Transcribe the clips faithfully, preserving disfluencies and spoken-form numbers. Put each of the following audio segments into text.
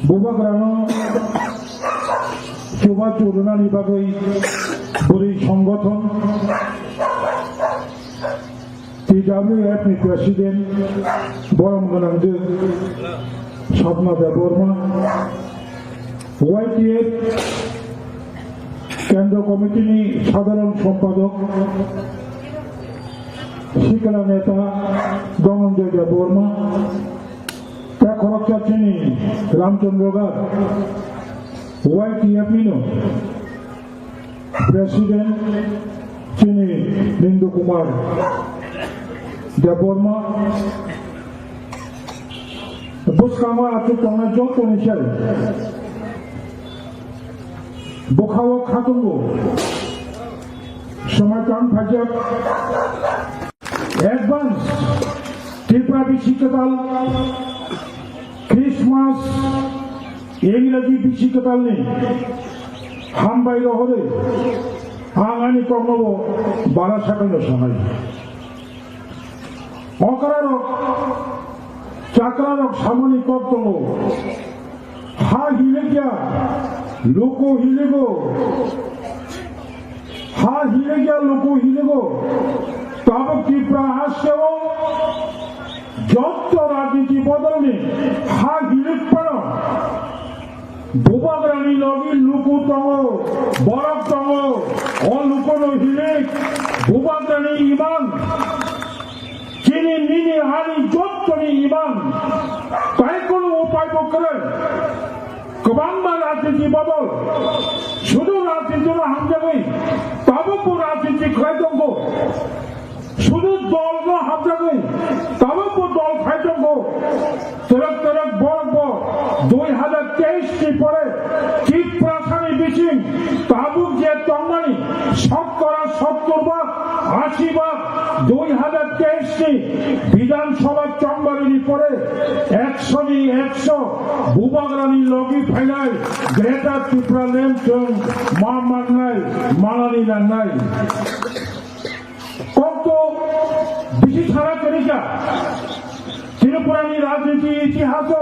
Bubagrano chuba churunani bagwi bwrwi songothon T W F ni President borom gwnangwi Sapna Debbarma, Y T F Kendra Committee ni Sadharan Sompadok Sikla Neta Dhananjay Debbarma, tei khoroksa chini Ramchandra Gar, Y T F ni no President chini Nindu Kumar Debbarma, bwskango achuk tongnai joto ni sai bwkhao khatungo swmai tang phaijak. Advance Tripura bisi kwtal Christmas, Ingraji bisi kwtalni hambai rohorwi ang ani koknobo bara sakaino sanai. Okrarok, chakrarok samani kok tongo. Ha hilikya, luku hiligo. Ha hilikya, luku hiligo. Tabuk Tripura hasteo jotto rajniti bodolni ha hilik phano Bubagrani logi luku tongo, borok tongo. O lukuno hilik Bubagrani imang. Chini nini ani jottoni imang, tai kunu upai bo kwrwi. Kwbangma rajniti bodol, sudu rajnitino hamjagwi tabukbo rajniti khlai tongo. Sudu dolno hamjagwi tabukbo dol khlai tongo. Twrwk twrwk borok bo dui hazar teis ni pore Tiprasani bising tabuk je tongmani sotkora sottor bhag, ashi bhag, dui hazar teis ni Bidhan Sabha chongbarini pore ekso ni ekso Bubagrani logi phainai Greater Tipraland chwng ma mannai, manani nangnai. Kokto bisi sara kwrwikha. Tripurani rajniti itihaso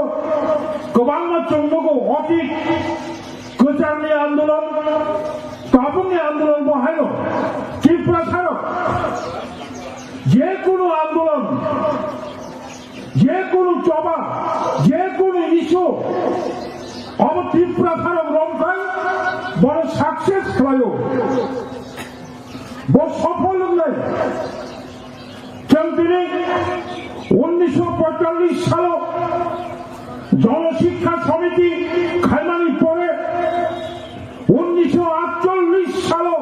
kwbangma chwng nugo, otit kwcharni andolon, tabukni andolon bo haino Tripura saro je kunu andolon, je kunu choba, je kunu issue obo Tripura saro romkhai bono success khlaio. Bo sofol wngnai. Chwng tini unnisho poitallis salo Jana Shiksha Samiti khaimani pore, unnisho atchollis salo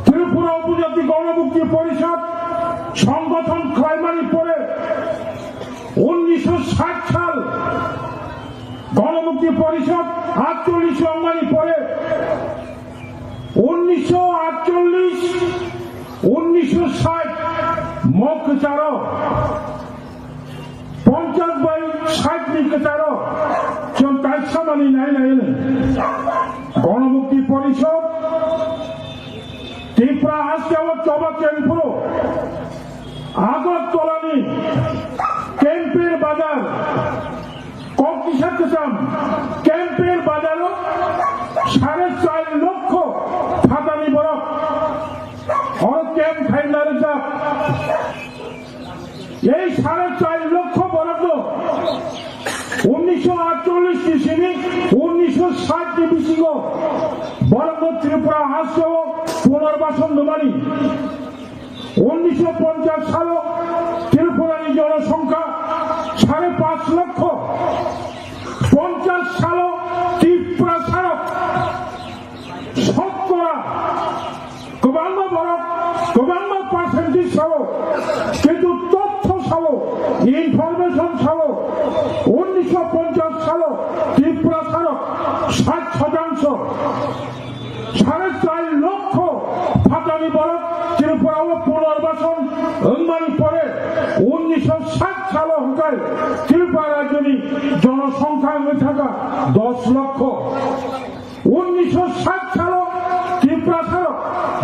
Tripura Upojati Ganamukti Porishad songgothon khlaimani pore, unnisho sait sal Ganamukti Porishad atchollis wngmani pore, unnisho atchollis, unnisho sait mo kwcharo, ponchas bai sait ni kwcharo chwng kaisa manwi nai nai hwnwi Ganamukti Porishad Tripura hasteo choba kengphuru Agartala ni Kempir Bazar, Kokisa Kwcham Kempir Bazar o sare char lokho phatani borok oro camp khaina rijak. Ei sare char lokho borokno unnisho atchollis ni simi unnisho sait ni bisingo borokno Tripura hasteo punarbason rwmani. Unnisho ponchas salo Tripurani jonosongkha sare panch lokho. Ponchas salo Tripura sarok sotkora kwbangma borok, kwbangma percentage sao, kintu totho sao, information sao, unnisho ponchas salo Tripura sarok sait shotangsho. Sare char lokho phatani borok Tripura o punarbason wngmani pore unnisho sait salo hwnkhe Tripura rajyoni jonosongkha wngwi thangkha dos lokho. Unnisho sait salo Tiprasarok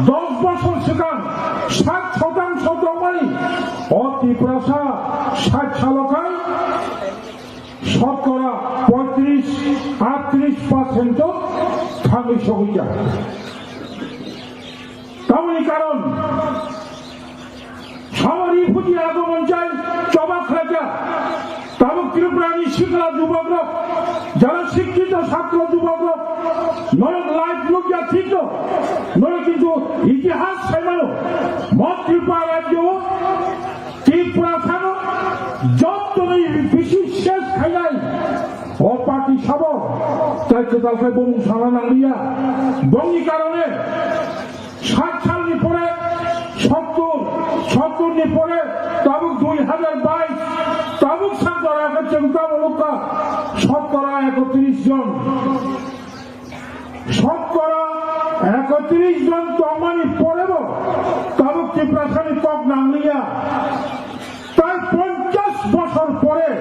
dos bosor swkang sait shotangsho tongmani, o Tiprasa sait salo khai শতকরা পঁয়ত্রিশ আটত্রিশ percent thangwi sogwi kha. Tamoni karon samari phuti agomon chai choba khlaikha. Tabuk Tripura ni sikla jubokrok, jara sikkito chhatro jubokrok, norok live nukya thikno, norok kintu itihas saimano, mo Tripura rajyo Tripura sano jotoni bisi ses khainai o party sabo, tai kwtal khai bumung sana nangliya. Bongni karone sat salni pore sottur, sottur ni pore tabuk dui hajar bais, tabuk santara khe chwng tamo nukha sottora ekotris jon. Sottora ekotris jon tongmani porebo tabuk Tiprasani kok nangliya. Tai ponchash bosor pore,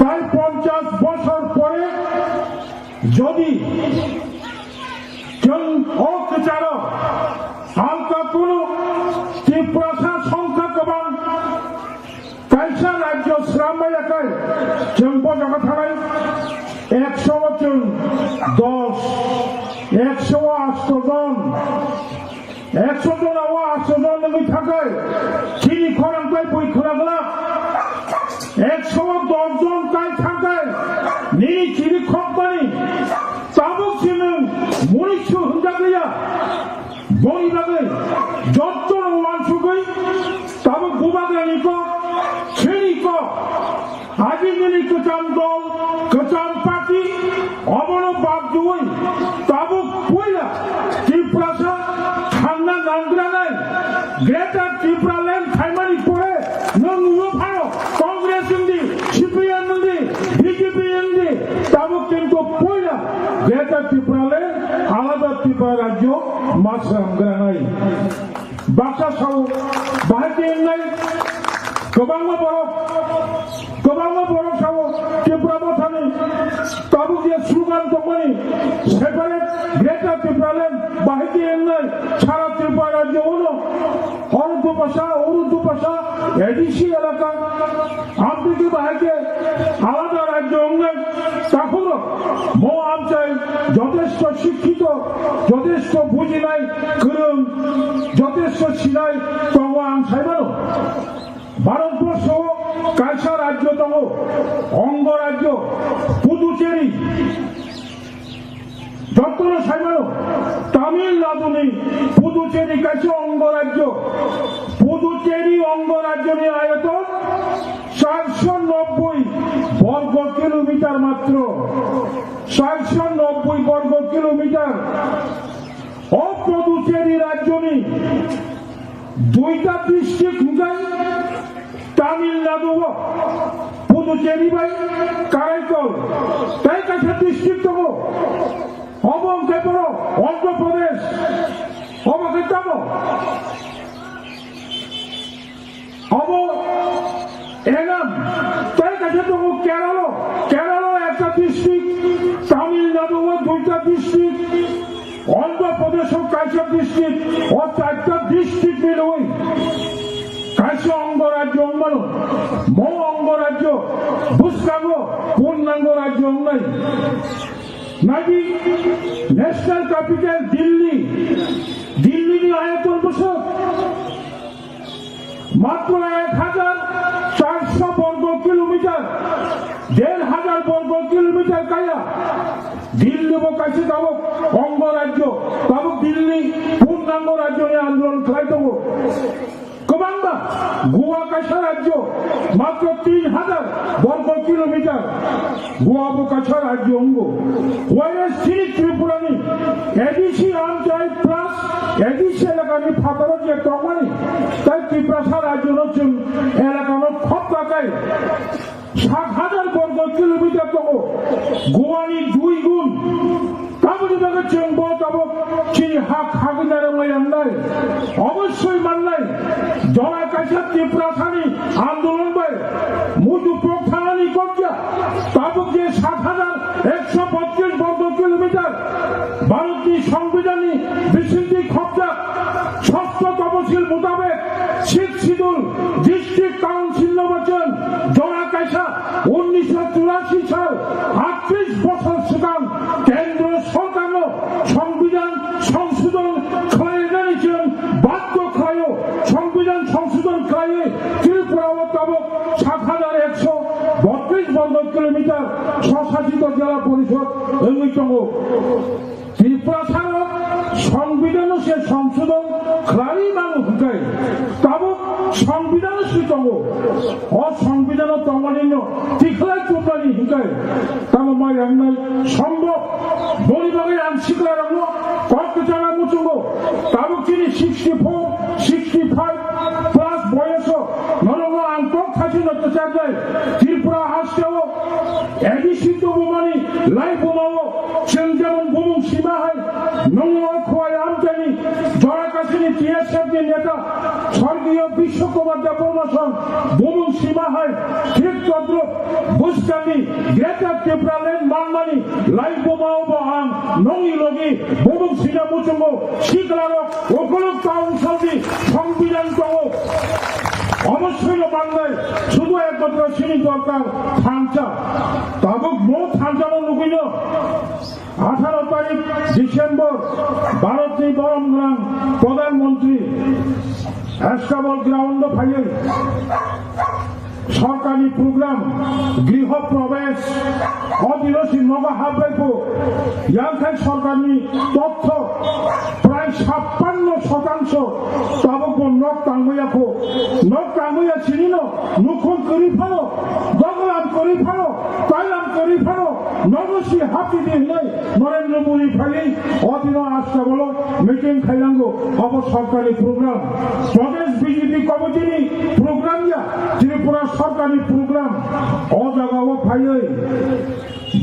tai ponchash bosor pore jodi chwng o kwcharo alka kunu Tiprasa songkha kwbang kaisa rajyo srambai yakai, chwng bo jaga thanai ekso o chwng dos, ekso o asto jon, ekso jon o asto jon wngwi thakai, chini khorang bai bui khwlak lak, ekso o dos jon kai thakai, nini chini khokmani tabuk si nwng munisu hwnjakliya. Boni bagwi jotto no uansugwi tabuk bubagrani kok, chini kok, ajinini kwcham dol, kwcham party, obono bad diwi tabuk puila Tiprasa thangna nangranai Greater Tipraland khaimani pore nwng nugo phano Congress wngdi, C P M wngdi, B J P wngdi, tabuk kintu puila Greater Tipraland alada Tripura rajyo ma swnamgranai. Baksa sao bahai khe wngnai kwbangma borok, kwbangma borok sao Tripura mothani tabuk je slogan tongmani separate Greater Tipraland bahai khe wngnai sara Tripura rajyo uno oro dupasa, oro dupasa, A D C elaka, amtwtwi bahai khe alada rajyo wngnai takhukrok. Mo amchai jotesto sikkito, jotesto bujinai, kwrwng, jotesto sinai tongo ang saimano. Bharatborsho o kaisa rajyo tongo, ongo rajyo, Puducherry. Jotono saimano, Tamil Nadu ni Puducherry kaisa ongo rajyo. Puducherry ongo rajyo ni ayoton charso nobboi borgo kilometer matro. Charso nobboi borgo kilometer. O Puducherry rajyo ni duita district hwnjai Tamil Nadu o, Puducherry bai Karaikal, tai kaisa district tongo. Obo hwnkhe boro Andhra Pradesh, obo khe tamo. Obo Enam, tai kaisa tongo Kerala, Kerala ekta district, Tamil Nadu o duita district, Andhra Pradesh o kaisa district, o charta district ni rwi kaisa ongo rajyo wngmano, mo ongo rajyo bwskango purnango rajyo wngnai. Naidi national capital Delhi, Delhi ni ayoton bwswk matro ek hajar charso borgo kilometer, der hajar borgo kilometer kaya. Delhi bo kaisa tabuk ongo rajyo, tabuk Delhi purnango rajyo ni andolon khlai tongo. Kwbangma Goa kaisa rajyo, matro tin hajar borgo kilometer. Goa bo kaisa rajyo wngo. Whereas chini Tripura ni A D C amchai plus A D C elaka ni phataro je tongmani, tai Tiprasa rajyo no chwng elaka no khopka kai sat hajar borgo kilometer tongo. Goa ni dui gun. Tamoni bagwi chwng bo tabuk chini ha khagwi narwknai wngnai. Oboswswi mannai, jora kaisa Tiprasani andolon bai muitu pok thanani kokya. Tabuk je sat hajar ekso botris borgo kilometer Bharatni Songbidanni bisingtwi khopjak, sosto toposil mutabek Sixth Schedule District Council no bachon jora kaisa unnisho Tris bosor swkang Kendro Sorkarno Songbidan Songsodhon khlainani chwng badhyo khlaio. Songbidan Songsodhon khlaiwi Tripura o tabuk saat hajar ekso botris borgo kilometer swsasito jela porishod wngwi tongo. Tiprasarok Songbidanno se Songsodhon khlaiwi mano hwnkhe tabuk Songbidanno se tongo. O Songbidanno tongmanino tikhlai tubnani hwnkhe tamo mai rangnai sombhob. Boni bagwi ang siklarokno kok kwchana muchungo. Tabuk chini sixty four, sixty five plus boyoso norokno ang kok thachino kwcharnai. Tripura hasteo A D C tubumani lai bumao chwng jemon bumung sima hai nongno khowai amchaini jora kasini T S F ni neta Sorgiyo Bishwa Kumar Debbarma song bumung sima hai thik todrup bwskangni Greater Tipraland manmani lai bumao bo ang nongni logi bumung sina muchungo siklarok ukuluk council ni Songbidan tongo. Obossoi no mangnai, sudu ekmatro chini dorkar thansa. Tabuk bo thansa no nugwino atharo tarik December, Bharatni borom gwnang Pradhan Mantri Astabal ground o phaiwi sorkarni program Griho Prabesh, o dino si nogo habrai pho, yang khai sorkarni totho prai sappanno sotangsho tabuk bo nok tangmaya pho, nok tangmaya sinino nukhung kwrwi phano, doglam kwrwi phano, tailam kwrwi phano, nogo si hapidi hinwi Narendra Modi phaiwi o dino Astabalo meeting khailango, obo sorkarni program. Pradesh B J P committee ni program ya, Tripura sorkarni program. O jaga o phaiwi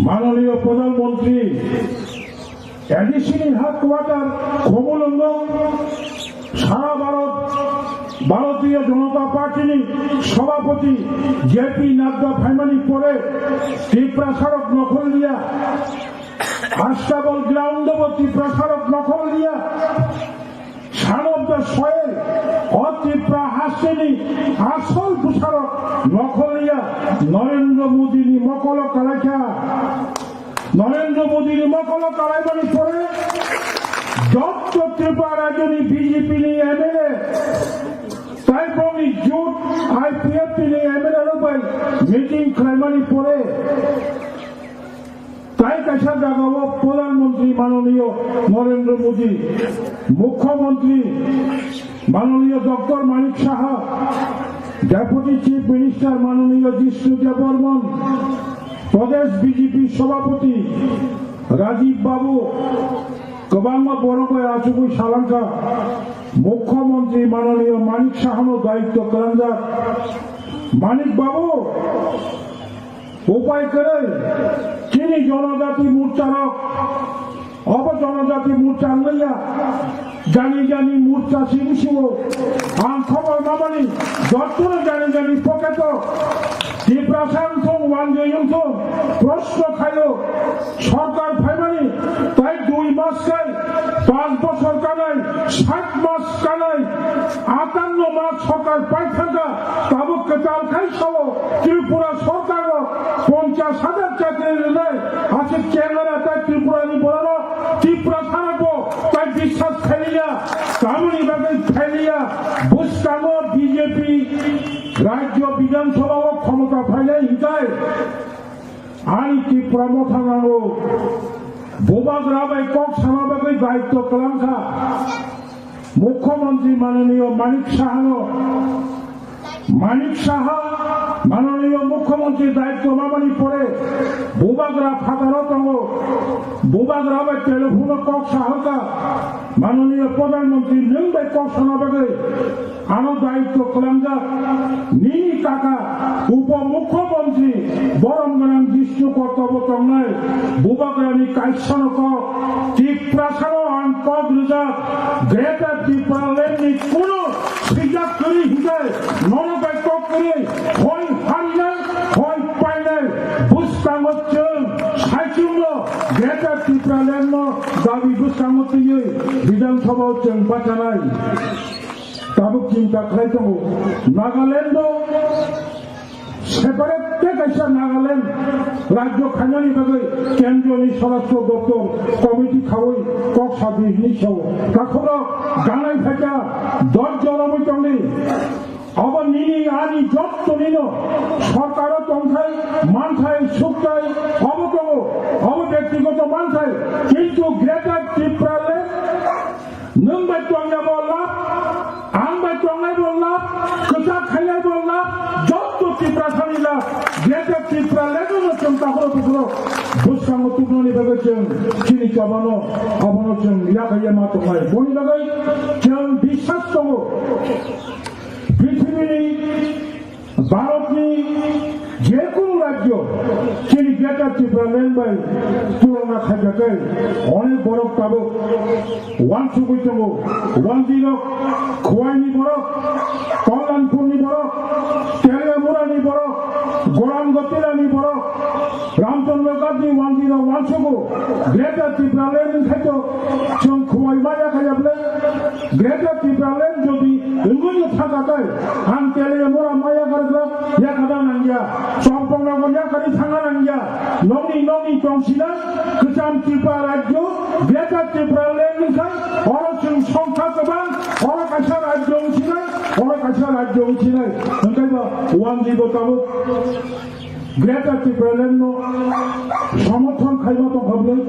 manoniyo Pradhan Mantri A D C ni headquarter Khumulwngo sara Bharat Bharatiya Janata Party ni Sabhapati J P Nadda phaimani pore Tiprasarok nokhorliya Astabal ground o bo Tiprasarok nokhorliya. Son of the soil, o Tipra hasteni asol bwsarok nokhorliya Narendra Modi ni mokolo kalaikha. Narendra Modi ni mokolo kalaimani pore jotto Tripura rajyoni B J P ni M L A tai bongni jut I P F T ni M L A rok bai meeting khlaimani pore tai kaisa jagao Pradhan Mantri manoniyo Narendra Modi, Mukhyamantri manoniyo Doctor Manik Saha, Deputy Chief Minister manoniyo Jishnu Debbarman, Pradesh B J P Sabhapati Rajiv Babu, kwbangma borok bai achugwi salangkha, Mukhyamantri manoniyo Manik Sahano daityo kwlangjak. Manik Babu, upai kwrwi, chini Jonojati Morcha rok, obo Jonojati Morcha wngya, jani jani Morcha simi sio, ang khobor mamani, jottono jani jani pocket o, Tiprasa wngthung, Wanjwi wngthung, proshno khaio, sorkar phaimani, tai dui mas kai, panch bochor kanai, sat mas kanai, atanno mas sorkar pai thangkha, tabuk kwtal khai sao, Tripura sorkarno ponchash hajar chakri rwnai, aswk chengara tai Tripurani bororok, Tiprasarokbo tai biswas khailiya, tamoni bagwi khailiya, bwskango B J P Rajya Bidhan Sabha o khomota phainai hinkai. Ani Tipra Motha nango. Bubagra bai kok sana bagwi daityo kwlangkha. Mukhyamantri manoniyo Manik Sahano. Manik Saha manoniyo Mukhyamantri daityo mamani pore Bubagra phataro tongo. Bubagra bai telephone o kok saharkha. Manoniyo Pradhan Mantri nwng bai kok sana bagwi. Ano daityo kwlangjak nini kaka Upo Mukhyamantri borom gwnang Jishnu Kotobo tongnai Bubagrani kaisano kok Tiprasano ang kok rijak Greater Tipraland ni kunu swijak kwrwi hinkai nono bai kok kwrwi hoi harinai hoi painai bwskango chwng saichungno Greater Tipraland no dabi bwskango twiwi Bidhan Sabha o chwng bachanai. Tabuk chinta khlai tongo, Nagaland o separate khe kaisa Nagaland Rajyo khainani bagwi kendroni swarashtra doptor committee khaui kok sabi hinwi sao. Takhukrok ganai phaikha dosh jon romwi tongdi. Obo nini ani jottonino sorkaro tongthai, manthai, sukthai, obo tongo, obo byaktigoto manthai, kintu Greater Tipraland nwng bai tongya bo lab, ang bai tongnai bo lab, kwchak khainai bo lab, jotto Tiprasani lab, Greater Tipralandno chwng takhoro bukhoro bwskango tubunani bagwi chwng chini chobano, abono chwng yakhaiya ma tongnai. Boni bagwi chwng biswas tongo. Prithibini, Bharatni jekunu rajyo chini Greater Tipraland bai tulona khaikha khe onek borok tabuk wansugwi tongo. Wanjwirok Khwaini borok, Kalyanpurni borok, Teliamurani borok, Gorangatilani borok, Ramchandra Ghatni wanjwirok wansugo. Greater Tipraland wngkhaito chwng Khwai maya khaya bwle. Greater Tipraland jodi wngwi thangkha tei ang Teliamura maya karwkha yakada nangya, Champaknagar yakari thangna nangya, nokni nokni tongsinai kwcham Tripura rajyo, Greater Tipraland wngkha, oro chwng songkha kwbang, oro kaisa rajyo wngsinai, oro kaisa rajyo wngsinai, hwnkhe bo wanjwi bo tabuk. Greater Tipraland no somorthon khaima tongkha bwlwi.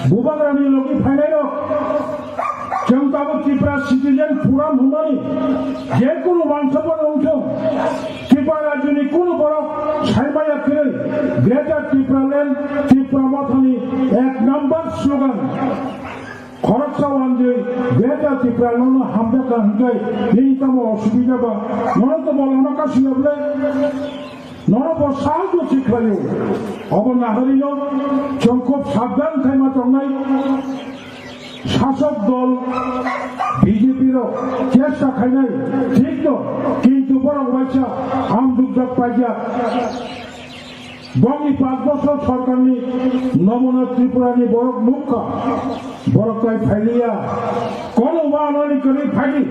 Bubagrani logi phainairok, chwng tabuk Tripura Citizen Forum hwnmani jekunu wansukmani wngthung, Tripura rajyoni kunu borok saimaya kwrwi Greater Tipraland, Tripura Mothani ek number slogan. Khoroksa wanjwi Greater Tipraland no hamjakha hwnkhe nini tamo osubida ba, nono to bolongno kasiya bwle? Nono bo sahajyo se khlaio. Obo naharino chwng khub sabdan khaima tongnai. Sasok dol B J P rok chesta khainai thik no, kintu borok waisa hamjukjak paijak. Bongni panch bochor sorkarni nomona Tripurani borok nukha. Borok tai phailiya. Kono wanani kwrwi phaidi.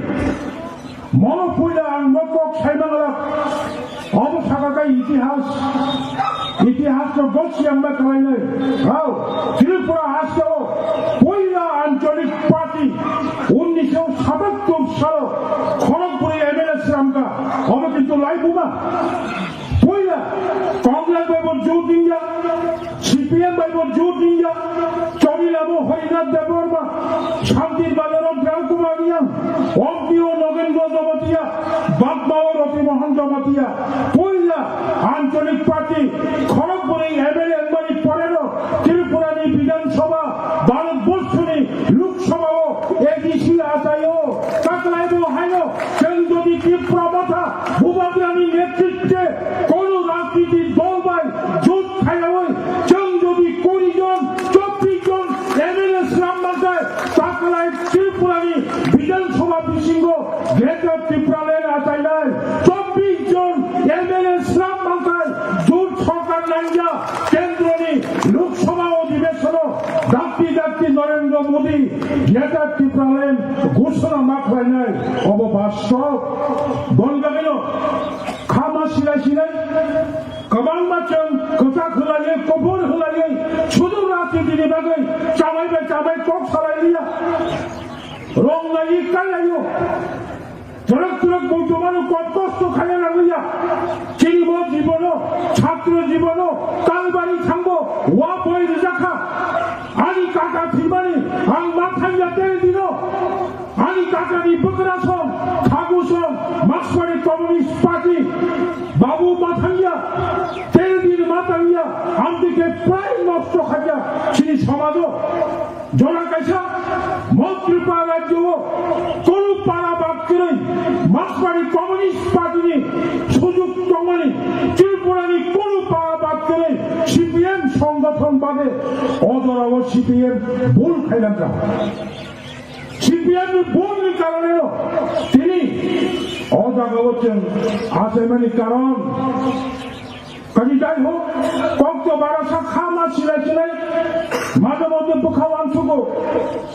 Mono puila ang no kok saimangla. Obo saka khe itihas. Itihas no gosi ang ma kalainai. Hao, Tripura hasteo puila ancholik party unnisho satattor salo Khanokbwrwi M L A sramkha. Obo kintu laibuma. Puila Congress bai bo jut wngya, C P M bai bo jut wngya, Chowri Lama Harinath Debbarma, Shantir Bazar o Ram Kumar Reang, Ompi o Nogendra Jamatia, Bagma o Roti Mohan Jamatia, puila Anchalik Party, Khanokbwrwi M L A wngmani porero Tripura ni Bidhan Sabha, Bharat Borshoni Lok Sabha o A D C achai o, taklai bo haino, chwng jodi Tipra Motha Bubagrani netritwe kono rajniti dol bai jut khaiyaui chwng jodi kuri jon, chobbish jon M L A slam mankhai, taklai Tripurani Bidhan Sabha bisingo Greater Tipraland achainai chobbish jon M L A slam mankhai jut sorkar nangya kendroni Lok Sabha Adhibeshon o dakti dakti Narendra Modi Greater Tipraland ghoshona ma khlainai, obo bastob. Boni bagwino khama silai silai kwbangma chwng kwchak hwlaiwi, kuphur hwlaiwi, sudu rajnitini bagwi chamai bai chamai kok salai liya. Rong naiwi kai laio. Twrwk twrwk bujumano kok kosto khaiya nangya. Chini bo jibono, chhatro jibono, Kalbari thangbo, wa boi rwjakha. Ani kaka thwimani, ang ma thangya tel dino. Ani kakani bwkrasong, khagusong, Marksmari Communist Party, Babu ma thangya, tel din ma thangya, amtike prai nosto khaiya, chini somajo. Jora kaisa mo Tripura rajyo o kunu para bad kwrwi Marksmari Communist Party ni sujuk tongmani Tripura ni kunu para bad kwrwi C P M songothon bade o jora o C P M bul khailangkha. C P M ni bul ni karone no tini o jaga o chwng achaimani karon Kaji jai hok, kokto barasa khama silai silai, maje moddhe bwkha uansugo.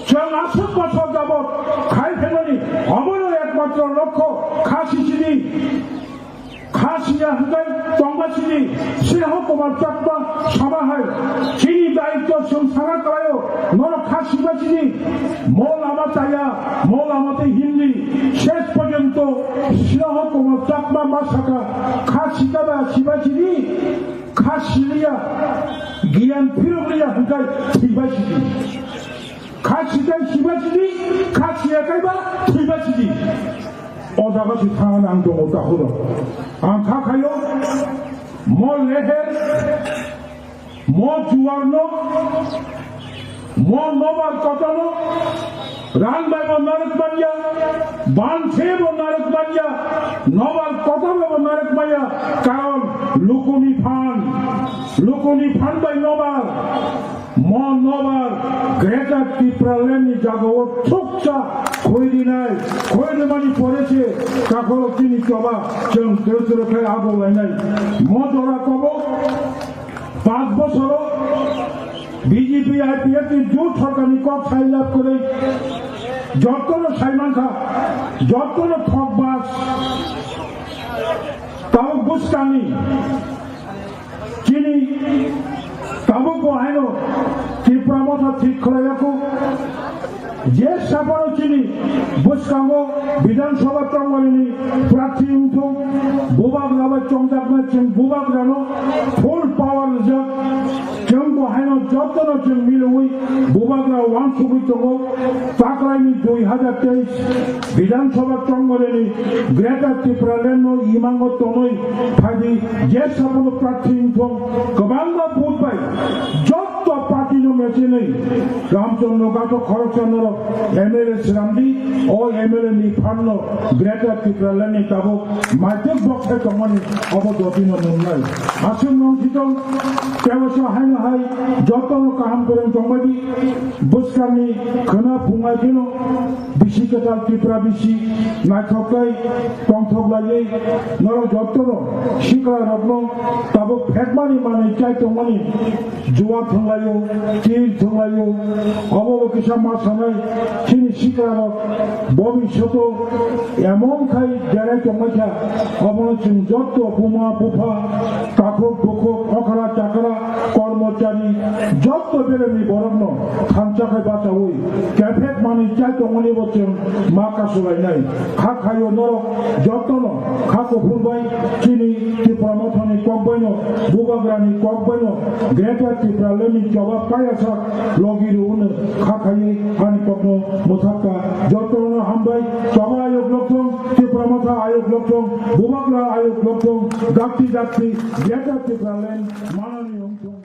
Chwng aswk bochor jabot khai phaimani, obono ekmatro lokho kha sisidi. Kha Siya hwnkhe tongma sini, Sreho Kumar Chakma sama hai. Chini daityo chwng sana kalaio, norok kha siba sini. Mo lama chaya, mo lama tei himdi. Ses porjonto Sreho Kumar Chakma ma saka, kha sika ba siba sini, kha siliya, giyan phirokliya hwnkhe thiba sini. Kha sikai siba sidi, kha siyakai ba thiba sidi. O jaga si thangna ang tongo takhuro. Ang kha khayo, mo leher, mo juwarno, mo nobar kotano, rang bai bo narwk manya, ban se bo narwk manya, nobar kotano bo narwk manya, karon lukuni phan, lukuni phan bai nobar. Mo nobar Greater Tipraland ni jagao thukcha khoi rinai, khoi rimani pore se takhorok chini choba chwng twrwk twrwk khe abo lainai. Mo jora kobo panch bosoro B J P I P F ni jut sorkar ni kok sai lab kwrwi jotto no sai mankha, jotto no thok bas tao buskani. Chini tabuk bo haino Tipra Motha thik khlaiyaku. Je saphano chini bwskango Bidhan Sabha tongmani prarthi wngthung, bubagra bai chongjaknai chwng bubagrano full power rijak. Chwng bo haino jotono chwng milwi bubagra wansugwi tongo. Taklaini dui hajar teis Bidhan Sabha tongmani Greater Tipraland no imango tonwi phaidi, je saphano prarthi wngthung, kwbangma vote bai jotto party no mechenwi Ramchandra Gato khoroksa norok M L A swnamdi, o M L A ni phanno Greater Tipraland ni tabuk maituk bokhe tongmani obo dotino nungnai. Aswk nong thitong, tebasa haino hai jotono kaham kwrwng tongbaidi, bwskangni khwna phungai phino bisi kwtal Tripura bisi naithok khe tongthok laiwi norok jotono sikla rokno tabuk phekmani manwi chai tongmani juwa thwnglaio, til thwnglaio, obo bo kisa ma sanai chini sikla rok bobishoto emon khai derai tongmai kha, obono chwng jotto buma bupha, takhuk bukhuk, okra chakra, kormochari, jotto beremni borokno thansa khai bachaui kephek manwi chai tongmani bo chwng ma kasulainai. Kha khaio norok jottono kha kuphur bai chini Tipra Mothani kok baino, bubagrani kok baino, Greater Tipraland ni choba paiyasak logi rwno kha khaiwi ani kokno mwthakha. Jottono hambai, choba ayok lokthong, Tipra Motha ayok lokthong, bubagra ayok lokthong, dakti dakti, Greater Tipraland manani wngthong.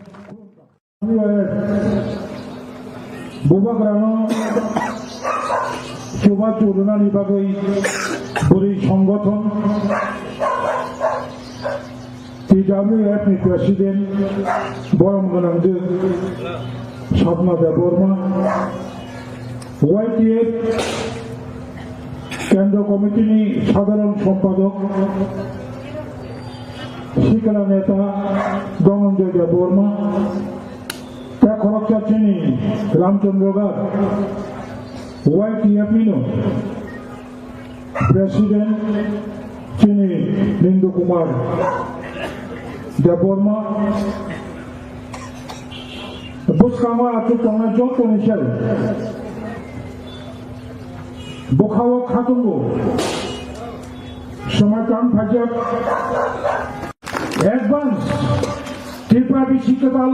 Bubagrano chubachu rwnani bagwi bwrwi songothon T W F ni President borom gwnang je Sapna Debbarma, Y T F Kendra Committee ni Sadharan Sompadok Sikla Neta Dhananjay Debbarma, tei khoroksa chini Ramchandra Gar, Y T F ni no President chini Nindu Kumar Debbarma, bwskango achuk tongnai joto ni sai bwkhao khatungo swmai tang phaijak. Advance Tripura bisi kwtal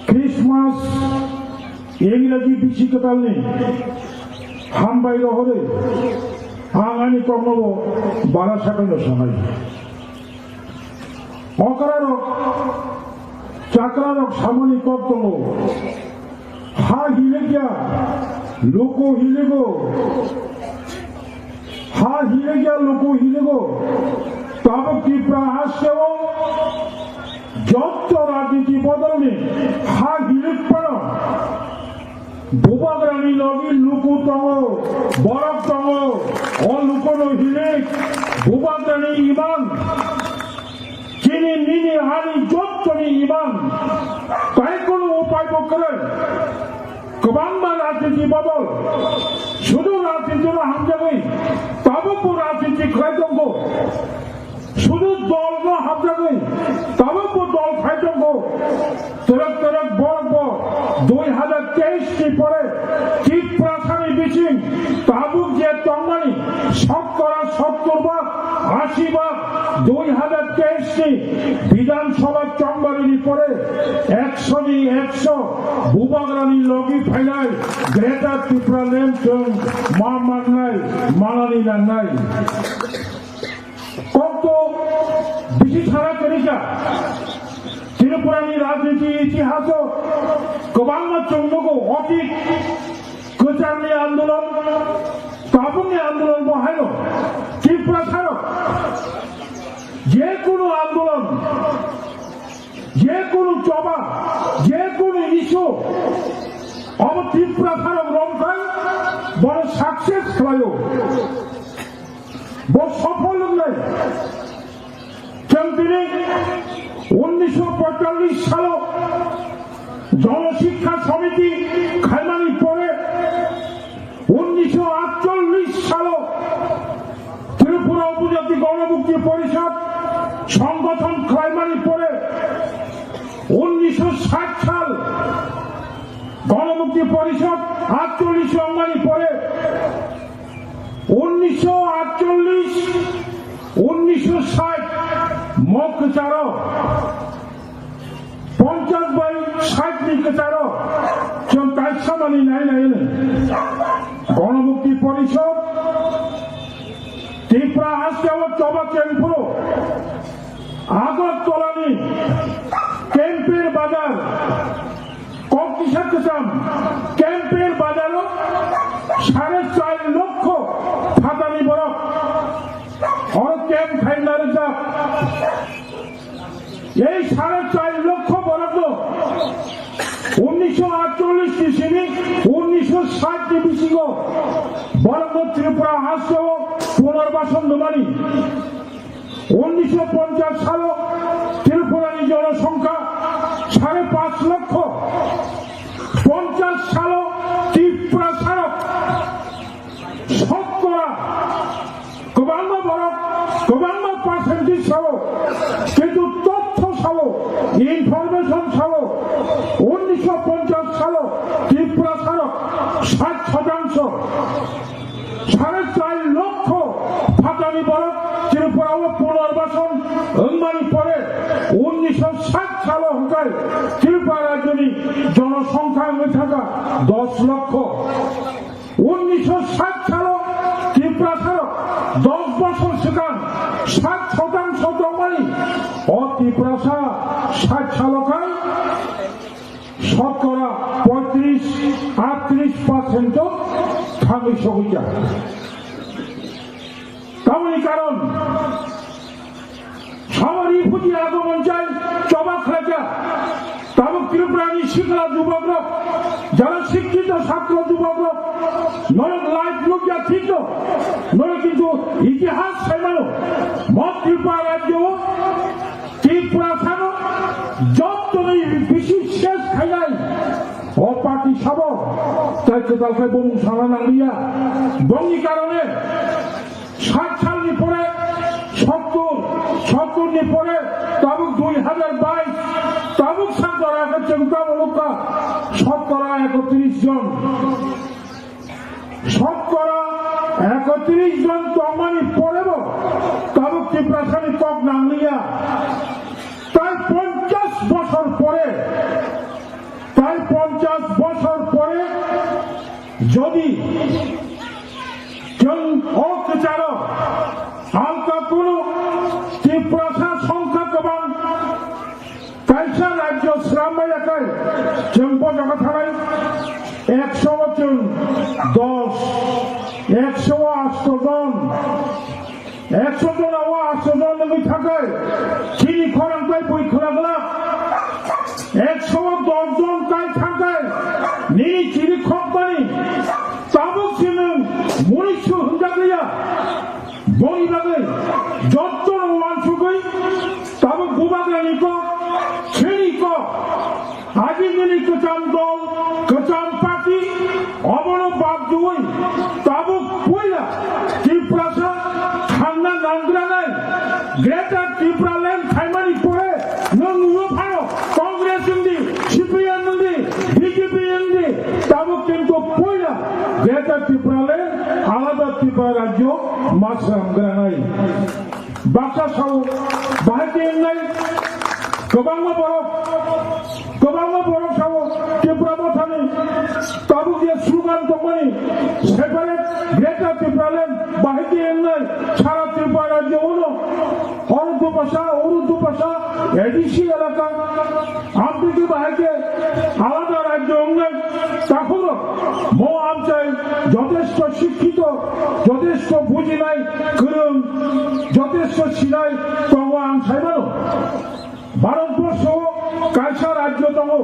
Christmas, Ingraji bisi kwtalni hambai rohorwi ang ani koknobo bara sakaino sanai. Okrarok, chakrarok samani kok tongo. Ha hilikya, luku hiligo. Ha hilikya, luku hiligo. Tabuk Tripura hasteo jotto rajniti bodolni ha hilik pano. Bubagrani logi luku tongo, borok tongo, o lukono hilik, bubagrani imang. Chini nini hani jottoni imang, tai kono upai bo kwrwi. Kwbangma rajniti bodol, sudu rajnitino hamjagwi, tabukbo rajniti khlai tongo. Sudu dol no habjagwi, tabuk bo dol khai tongo. Twrwk twrwk borok bo dui hazar teis ni pore Tiprasani bising tabuk je tongmani, sotkora sottor bhag, ashi bhag, dui hazar teis ni Bidhan Sabha chongmari ni pore ekso ni ekso bubagrani logi phainai Greater Tipraland chwng ma mannai, manani nangnai. Kokto bisi sana kwrwikha. Tripurani rajniti itihaso kwbangma chwng nugo, otit kwcharni andolon, tabukni andolon bo haino Tiprasarok je kunu andolon, je kunu choba, je kunu issue, obo Tiprasarok romkhai bono success khlaio. Bo sofol wngnai. Chwng tini unnisho poitallis salo Jono Shiksha Samiti khaimani pore, unnisho atchollis salo Tripura Upajati Ganamukti Porishad songgothon khlaimani pore, unnisho sat sal Ganamukti Porishad atchollis wngmani pore, unnisho atchollis, unnisho sait mo kwcharo, ponchas bai sait ni kwcharo chwng kaisa mani nai nai hwnwi Ganamukti Porishad Tripura hasteo choba chengphuru Agartala ni Kempir Bazar Kok kisa kwcham, Kempir Bazaro sare char lokho phatani borok oro camp khaina rijak. Ei sare char lokho borokno unnisho atchollis ni simi unnisho sait ni bisingo borokno Tripura hasteo punarbasan rwmani. Unnisho ponchas salo Tripurani jonosongkha sare panch lokho. Ponchas salo Tiprasarok sotkora kwbangma borok, kwbangma percentage sao, kintu totho sao, information sao, unnisho ponchas salo Tiprasarok sait shotangsho. Sare char lokho phatani borok Tripura o punarbasan wngmani pore unnisho sait salo hwnkhe Tripura rajyoni jonosongkha wngwi thangkha dos lokho. Unnisho sait salo Tiprasarok dos bosor swkang sait shotangsho tongmani, o Tiprasa sait salo khai Sotkora poitris, aitris percent o thangwi sogwi kha. Tamoni karon, samari phuti ago monchai choba khlaikha. Tabuk Tripura ni sikla jubokrok, jara sikkito chhatro jubokrok, norok live nukya thik no, norok kintu itihas saimano, mo Tripura rajyo o Tiprasano jottoni bisi ses khainai o party sabo, tai kwtal khai bumung sana nangliya. Bongni karone sait salni pore sottor, sottor ni pore tabuk dui hazar bais, tabuk sanjora khe chwng tamo nukha sotkora ekotris jon. Sotkora ekotris jon tongmani porebo tabuk Tiprasani kok nangliya. Tai ponchas bosor pore, tai ponchas bosor pore jodi chwng o kwcharo alka kunu Tiprasa songkha kwbang, kaisa rajyo srambai yakai, chwng bo jaga thanai ekso o chwng dos, ekso o asto jon, ekso jon o asto jon wngwi thakai, chini khorang tai bui khwlak glak, ekso o dos jon tai thakai, nini chini khokmani tabuk se nwng munisu hwnjak liya. Boni bagwi jottono uansugwi tabuk bubagrani kok, chini kok, ajinini kwcham dol, kwcham party, obono bad rwui tabuk puila Tiprasa thangna nangranai Greater Tipraland khaimani pore nwng nuyo phano Congress wngdi, C P M wngdi, B J P wngdi, tabuk kintu poila Greater Tipraland alada Tripura rajyo ma swnam granai. Baksa sao bahai khe wngnai kwbangma borok, kwbangma borok sao Tipra Mothani tabuk je slogan tongmani separate Greater Tipraland bahai khe wngnai sara Tripura rajyo uno Urdu bhasha, Urdu bhasha, A D C elaka, Amtiki bahai khe alada rajyo wngnai takhurok mo amchai jotesto shikkito, jotesto bujinai kwrwng, jotesto sinai tongo ang saimano. Bharatborsho kaisa rajyo tongo,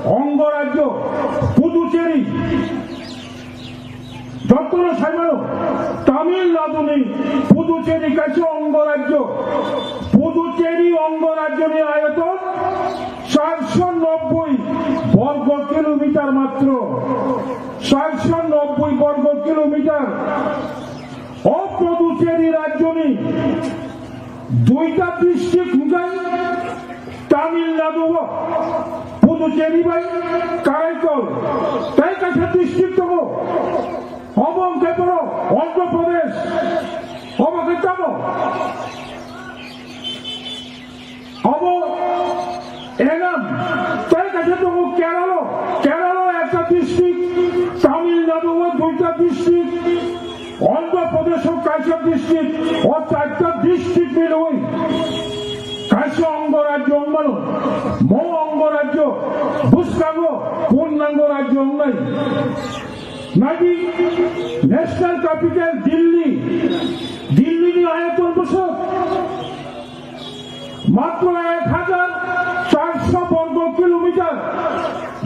ongo rajyo, Puducherry. Jotono saimano, Tamil Naduni Puducherry kaisa ongo rajyo. Puducherry ongo rajyoni ayoton charso nobboi borgo kilometer matro. Charso nobboi borgo kilometer. O Puducherry rajyoni duita district hwnkhe Tamil Nadu o Puducherry bai Karaikal tei kaisa district tongo. Obo hwnkhe boro Andhra Pradesh. Obo khe tamo? Obo Enam tei kaisa tongo Kerala. Kerala ekta district, Tamil Nadu o duita district, Andhra Pradesh o kaisa district, o charta district milwi kaisa ongo rajyo wngmano. Mo ongo rajyo bwskango purnango rajyo wngnai. Naidi, National Capital Delhi, Delhi ni ayoton bwswk matro ek hajar charso borgo kilometer,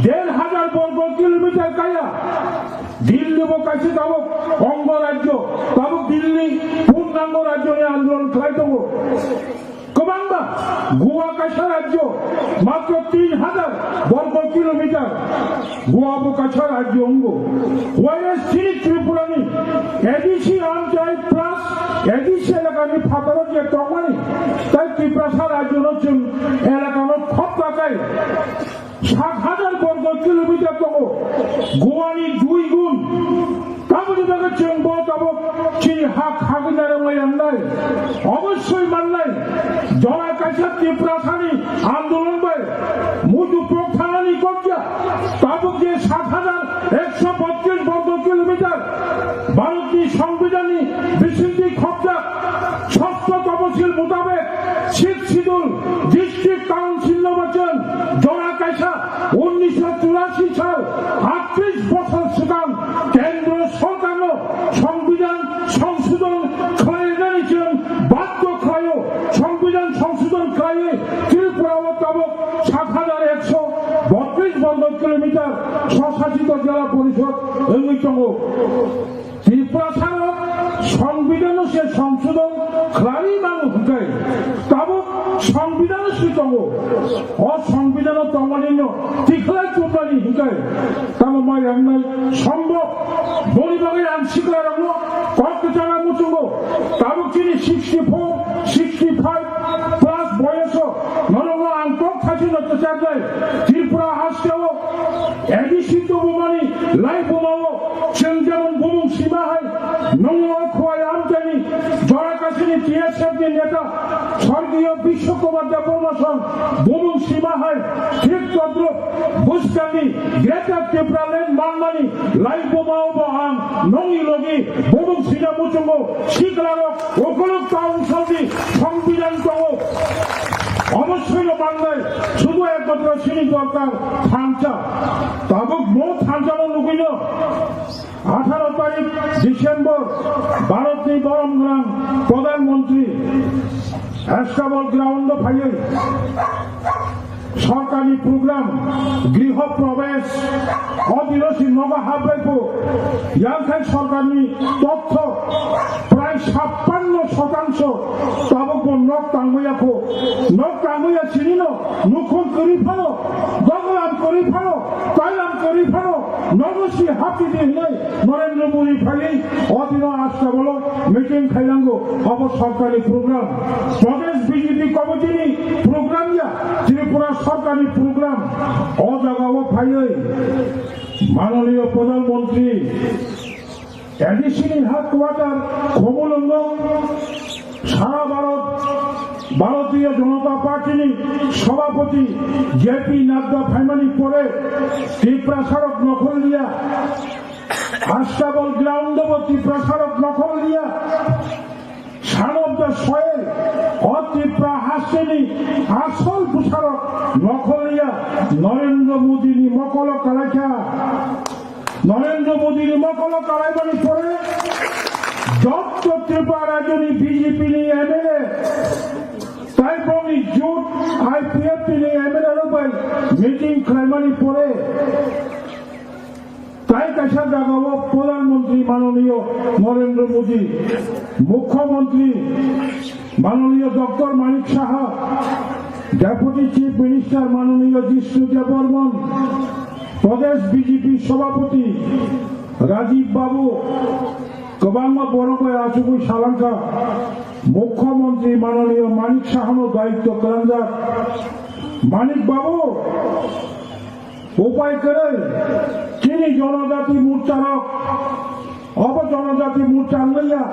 der hajar borgo kilometer kaya. Delhi bo kaisa tabuk ongo rajyo, tabuk Delhi purnango rajyo ni andolon khlai tongo. Kwbangma Goa kaisa rajyo, matro tin hajar borgo kilometer. Goa bo kaisa rajyo wngo. Whereas chini Tripura ni A D C amchai plus A D C elaka ni phataro je tongmani, tai Tiprasa rajyo no chwng elaka no khopla kai sat hajar borgo kilometer tongo. Goa ni dui gun. Tamoni bagwi chwng bo tabuk chini ha khagwi narwknai wngnai. Obosoi mannai. Jora kaisa Tiprasani andolon bai muitu pok thanani kokya. Tabuk je sat hajar ekso botris borgo kilometer Bharatni Songbidanni bisingtwi khopjak. Sosto toposil mutabek Sixth Schedule District Council no bachon jora kaisa unnisho churashi sal, atris bochor swkang Kendro Sorkarno Songbidan Songsodhon khlainani chwng badhyo khlaio. Songbidan Songsodhon khlaiwi Tripura o tabuk sat hajar ekso botris borgo kilometer swsasito jela porishod wngwi tongo. Tiprasarok Songbidanno se Songsodhon khlaiwi mano hwnkhe tabuk Songbidanno se tongo. O Songbidanno tongmanino tikhlai chumnani hwnkhe tamo mai wngnai sombhob. Boni bagwi ang siklarokno kok kwchana muchungo. Tabuk chini sixty four, sixty five plus boyoso norokno ang kok thaisino kwcharnai. Tripura hasteo A D C tubumani lai bumao chwng jemon bumung sima hai nongno khwai amchaini jora kasini T S F ni neta Sorgiyo Bishwa Kumar Debbarma song bumung sima hai thik todrup bwskangni Greater Tipraland manmani lai bumao bo ang nongni logi bumung sina muchungo siklarok Ukuluk Council ni Songbidan tongo. Obosoi no mangnai, sudu ekmatro chini dorkar thansa. Tabuk bo thansa no nugwino atharo tarik December Bharat ni borom gwnang Pradhan Mantri Astabal ground o phaiwi Sorkarni program, griho probesh, odino si nogo habrai pho, yangkhai sorkarni totho prai sappanno shotangsho tabuk bo nok tangmaya pho, nok tangmaya sinino nukhung kwrwi phano, doglam kwrwi phano, tailam kwrwi phano, nogo si hapidi hinwi Narendra Modi phaiwi odino Astabolo meeting khailango, obo sorkarni program. Pradesh B J P committee ni program ya, Tripura sorkarni program. O jagao phaiwi mananiyo Pradhan Mantri A D C ni headquarter Khumulwngo sara Bharat Bharatiya Janata Party ni Sabhapati J P Nadda phaimani pore Tiprasarok nokhorliya, Astabol ground o bo Tiprasarok nokhorliya, son of the soil, o Tipra hasteni asol bwsarok nokhorliya, Narendra Modi ni mokolo kalaikha. Narendra Modi ni mokolo kalaimani pore jotto Tripura rajyoni B J P ni M L A, tai bongni jut I P F T ni M L A rok bai meeting khlaimani pore, tai kaisa jagao Pradhan Mantri mananiyo Narendra Modi, Mukhyamantri mananiyo Doctor Manik Saha, Deputy Chief Minister mananiyo Jishnu Debbarman, Pradesh B J P Sabhapati Rajiv Babu, kwbangma borok bai achugwi salangkha, Mukhyamantri mananiyo Manik Sahano daityo kwlangjak. Manik Babu, upai kwrwi, chini Jonojati Morcharok, obo Jonojati Morcha wngliya,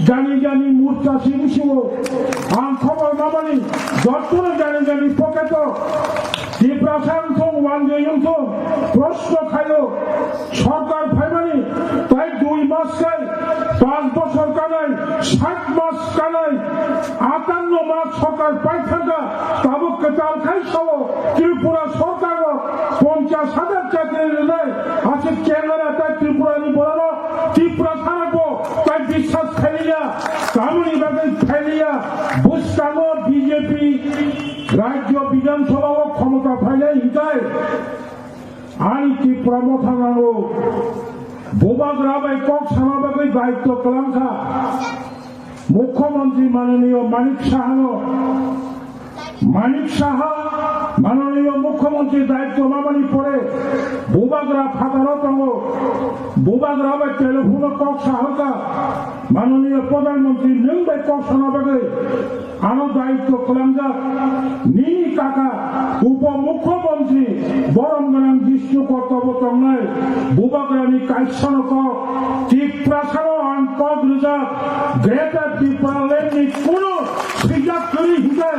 jani jani Morcha simi siwo. Ang khobor mamani, jottono jani jani pocket o Tiprasa wngthung, wanjwi wngthung, proshno khaio, sorkar phaimani tai dui mas khai, panch bochor kanai, sat mas kanai, atanno mas sorkar pai thangkha, tabuk kwtal khai sao Tripura sorkar o ponchash hajar chakri rwnai, aswk chengara tai Tripura ni borok no Tiprasa rok bo tai biswas khailiya, tamoni bagwi khailiya, bwskango B J P rajyo Bidhan Sabha o khomota phainai hinkai ani Tipra Motha nango. Bubagra bai kok sana bagwi daityo kwlangkha Mukhyamantri mananiyo Manik Sahano. Manik Saha mananiyo Mukhyamantri daityo mamani pore Bubagra phataro tongo. Bubagra bai telephone o kok sahorkha, mananiyo Pradhan Mantri, nwng bai kok sana bagwi ano daityo kwlangjak nini kaka Upo Mukhyamantri borom gwnang Jishnu Kotobo tongnai Bubagrani kaisano kok, Tiprasano ang kok rijak, Greater Tipraland ni kunu swijak kwrwi hinkhe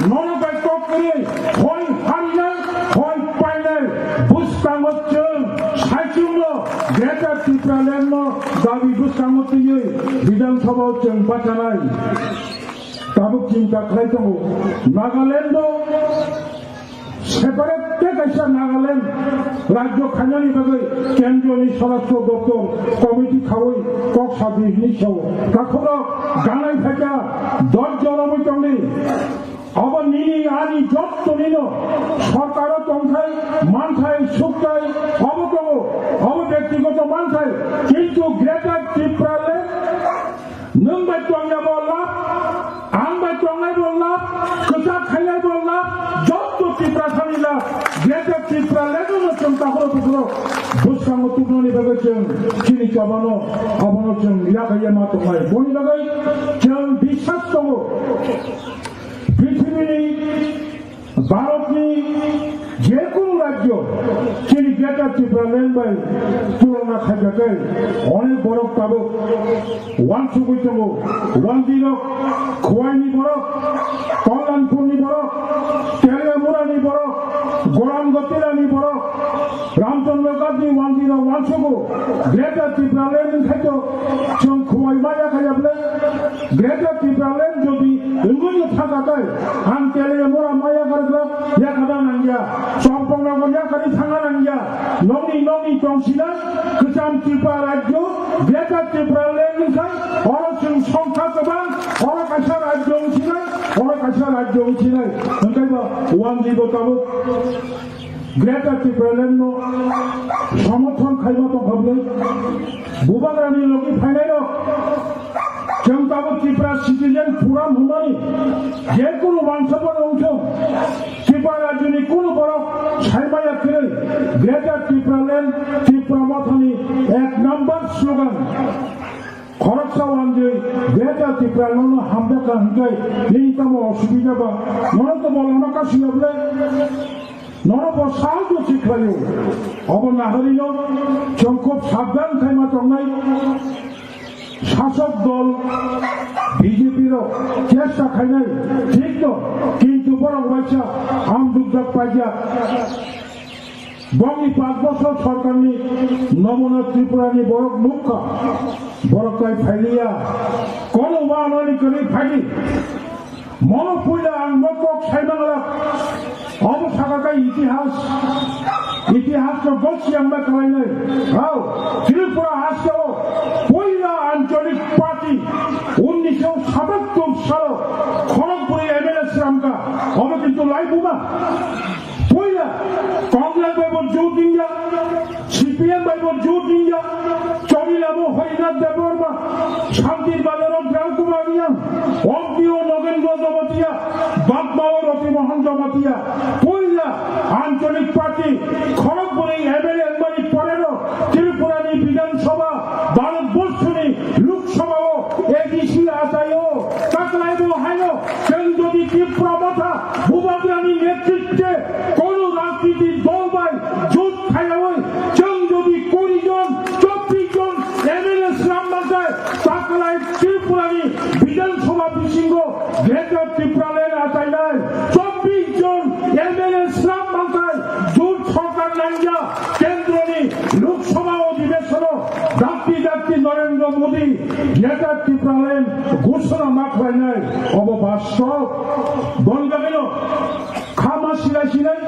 nono bai kok kwrwi hoi harinai hoi painai bwskango chwng saichungno Greater Tipraland no dabi bwskango twiwi Bidhan Sabha o chwng bachanai. Tabuk chinta khlai tongo, Nagaland o separate khe kaisa Nagaland rajyo khainani bagwi kendroni Swarashtra Doptor committee khaui kok sabi hinwi sao. Takhukrok ganai phaikha, dojjo romwi tongdi. Obo nini ani jotto nino sorkaro tongthai, manthai, sukthai, obo tongo, obo bektigoto manthai, kintu Greater Tipraland nwng bai tongya bo lab, ang bai tongnai bo lab, kwchak khainai bo lab, jotto Tiprasani lab, Greater Tipraland no chwng takhoro bukhoro bwskango tubunani bagwi chwng chini chobano, abono chwng yakhaiya ma tongnai. Boni bagwi chwng biswas tongo. Prithibini, Bharatni jekunu rajyo chini Greater Tipraland bai tulona khaijakhe onek borok tabuk wansugwi tongo. Wandiro Khwaini borok, Kalyanpurni borok, Teliamurani borok, Gorangatilani borok, Ramchandra Ghatni wangdino wansugo, Greater Tipraland wngkhaito chwng Khwai maya khaya bwle, Greater Tipraland jodi wngwino thangkha khe, ang Teliamura maya kharwkra yakhada nangya, Champaknagar yakhari thangna nangya, nokni nokni tongsinai, kwcham Tripura rajyo, Greater Tipraland wngkha, oro chwng songkha kwbang, oro kaisa rajyo wngsinai, oro kaisa rajyo wngsinai, hwnkhe bo Wanjibo tabuk Greater Tipraland no somorthon khaima tongkha bwlwi, Bubagrani logi phainairok chwng tabuk Tripura Citizen Forum hwnmani je kunu wansukmani wngthung, Tripura rajyoni kunu borok saimaya kwrwi Greater Tipraland Tipra Mothani ek number slogan. Khoroksa wanjwi Greater Tipraland no hamjakha hwnkhe nini tamo osubida ba, nono to bolongno kasiyable, nono bo sahajyo se khlaio. Obo naharino chwng khub sabdan khaima tongnai. Sasok dol B J P rok chesta khainai thik no, kintu borok waisa hamjukjak paijak. Bongni panch bosor sorkarni nomona Tripurani borok nukha, borok tai phailiya, kono wanani kwrwi phaidi. Mono puila ang bo kok saimangla, obo saka khe itihas, itihas no gosiyangma kalainai. Hao, Tripura hasteo puila ancholik party unnisho satattor salo khorok bwrwi M L A sramkha, obo kintu lai buma. Puila Congress bai bo jut wngya, C P M bai bo jut wngya, Chowri Lamo Harinath Debbarma, Shantir Bazar o Ram Kumar Reang, Ompi o Nogendra Jamatia, Bagma o Roti Mohan Jamatia. Puila ancholik party khorok bwrwi M L A wngmani poreno Tripura ni Bidhan Sabha, Bharat Borshoni Lok Sabha o A D C achaio, taklai bo haino. Chwng jodi Tipra Motha Bubagrani netritwe kono rajniti dol bai jut khaiyaui, chwng jodi kuri jon, chobbish jon M L A sram mankhai, taklai Tripurani Bidhan Sabha bisingo Greater Tipraland achainai chobbish jon M L A sram mankhai, jut sorkar nangya, kendroni Lok Sabha odhibesono dakti dakti Narendra Modi Greater Tipraland ghoshona ma khlainai, obo bastob. Boni bagwino khama silai silai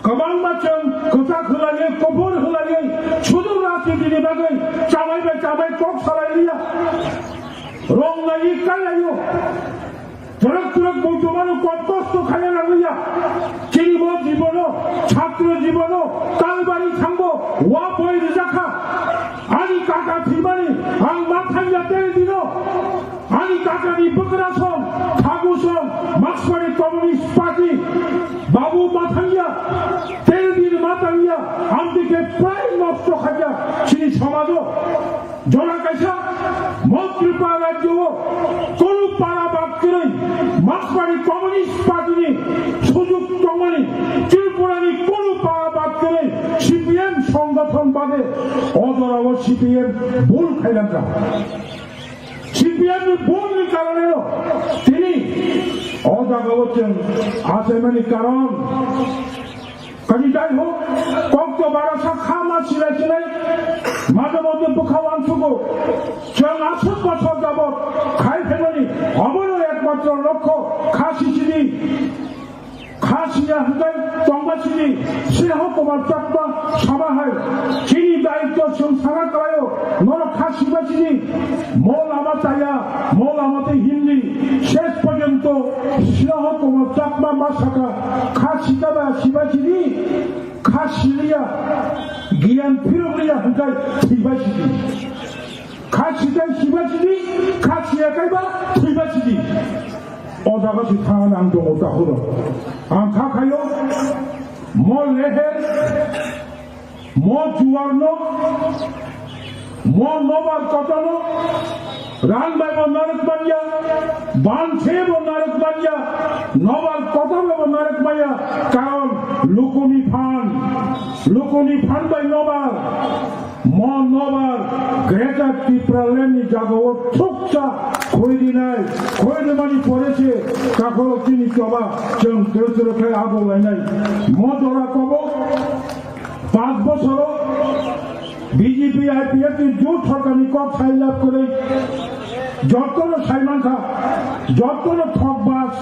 kwbangma chwng kwchak hwlaiwi, kubur hwlaiwi, sudu rajnitini bagwi chamai bai chamai kok salai liya. Rong naiwi kai laio. Twrwk twrwk buitomano kok kosto khaiya nangliya. Chini bo jibono, chhatro jibono, talbari thango, wa boi rwjakha. Ani kaka thwimani ang ma thangya tel dino. Ani kakani bwkrasong, thagusong, Markswari Communist Party, Babu ma thangya, tel din ma thangya, amtwi khe prai nosto khaiya chini somajo. Jora kaisa mo Tripura rajyo o kunu para bad kwrwi Markswari Communist Party ni sujuk tongmani, Tripura ni kunu para bad kwrwi C P M songothon bade o jora o C P M bul khailangkha. C P M ni bul ni karone no tini o jaga o chwng achaimani karon. Kani jai hok, kok to barasa khama silai silai, maje moddhe bwkha uansugo. Chwng aswk bosor jabot khai phaimani, obono ekmatro lokho kha sisidi, kha siya hwnkhe tongma sidi, Sneha Kumar Chakma sama hai. Chini daityo chwng sana kalaio, norok kha siba sidi, mo lama chaya, mo lama tei Hindi, ses porjonto Sneha Kumar Chakma ma saka, kha sita ba siba sidi, kha siliya, giyan phirokliya hwnkhe thwiba sidi. Kha sita siba sidi, kha siya kaiba thwiba sidi. O jaga si thangna ang tongo tahuro. Ang kha khayo, mo leher, mo juarno, mo nobar kotano, rang bai bo narwk manya, ban se bo narwk manya, nobar kotano bo narwk manya, karon lukuni phan, lukuni phan bai nobar, mo nobar Greater Tipraland ni jaga o thukcha khoi rinai, khoi rimani pore se kakhoro chini choba chwng tero tero khe abo lainai. Mo jora kobo Panch bosoro B J P I P F ni jut sorkarni kok sai lab kwrwi jottono sai mankha, jottono thok bas.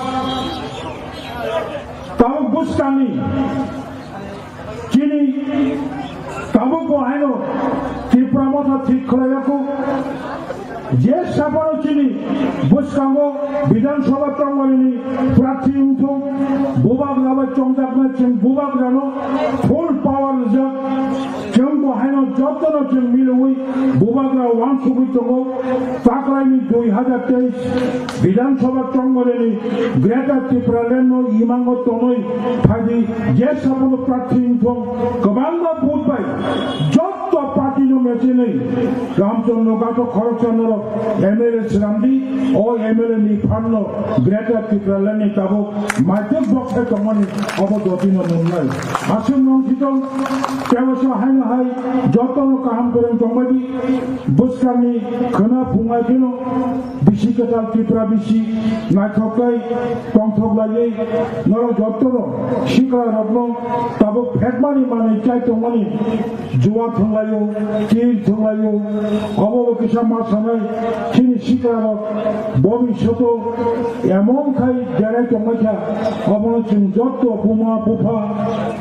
Tabuk bwskangni chini tabuk bo haino Tipra Motha thik khlaiyaku. Je saphano chini bwskang Bwskango Bidhan Sabha chongmani prarthi wngthung, Bubagra bai chongjaknai chwng Bubagrano full power rijak. Chwng bo haino jotono chwng milwi Bubagra uansugwi tongo. Taklaini dui hajar teis Bidhan Sabha chongmani Greater Tipraland no imango tonwi phaidi, je sabono prarthi wngthung, kwbangma vote bai jotto party no mechenwi Ramchandra Gathok khoroksa norok M L A swnamdi, o M L A ni phan no Greater Tipraland ni tabuk maituk bokthai tongmani obo dotino nungnai. Aswk nung sitong tebasa haino hai jotono kaham kwrwng tongmani bwskangni khwna phungai phino bisi kwtal Tripura bisi naithok khe tongthok laiwi norok jotono sikla rokno tabuk phekmani manwi chai tongmani. Juwa thwnglaio, tir thwnglaio, obo bo kisa ma sanai, chini sikla rok bobishoto emon khai berai tongmai kha, obono chwng jotto buma bupha,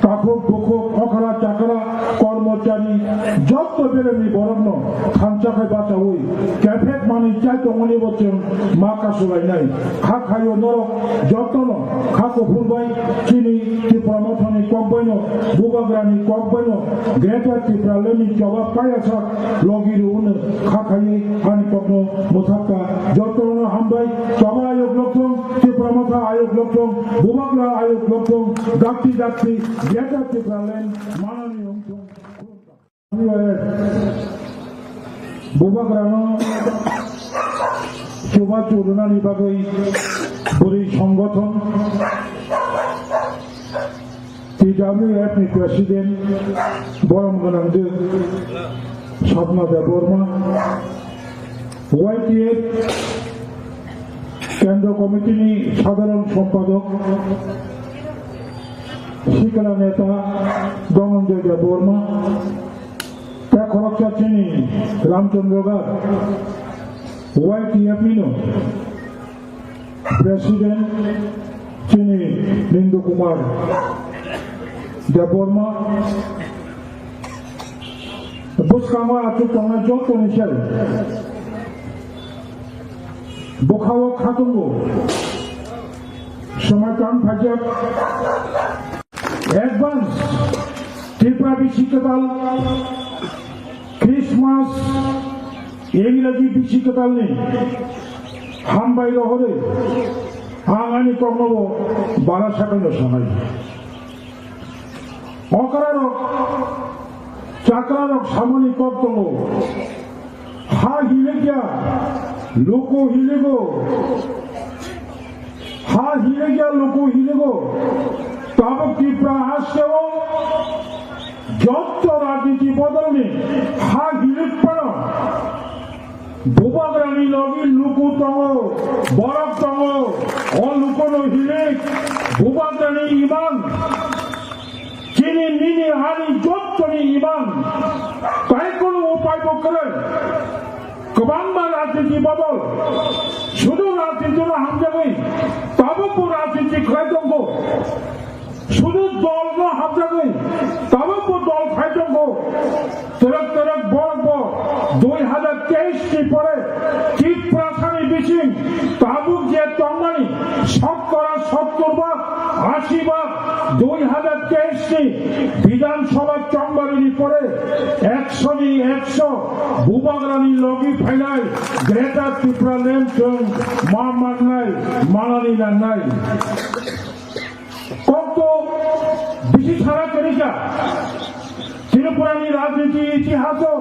takhuk bukhuk, okra chakra, kormochari, jotto beremni borokno thansa khai bachaui, kephek manwi chai tongmani bo chwng ma kasulainai. Kha khaio norok jotono kha kuphur bai chini Tipra Mothani kok baino, Bubagrani kok baino, Greater Tipraland ni choba payasa logi rwno kha khaiwi ani kokno mwthakha. Jotono hambai, choba ayok lokthong, Tipra Motha ayok lokthong, Bubagra ayok lokthong, dakti dakti Greater Tipraland manani wngthong. Bubagrano chubachu rwnani bagwi bwrwi songgothon T W F ni president borom gwnang de Sapna Debbarma, Y T F Kendra Committee ni sadharon sompadok sikla neta Dhananjay Debbarma, tei khoroksa chini Ramchandra Gath, Y T F ni no president chini Nindu Kumar Debbarma, bwskango achuk tongnai joto ni sari. Bwkhao khatungo swmai tang phaijak advance Tripura bisi kwtal Christmas Ingraji bisi kwtalni hambai rohorwi ang ani koknobo bara sakhaino sanai. Okrarok, chakrarok samani kok tongo. Ha hilikya, luku hiligo. Ha hilikya, luku hiligo. Tabuk Tripura hasteo jotto rajniti bodolni ha hilik phano Bubagrani logi luku tongo, borok tongo, o lukuno hilik, Bubagrani iman, chini nini hani jottoni iman, tai kono upai bo kwrwi. Kwbangma rajniti bodol, sudu rajnitino hamjagwi, tabukbo rajniti khlai tongo. Sudu dolno hamjagwi, tabukbo dol khai tongo. Twrwk twrwk borokbo dui hajar teis ni pore Tiprasani bising tabuk je tongmani sotkora sottor bhag, ashi bhag, dui hajar teis ni Bidhan Sabha chongmani pore ekso ni ekso Bubagrani logi phainai Greater Tipraland chwng ma mannai, manani nangnai. Kokto bisi sara kwrwikha. Tripurani rajniti itihaso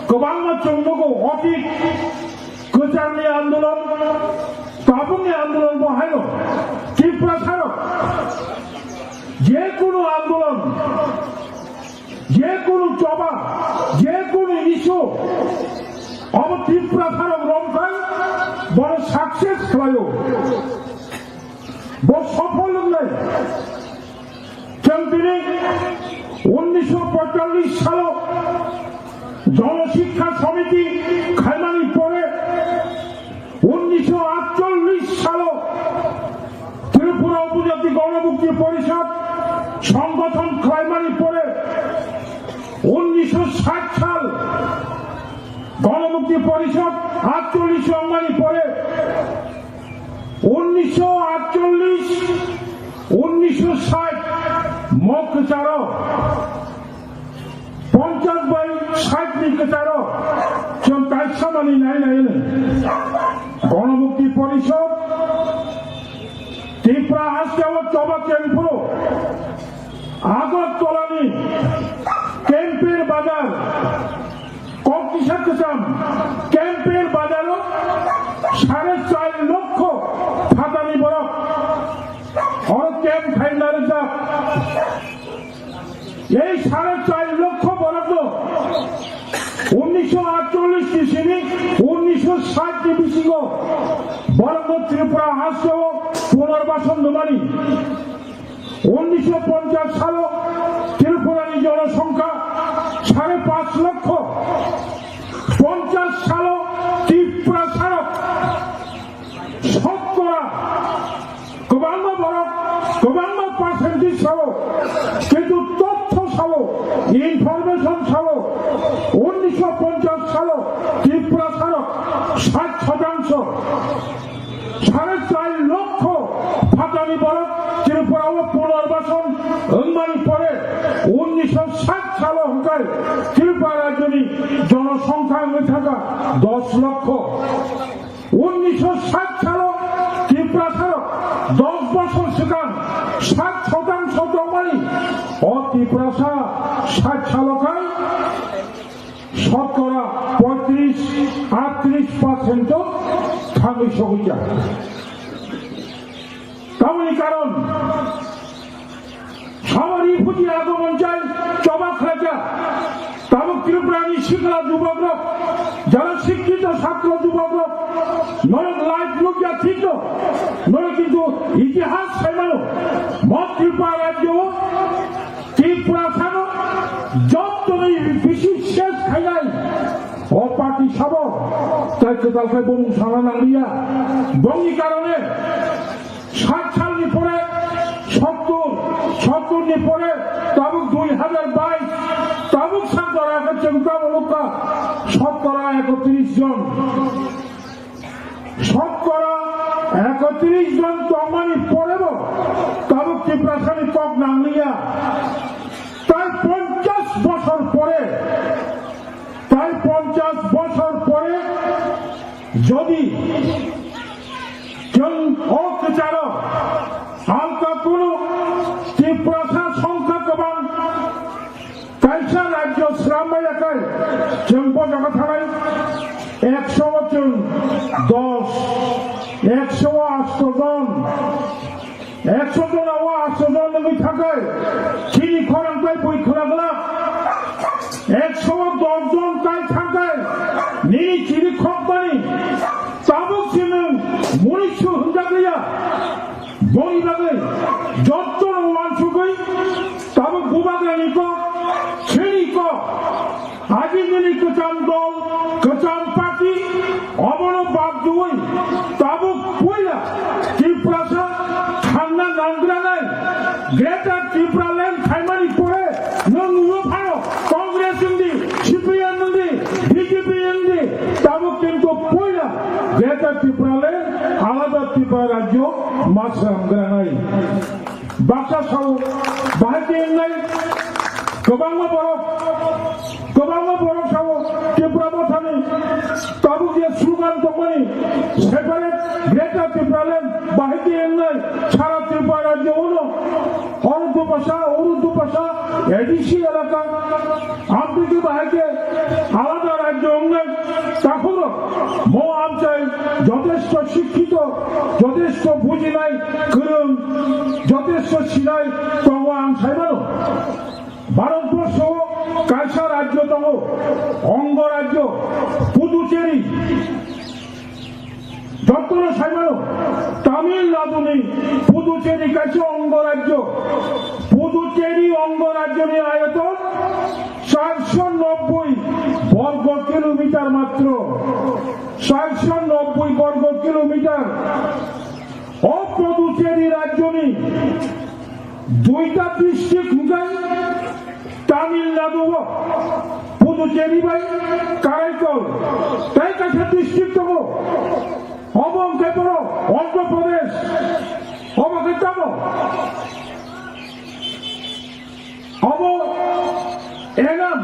kwbangma chwng nugo, otit kwcharni andolon, tabukni andolon bo haino Tripura sarok je kunu andolon, je kunu choba, je kunu issue, obo Tripura sarok romkhai bono success khlaio. Bo sophol wngnai. Chwng tini unnisho poitallis salo Jono Shiksha Samiti khaimani pore, unnisho atchollis salo Tripura Upojati Gonomukti Porishad songgothon khlaimani pore, unnisho sait sal Ganamukti Porishod atchollish wngmani pore, unnisho atchollish, unnisho sait mok kwcharo, ponchash bai sait ni kwcharo chwng kaisa manwi nai nai hwnwi Ganamukti Porishod Tripura hasteo choba kemphuru Agartala ni Kempir Bazar, Kokisa Kwcham Kempir Bazar o sare char lokho phatani borok oro camp khaina rijak. Ei sare char lokho borokno unnisho atchollish ni simi unnisho sait ni bisingo borokno Tripura hasteo punarbason rwmani. Unnisho ponchash salo Tripurani jonosongkha sare panch lokho. Ponchash salo Tiprasarok sotkora kwbangma borok, kwbangma percentage sao, kintu totho sao, information sao, unnisho ponchash salo Tiprasarok sait shotangsho, sare char lokho phatani borok Tripura o punarbason wngmani pore unnisho sait salo hwnkhe Tripura rajyoni jonosongkha wngwi thangkha dos lokho. Unnisho sait salo Tiprasarok dos bosor swkang sait shotangsho tongmani, o Tiprasa sait salo khai sotkora poitrish, attrish percent o thangwi sogwi ya. Tamoni karon, samari phuti ago monchai choba khlaja. Tabuk Tripura ni sikla jubokrok, jara sikkito chhatro jubokrok, norok live nukya thikno, norok kintu itihas saimano, mo Tripura rajyo o Tiprasano jottoni bisi ses khainai o party sabo, tai kwtal khai bumung sana nangliya. Bongni karone sait salni pore sottor, sottor ni pore tabuk dui hajar bais, tabuk sangkora khe chwng tamo nukha sottora ekotris jon. Sotkora ekotris jon tongmani porebo tabuk Tiprasani kok nangliya. Tai ponchash bosor pore, tai ponchash bosor pore jodi chwng o kwcharo alka kunu Tiprasa songkha kwbang, kaisa rajyo srambai akai, chwng bo jaga thanai ekso o chwng dos, ekso o asto jon, ekso jon o asto jon wngwi thakai, chini khorang bai bui khwlak glak, ekso o dos jon kai thakai, nini chini khokmani tabuk se nwng munisu hwnjak liya. Boni bagwi jottono uansugwi tabuk bubagrani kok, chini kok, ajinini kwcham dol, kwcham party, obono bad rwui tabuk puila Tiprasa thanna nangranai Greater Tipraland khaimani pore nwng nugo phano Congress wngdi, C P M wngdi, B J P wngdi, tabuk kintu puila Greater Tipraland alada Tripura rajyo ma swnam granai. Baksa sao, bahai khe wngnai, kwbangma borok, kwbangma borok sao, Tripura mothani tabuk je slogan tongmani, separate Greater Tipraland, bahai khe wngnai, sara Tripura rajyo uno, oro dupasa, oro dupasa, A D C elaka, Amtwi khe bahai khe alada rajyo wngnai takhukrok mo amchai jotesto sikkito, jotesto bujinai kwrwng, jotesto sinai tongo ang saimano. Bharatborsho o kaisa rajyo tongo, ongo rajyo, Puducherry. Jottono saimano, Tamil Nadu ni Puducherry kaisa ongo rajyo. Puducherry ongo rajyo ni ayoton charso nobboi borgo kilometer matro. Charso nobboi borgo kilometer. O Puducherry rajyo ni duita district hwnkhai Tamil Nadu o Puducherry bai Karaikal, tei kaisa district tongo. Obo wngkhe borok Andhra Pradesh. Obo khe tamo? Obo Enam,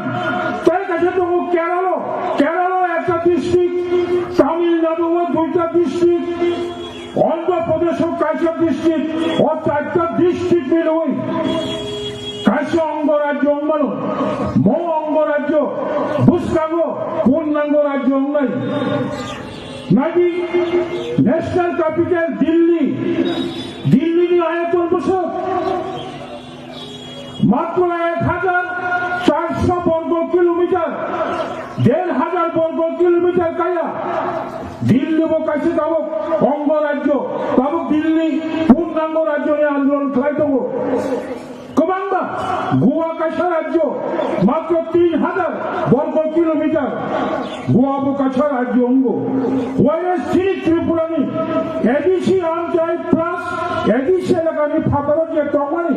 tei kaisa tongo Kerala. Kerala ekta district, Tamil Nadu o duita district, Andhra Pradesh o kaisa district, o charta district milwi kaisa ongo rajyo wngmano. Mo ongo rajyo bwskango purnango rajyo wngnai. Naidi, National Capital Delhi, Delhi ni ayaton bwswk matro ek hajar charso borgo kilometer, der hajar borgo kilometer kaya. Delhi bo kaisa tabuk ongo rajyo, tabuk Delhi purnango rajyo ni andolon khlai tongo. Kwbangma Goa kaisa rajyo, matro tin hajar borgo kilometer. Goa bo kaisa rajyo wngo. Whereas chini Tripura ni A D C Amchai plus A D C elaka ni phataro je tongmani,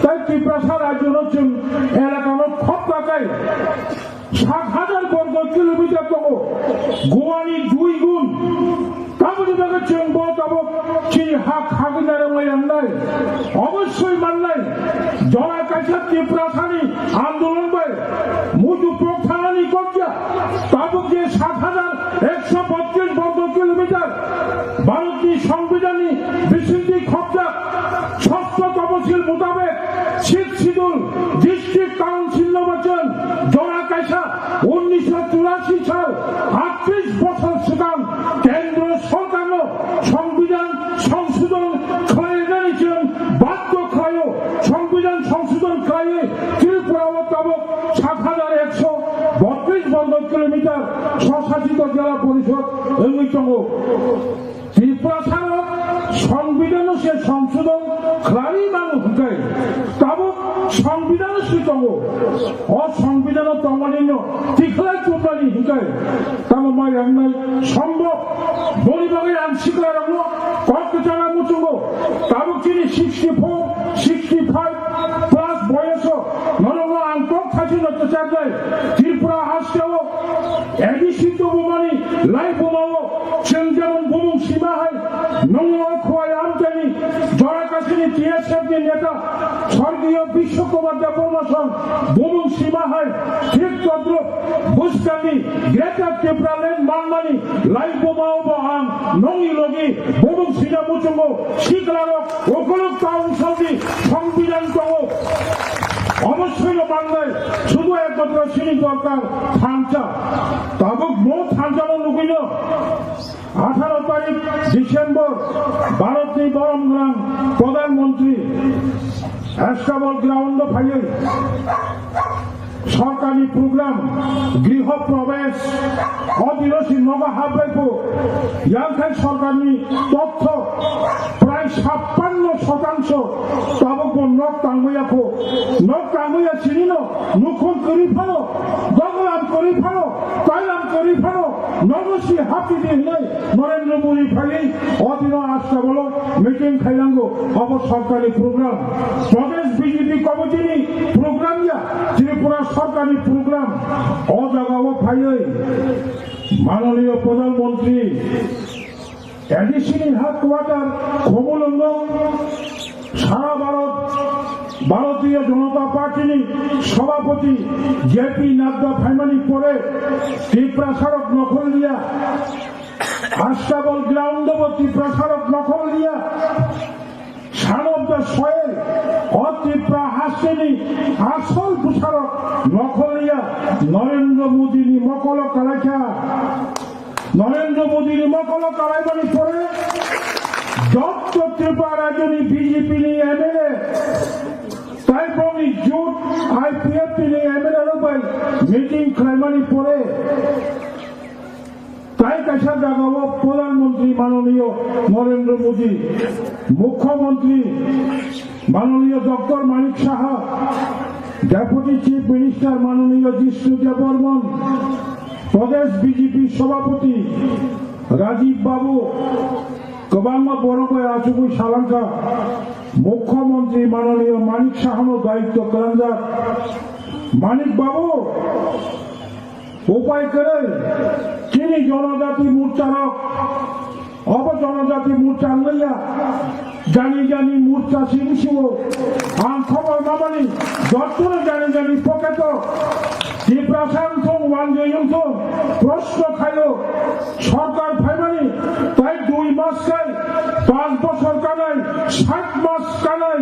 tai Tiprasa rajyo no chwng elaka no khopta kai sat hajar borgo kilometer tongo. Goa ni dui gun. Tamoni bagwi chwng bo tabuk chini ha khagwi narwknai yangnai. Obossoi mannai. Jora kaisa Tiprasani andolon bai muitu pok thanani kokya. Tabuk je sat hajar ekso botris borgo kilometer Bharatni Songbidanni bisingtwi khopjak. Sosto toposil mutabek Sixth Schedule District Council no bachon jora kaisa unnisho churashi sal, atris bochor swkang Kendro Sorkarno Songbidan Songsodhon khlainani chwng badhyo khlaio. Songbidan Songsodhon khlaiwi Tripura o tabuk sat hajar ekso botris borgo kilometer swsasito jela porishod wngwi tongo. Tiprasarok Songbidanno se songsodhon khlai mano hwnkhe, tabuk Songbidanno se tongo. O Songbidano tongmanino tikhlai chuplani hwnkhe, tamo mai rangnai sombhob. Boni bagwi ang siklarokno kok kwchana muchungo. Tabuk chini sixty four, sixty five plus boyoso norokno ang kok thaisino kwcharnai. Tripura hasteo A D C tubumani lai bumao chwng jemon bumung sima hai nungni o Khowai Amchaini jora kasini T S F ni neta sorgiyo Bishwa Kumar Debbarma song bumung sima hai thik todrup bwskangni Greater Tipraland manmani lai bumao bo ang nungni logi bumung sina muchungo siklarok Ukuluk Council ni Songbidan tongo. Obossoi no mangnai, sudu ekmatro chini dorkar thansa. Tabuk bo thansa no nugwino atharo tarik December Bharat ni borom gwnang Pradhan Mantri Astabal ground o phaiwi Sorkarni program Griho Prabesh, o dino si nogo habbai phu, yang khai sorkarni totho prai sappanno sotangsho tabuk bo nok tangmaya phu, nok tangmaya sinino nukhung kwrwi phano, doglam kwrwi phano, tailam kwrwi phano, nogo si hapidi hwnwi Narendra Modi phaiwi o dino Astabalo meeting khailango, obo sorkarni program. Pradesh B J P committee ni program ya, Tripura sorkarni program. O jaga o phaiwi mananiyo Pradhan Mantri A D C ni headquarter Khumulwngo sara Bharat Bharatiya Janata Party ni Sabhapati J P Nadda phaimani pore Tiprasarok nokhol liya Astabal ground o bo Tiprasarok nokhol liya. Son of the soil, o Tipra hasteni asol bwsarok nokhol liya Narendra Modi ni mokolo kalaikha. Narendra Modi ni mokolo kalaimani pore jotto Tripura rajyoni B J P ni M L A tai bongni jut I P F T ni M L A rok bai meeting khlaimani pore Tai kaisa jagao Pradhan Mantri mananiyo Narendra Modi, Mukhyamantri mananiyo Doctor Manik Saha, Deputy Chief Minister mananiyo Jishnu Debbarman, Pradesh B J P Sabhapati Rajiv Babu, kwbangma borok bai achugwi salangkha. Mukhyamantri mananiyo Manik Sahano daityo kwlangjak. Manik Babu, Upai kwrwi chini Jonojati Morcha rok, obo Jonojati Morcha wngya, jani jani Morcha simi sio. Ang khobor mamani jottono jani jani pocket o Tiprasa wngthung, wanjwi wngthung, proshno khaio. Sorkar phaimani tai dui mas kai, panch bochor kanai, sat mas kanai,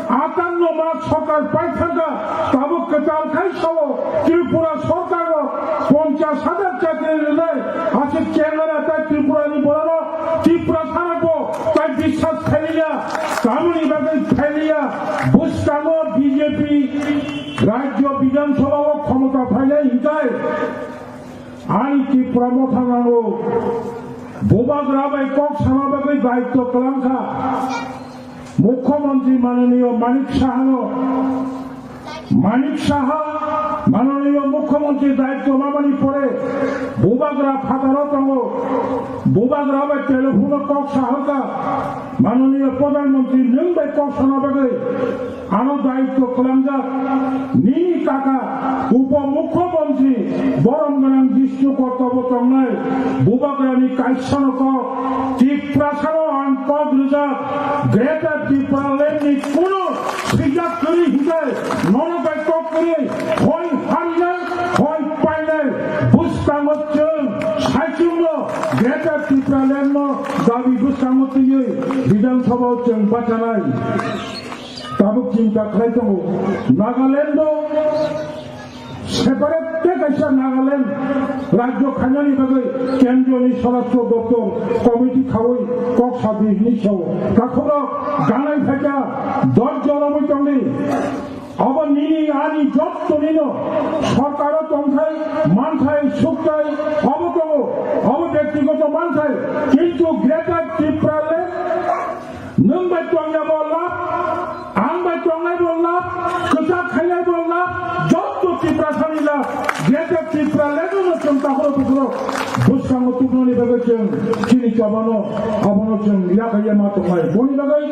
atanno mas sorkar pai thangkha, tabuk kwtal khai sao Tripura sorkarno ponchas hajar chakri rwnai, aswk chengmani tai Tripurani bororok, Tiprasarokbo tai biswas khailiya, tamoni bagwi khailiya, bwskango B J P Rajya Bidhan Sabha o khomota phainai hinkai. Ani Tipra Motha nango. Bubagra bai kok sana bagwi daitto kwlangkha Mukhyamantri mananiyo Manik Sahano. Manik Saha mananiyo Mukhyamantri daitto mamani pore Bubagra phataro tongo. Bubagra bai telephone kok sahorkha mananiyo Pradhan Mantri nwng bai kok sana bagwi. Ano daitto kwlangjak nini kaka Upo Mukhyamantri borom gwnang Bishnu Kotobo tongnai Bubagrani kaisano kok Tiprasano ang kok rijak Greater Tipraland ni kunu swijak kwrwi hinkai nono bai kok kwrwi hoi harinai hoi painai bwskango chwng saichungno Greater Tipraland no dabi bwskango twiwi Bidhan Sabha o chwng bachanai. Tabuk chinta khlai tongo, Nagaland o separate tei kaisa Nagaland rajyo khainani bagwi kendroni Swarashtra Doptor committee khaui kok sabi hinwi sao. Takhukrok ganai phaikha, dojjo romwi tongdi. Abo nini ani jottonino sorkaro tongthai, manthai, sukthai, obo tongo, obo bektigoto manthai. Kintu Greater Tipraland Nwng bai tongya bo lab, ang bai tongnai bo lab, kwchak khainai bo lab, jotto Tiprasani lab, Greater Tipraland no chwng takhoro bukhoro bwskango tubunani bagwi chwng chini chobano, abono chwng yakhaiya ma tongnai. Boni bagwi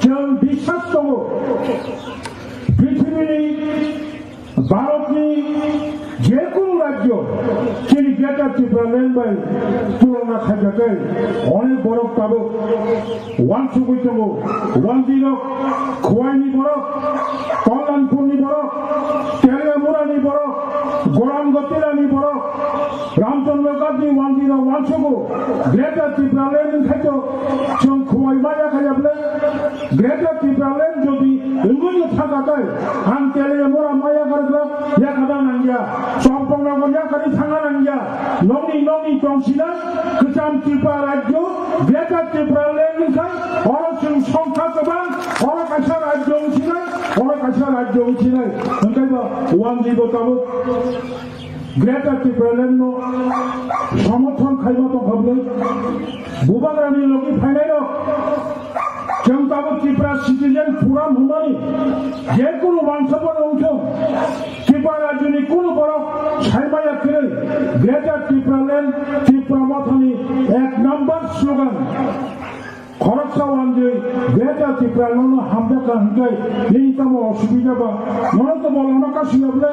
chwng biswas tongo, prithibini Bharatni jekunu rajyo chini Greater Tipraland bai tulona khaijakhe onek borok tabuk wansugwi tongo. Wanjwirok Khwaini borok, Kalyanpurni borok, Teliamurani borok, Gorangatilani borok, Ramchandra Ghatni wanjwirok wansugo. Greater Tipraland wngkhaito chwng Khwai maya khaiya bwle. Greater Tipraland jodi wngwi thangkha khe, ang Teliamura maya karwkla yakarna nangya, Champaknagar yakarwi thangna nangya, nokni nokni tongsinai kwcham Tripura rajyo, Greater Tipraland wngkha, oro chwng songkha kwbang, oro kaisa rajyo wngsinai, oro kaisa rajyo wngsinai, hwnkhe bo wanjwi bo tabuk. Greater Tipraland no somorthon khaima tongkha bwle? Bubagrani logi phainai rok, chwng tabuk Tripura Citizen Forum hwnmani je kunu wansukmano wngthung, Tripura rajyoni kunu borok saimaya kwrwi Greater Tipraland, Tripura Mothani ek number slogan. Khoroksa wanjwi Greater Tipraland no hamjakha hwnkhe nini tamo osubida ba? Nono to bolongno kasiya bwle?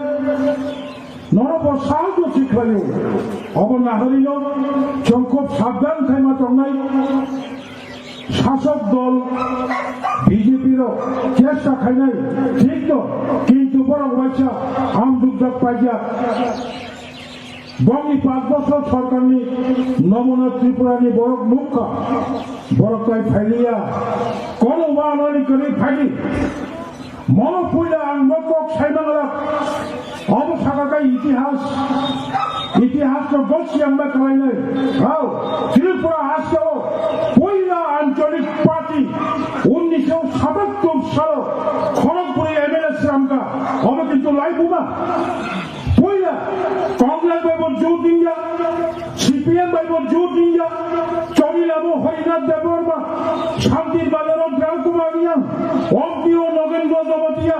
Nono bo sahajyo se khlaio. Obo naharino chwng khub sabdan khaima tongnai. Sasok dol B J P rok chesta khainai thik to, kintu borok waisa amdukjak paijak. Bongni panch bochor sorkarni nomona Tripurani borok nukha, borok tai phailiya. Kono wanani kwrwi phaidi. Mono puila ang no kok saimangla. Obo sakha khe itihas, itihasno gosiangma khlainai. Hao, Tripura hasteo puila ancholik party unnisho satattor salo khorokbwrwi M L A sramkha. Obo kintu laibuma. Puila Congress bai bo jut wngya, C P M bai bo jut wngya, Chowri Lamo Harinath Debbarma, Shantir Bazaro Ram Kumar Reang, M P O Nogendra Jamatia,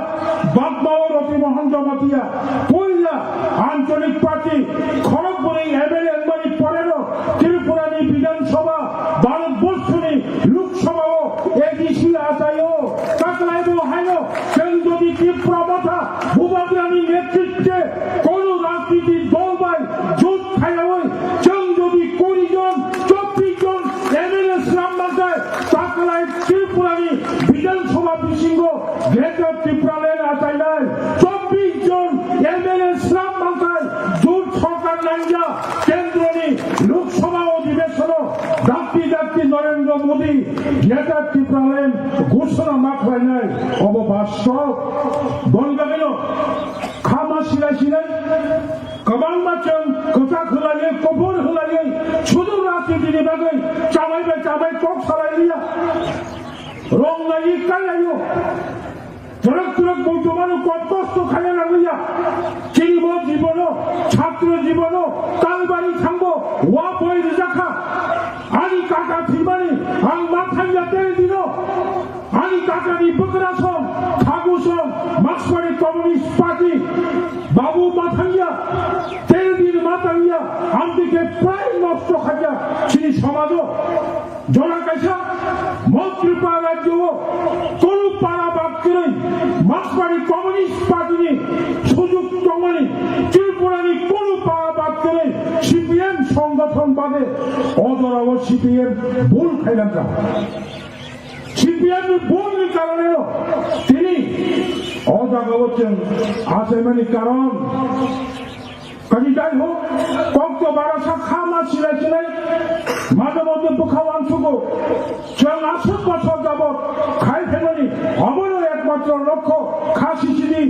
Bagmao Roti Mohan Jamatia, puila ancholik party, khorokbwrwi M L A wngmani porero Tripurani Bidhan Sabha, Bharat Borshoni Lok Sabha o A D C achaio, taklaibo haino, chwng jodi Tipra Motha Bubagrani netritwe kono rajniti dol bai Tipraland achainai chobbish jon M L A slam mankai jut sorkar nangya kendroni Lok Sabha odhibeshono dakti dakti Narendra Modi Greater Tipraland ghoshona ma khlainai obo bastob. Boni bagwino khama silai silai kwbangma chwng kwchak hwlaiwi, kubur hwlaiwi, sudu rajnitini bagwi chamai bai chamai kok salai liya. Rong naiwi kai laio. Twrwk twrwk muitu mano, kok kosto khaina nangliya. Chini bo jibono, chhatro jibono, talbari thango, wa boi rwjakha. Ani kaka thwimani, ang ma thangya tei dino. Ani kakani bwkrasong, thagusong, Markswari Communist Party, Babu Mathangya, Teldin Mathangya, amtwi khe prai nosto khaikha chini somajo. Jora kaisa, mo Tripura rajyo o kunu para bad kwrwi, Markswari Communist Party ni sujuk tongmani, Tripura ni kunu para bad kwrwi, C P M songgothon bade, o jora o C P M bul khailangkha. C P M ni bhul ni karone no tini o jaga o chwng achaimani karon. Kani jai hok, kok to bara sa khama silai silai, maje moddhe bwkha uansukgo. Chwng aswk bosor jabot khai phaimani, obono ekmatro lokho kha sisini.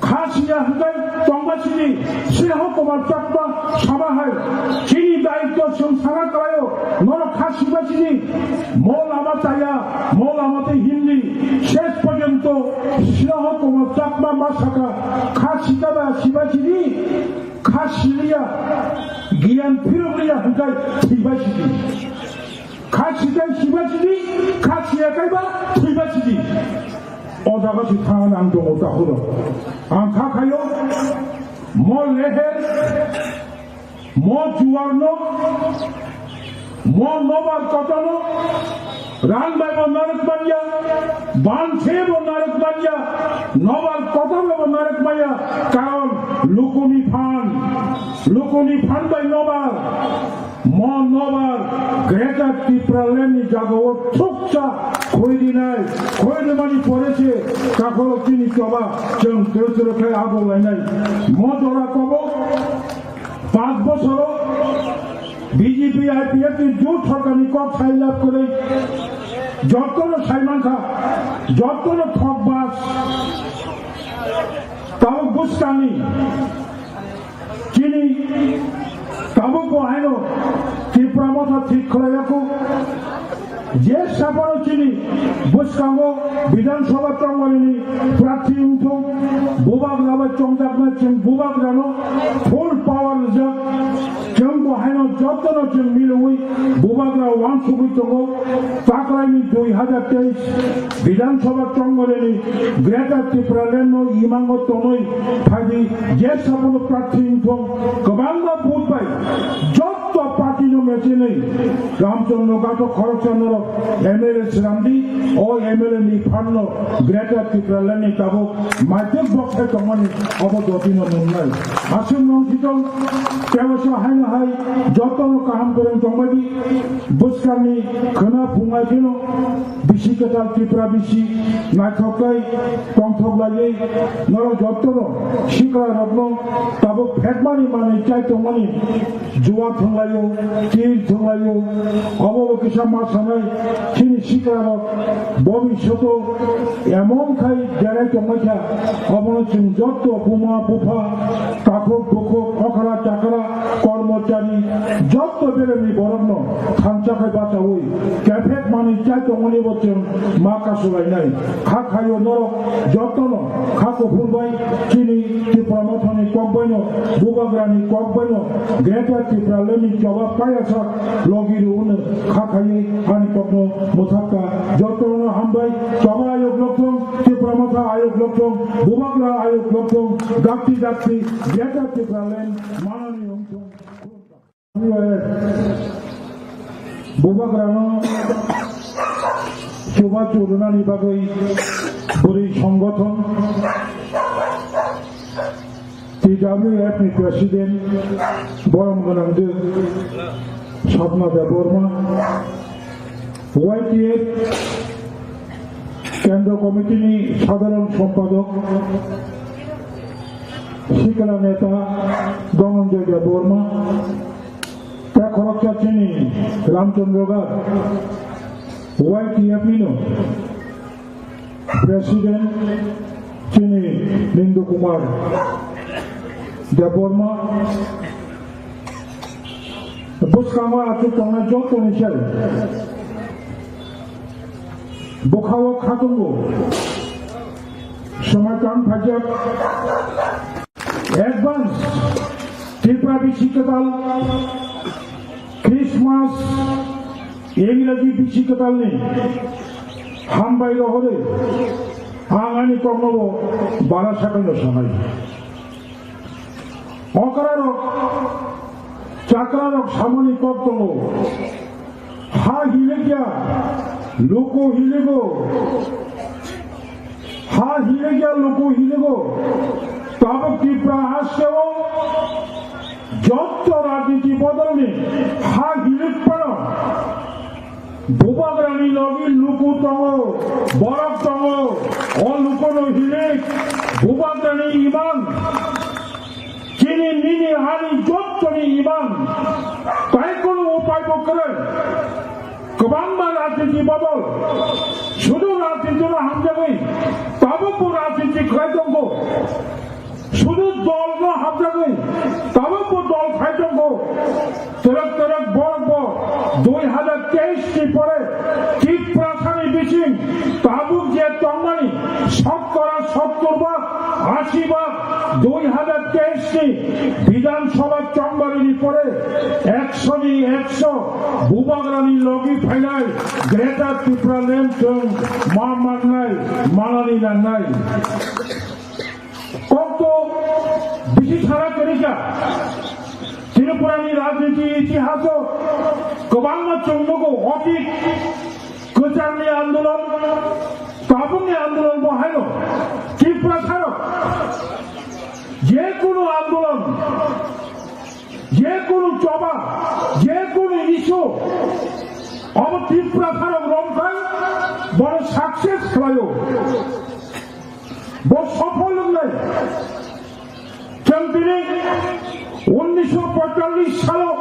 Kha siya hwnkhe tongba sini, Sneha Kumar Chakma sama hai chini daityo chwng sana kwlaio, norok kha siba sini, mo lama chaya, mo lama tei hindi, ses porjonto Sneha Kumar Chakma ma saka, kha sika ba siba sini, kha siliya, giyan phirokliya hwnkhe thwiba sini. Kha sikai siba sidi, kha siya kaiba thwiba sidi. O jaga si thangna ang tongo takhoro. Ang kha khayo, mo leher, mo juwarno, mo nobar kotano, rang bai bo narwk manya, ban se bo narwk manya, nobar kota bai bo narwk manya, karon lukuni phan, lukuni phan bai nobar. Mo nobar Greater Tipraland ni jagao thukcha khoi rinai, khoi rimani pore se takhoro chini choba chwng twrwk twrwk khe abo lainai. Mo jora kobo panch bosoro B J P I P F ni jut sorkar ni kok sai lab kwrwi jottono sai mankha, jottono thok bas. Tabuk bwskangni chini tabuk bo haino Tipra Motha thik khlaiyaku. Je saphano chini bwskango Bidhan Sabha tongmani prarthi wngthung, bubagra bai chongjaknai chwng bubagrano full power rijak. Chwng bo haino jotono chwng milwi bubagra uansugwi tongo. Taklaini dui hajar teis Bidhan Sabha chongmani Greater Tipraland no imango tonwi phaidi je saphano prarthi wngthung kwbangma vote bai jotto party no mechenwi Ramchandra Gathok khoroksa norok M L A swnamdi, o M L A ni phanno Greater Tipraland ni tabuk maituk bokthai tongmani obo dotino nungnai. Aswk nung sitong tebasa haino hai jotono kaham kwrwng tongbaidi bwskangni khwna phungai phino bisi kwtal Tripura bisi naithok khe tongthok laiwi norok jotono sikla rokno tabuk phekmani manwi chai tongmani. Juwa thwnglaio, tir thwnglaio, obo bo kisa ma sanai, chini siklarok bobishoto emon khai derai tongmai kha, obono chwng jotto buma bupha, takhuk bukhuk, okra chakra, kormochari, jotto beremni borokno thansa khai bachaui kephek manwi chai tongmani bo chwng ma kasulainai. Kha khaio norok jotono kha kuphur bai chini Tipra Mothani kok baino, Bubagrani kok baino, Greater Tipraland ni choba payasa logi rwno kha khaiwi ani kokno mwthakha. Jotono hambai, choba ayok lokthong, Tipra Motha ayok lokthong, Bubagra ayok lokthong, dakti dakti Greater Tipraland manani wngthong. Bubagrano chubachu rwnani bagwi bwrwi songgothon T W F ni president borom gwnang de Sapna Debbarma, Y T F Kendra Committee ni Sadharan Sompadok, Sikla Neta Dhananjay Debbarma, tei khoroksa chini Ramchandra Gar, Y T F ni no President chini Nindu Kumar Debbarma, bwskango achuk tongnai joto ni sal. Bwkhao khatungo swmai tang phaijak advance Tripura bisi kwtal Christmas Ingraji bisi kwtalni hambai rohorwi ang ani kokno bo bara sakano sanai. Okrarok, chakrarok samani kok tongo. Ha hilikya, luku hiligo. Ha hilikya, luku hiligo. Tabuk Tripura hasteo jotto rajniti bodolni ha hilik pano. Bubagrani logi luku tongo, borok tongo, o lukuno hilik, bubagrani iman. Chini nini hani jottoni iman. Tai kono upai bo kwrwi. Kwbangma rajniti bodol. Sudu rajnitino hamjagwi, tabukbo rajniti khlai tongo. Sudu dolno hamjagwi, tabukbo dol khai tongo. Twrwk twrwk borokbo dui hazar teis ni pore Tiprasani bising tabuk je tongmani sotkora sottor bhag, ashi bhag, dui hazar teis ni Bidhan Sabha chongbarini pore ekso ni ekso Bubagrani logi phainai Greater Tipraland chwng ma mannai, manani nangnai. Kokto bisi sara kwrwikha. Tripurani rajniti itihaso kwbangma chwng nugo, otit kwcharni andolon, tabukni andolon bo haino Tripura sarok je kunu andolon, je kunu choba, je kunu issue, obo Tripura sarok romkhai bono success khlaio. Bo sofol wngnai. Chwng tini unnisho poitallis salo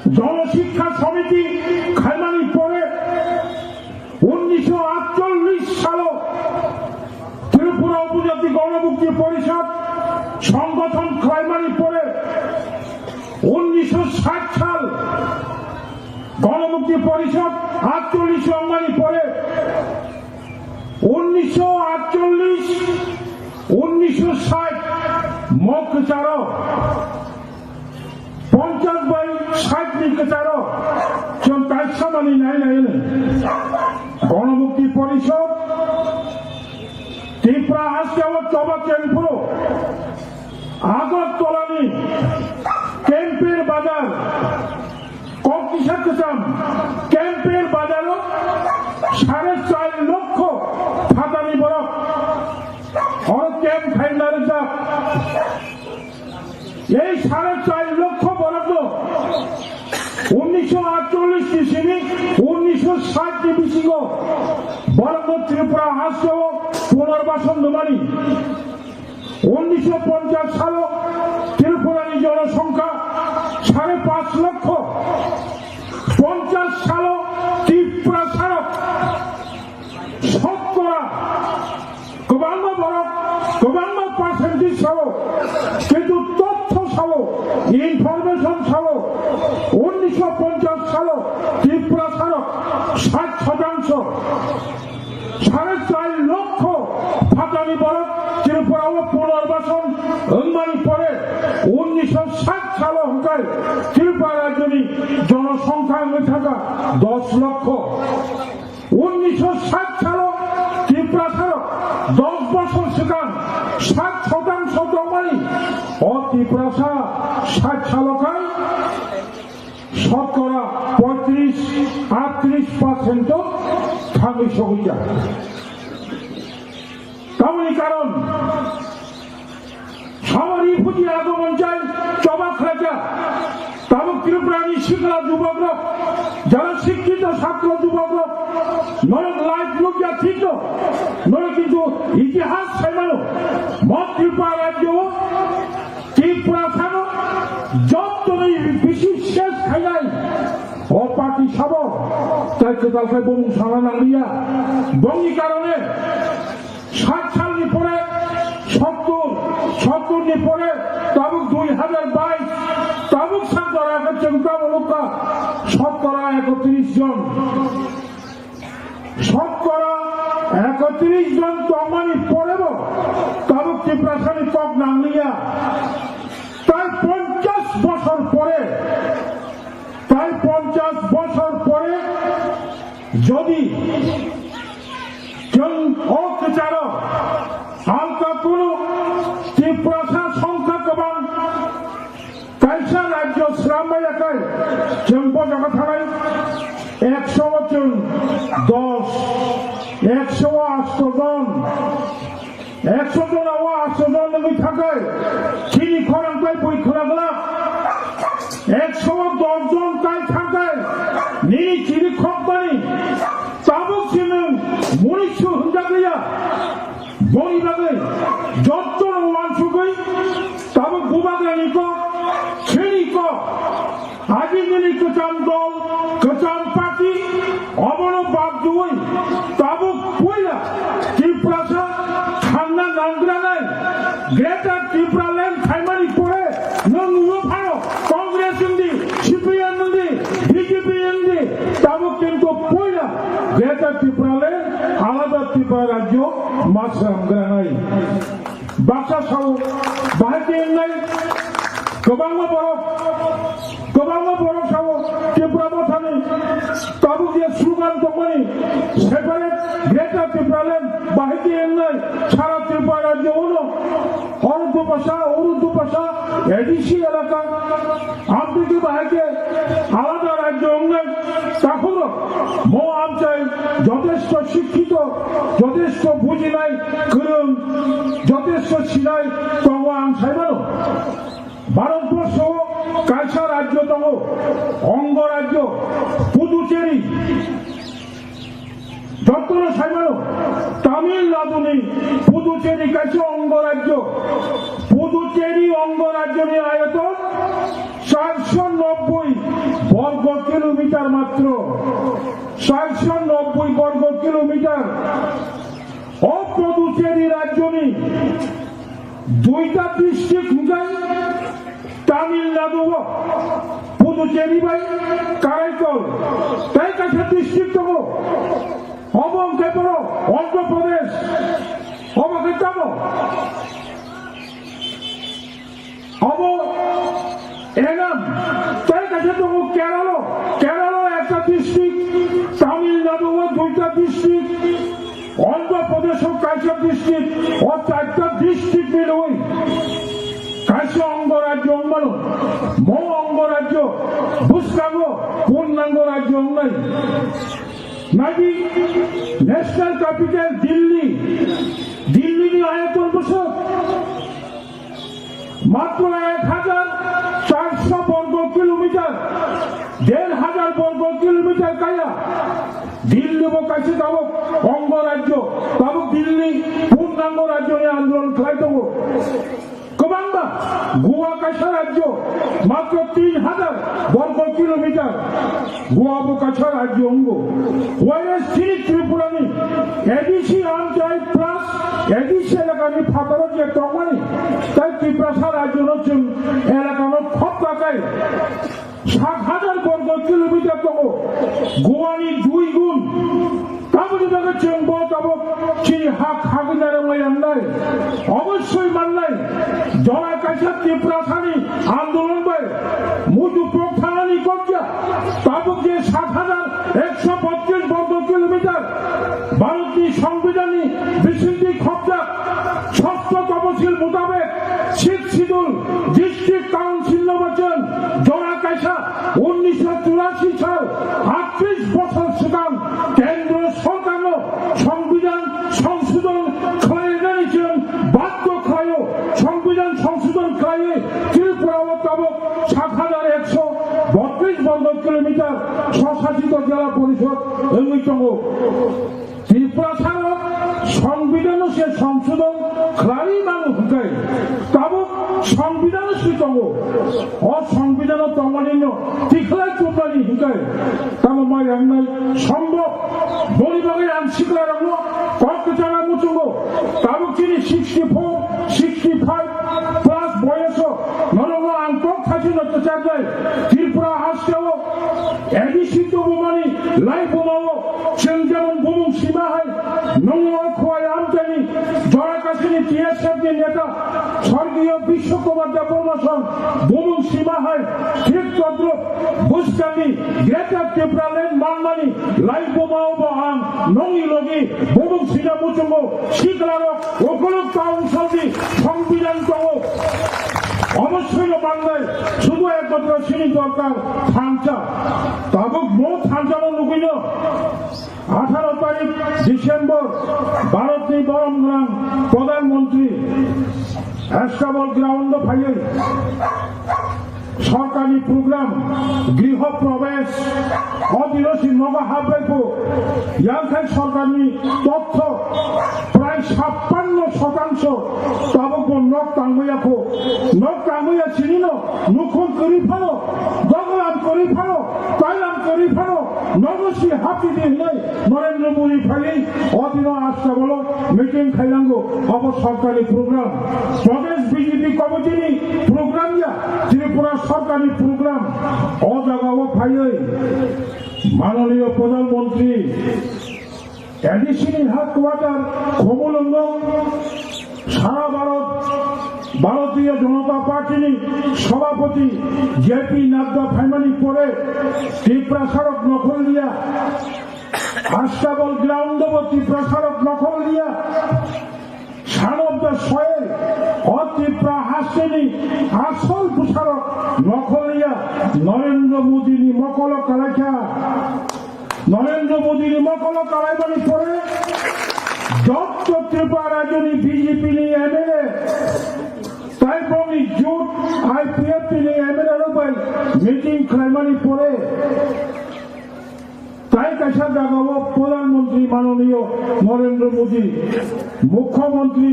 Jono Shiksha Samiti khaimani pore, unnisho atchollis salo Tripura Upojati Gonomukti Porishad songgothon khlaimani pore, unnisho sait sal Gonomukti Porishad atchollis wngmani pore, unnisho atchollis, unnisho sait mo kwcharo, ponchas bai sait ni kwcharo chwng kaisa mani nai nai ni Gonomukti Porishad Tripura hasteo choba kemphuru Agartala ni Kempir Bazar Kok kisa kwcham, Kempir Bazaro sare char lokho phatani borok oro camp khaina rijak. Ei sare char lokho borokno unnisho atchollis ni simi unnisho sait ni bisingo borokno Tripura hasteo punarbason rwmani. Unnisho ponchas salo Tripurani jonosongkha sare panch lokho. Ponchas salo Tiprasarok sotkora kwbangma borok, kwbangma percentage sao, kintu tothyo sao, information sao, unnisho ponchas salo Tiprasarok sait shotangsho. Sare char lokho phatani borok Tripura o punarbason wngmani pore unnisho sait salo hwnkhe Tripura rajyoni jonosongkha wngwi thangkha dos lokho. Unnisho sait salo Tiprasarok dos bosor swkang sait shotangsho tongmani o Tiprasa sait salo khai Sotkora poitris, aitris percent o thangwi sogwi ya. Tamoni karon, samari phuti ago monchai choba khlaija. Tabuk Tripura ni sikla jubokrok, jara sikkito satro jubokrok, Norok live nukya thik no, norok kintu itihas saimano. Mo Tripura rajyo o, Tripura sano, jotoni bisi ses khainai. O party sabo, tai kwtal khai bomung sana nangliya. Bongni karone, sat salni pore, sottor, sottor ni pore, tabuk dui hajar bais, tabuk sat jora khe chwng tamo nukha, sottora ekotris jon. Sottora ekotris jon tongmani porebo tabuk Tiprasani kok nangliya. Tai ponchash bosor pore, tai ponchash bosor pore jodi chwng o kwcharo alka kunu Tiprasa songkha kwbang kaisa rajyo slambai yakai, chwng bo jaga thanai ekso o chwng dos, ekso o asto jon, ekso jon o asto jon wngwi thakai, chini khorang bai bui khwlak glak, ekso o dos jon kai thakai, nini chini khokmani tabuk se nwng munisu hwnjakliya. Boni bagwi jottono uansugwi tabuk bubagrani kok, chini kok, agindini kwcham dol, kwcham party, obono bad rwui tabuk puila Tiprasa thangna nangranai Greater Tipraland khaimani pore nwng nugo phano Congress wngdi, C P M wngdi, B J P wngdi, tabuk kintu puila Greater Tipraland alada Tripura rajyo ma swnamgranai. Baksa sao, bahai khe wngnai, kwbangma borok, kwbangma borok sao, Tripura mothani tabuk je slogan tongmani, separate Greater Tipraland, bahai khe wngnai, sara Tripura rajyo uno, oro dupasa, oro dupasa, A D C elaka, Amtwi khe bahai khe alada rajyo wngnai takhukrok. Mo amchai jotesto sikkito, jotesto bujinai kwrwng, jotesto sinai tongo ang sai mano. Bharatborsho o kaisa rajyo tongo, ongo rajyo, Puducherry. Jottono saimano, Tamil Nadu ni Puducherry kaisa ongo rajyo. Puducherry ongo rajyo ni ayoton charso nobboi borgo kilometer matro. Charso nobboi borgo kilometer. O Puducherry rajyo ni duita district hwnkhai Tamil Nadu o Puducherry bai Karaikal tai kaisa district tongo. Obo hwnkhe boro Andhra Pradesh. Obo khe tamo? Obo Enam tai kaisa tongo Kerala. Kerala ekta district, Tamil Nadu o duita district. Andhra Pradesh o kaisa district, o charta district milwi kaisa ongo rajyo wngmano. Mo ongo rajyo bwskango purnango rajyo wngnai. Naidi, National Capital Delhi, Delhi ni ayoton bwswk matro ek hajar charso borgo kilometer, der hajar borgo kilometer kaya. Delhi bo kaisa tabuk ongo rajyo, tabuk Delhi purnango rajyo ni andolon khlai tongo. Kwbangma Goa kaisa rajyo, matro tin hajar borgo kilometer. Goa bo kaisa rajyo wngo. Whereas chini Tripura ni A D C amchai plus A D C elaka ni phataro je tongmani, tai Tiprasa rajyo no chwng elaka no khop kakai sat hajar borgo kilometer tongo. Goa ni dui gun. Tamoni bagwi chwng bo tabuk chini ha khagwi narwknai wngnai. Obosoi mannai, jora kaisa Tiprasani andolon bai muitu pok thanani kokya. Tabuk je sat hajar ekso botris borgo kilometer Bharatni Songbidanni bisingtwi khopjak, sosto toposil mutabek Sixth Schedule District Council no bachon jora kaisa unnisho churashi sal, atris bosor swkang Kendro Sorkarno Songbidan songsodhon khlainani chwng badhyo khlaio. Songbidan songsodhon khlaiwi Tripura o tabuk sat hajar ekso botris borgo kilometer swsasito jela porishod wngwi tongo. Tiprasarok Songbidano se songsodon khlai mano hwnkhe tabuk Songbidano se tongo. O Songbidano tongmanino tikhlai tubnani hwnkhe tamo mai rangnai sombhob. Boni bagwi ang siklarokno kok kwchangma muchungo. Tabuk chini sixty four, sixty five plus boyoso norokno ang kok thachino kwchaknai. Tripura hasteo A D C tubumani lai bumao chwng jemon bumung sima hai nungno khwai amchaini Jora Kasini T S F ni neta Sorgiyo Bishwa Kumar Debbarma song bumung sima hai thik todrup bwskangni Greater Tipraland manmani lai bumao bo ang nongni logi bumung sina muchungo siklarok Ukuluk Council ni Songbidhan tongo. Obossoi no mangnai, sudu ekmatro chini dorkar thansa. Tabuk bo thansa no nugwino atharo tarik December Bharat ni borom gwnang Pradhan Mantri Astabal ground o phaiwi Sorkarni program Griho Prabesh, o dino si nogo habrai phu, yang khai sorkarni totho prai sappanno shotangsho tabuk bo nok tangmaya kho, nok tangmaya sinino nukhung kwrwi phano, doglam kwrwi phano, tailam kwrwi phano, nogo si hapidi hinwi Narendra Modi phaiwi o dino Astabalo meeting khailango, obo sorkarni program. Pradesh B J P committee ni program ya, Tripura sorkarni program. O jaga o phaiwi mananiyo Pradhan Mantri A D C ni headquarter Khumulwngo sara Bharat Bharatiya Janata Party ni Sabhapati J P Nadda phaimani pore Tiprasarok nokhol liya. Astabal ground o bo Tiprasarok nokhol liya. Son of the soil, o Tipra hasteni asol bwsarok nokhol liya. Narendra Modi ni mokolo kalaikha. Narendra Modi ni mokolo kalaimani pore jotto Tripura rajyoni B J P ni M L A tai bongni jut I P F T ni M L A rok bai meeting khlaimani pore tai kaisa jagao Pradhan Mantri mananiyo Narendra Modi, Mukhyamantri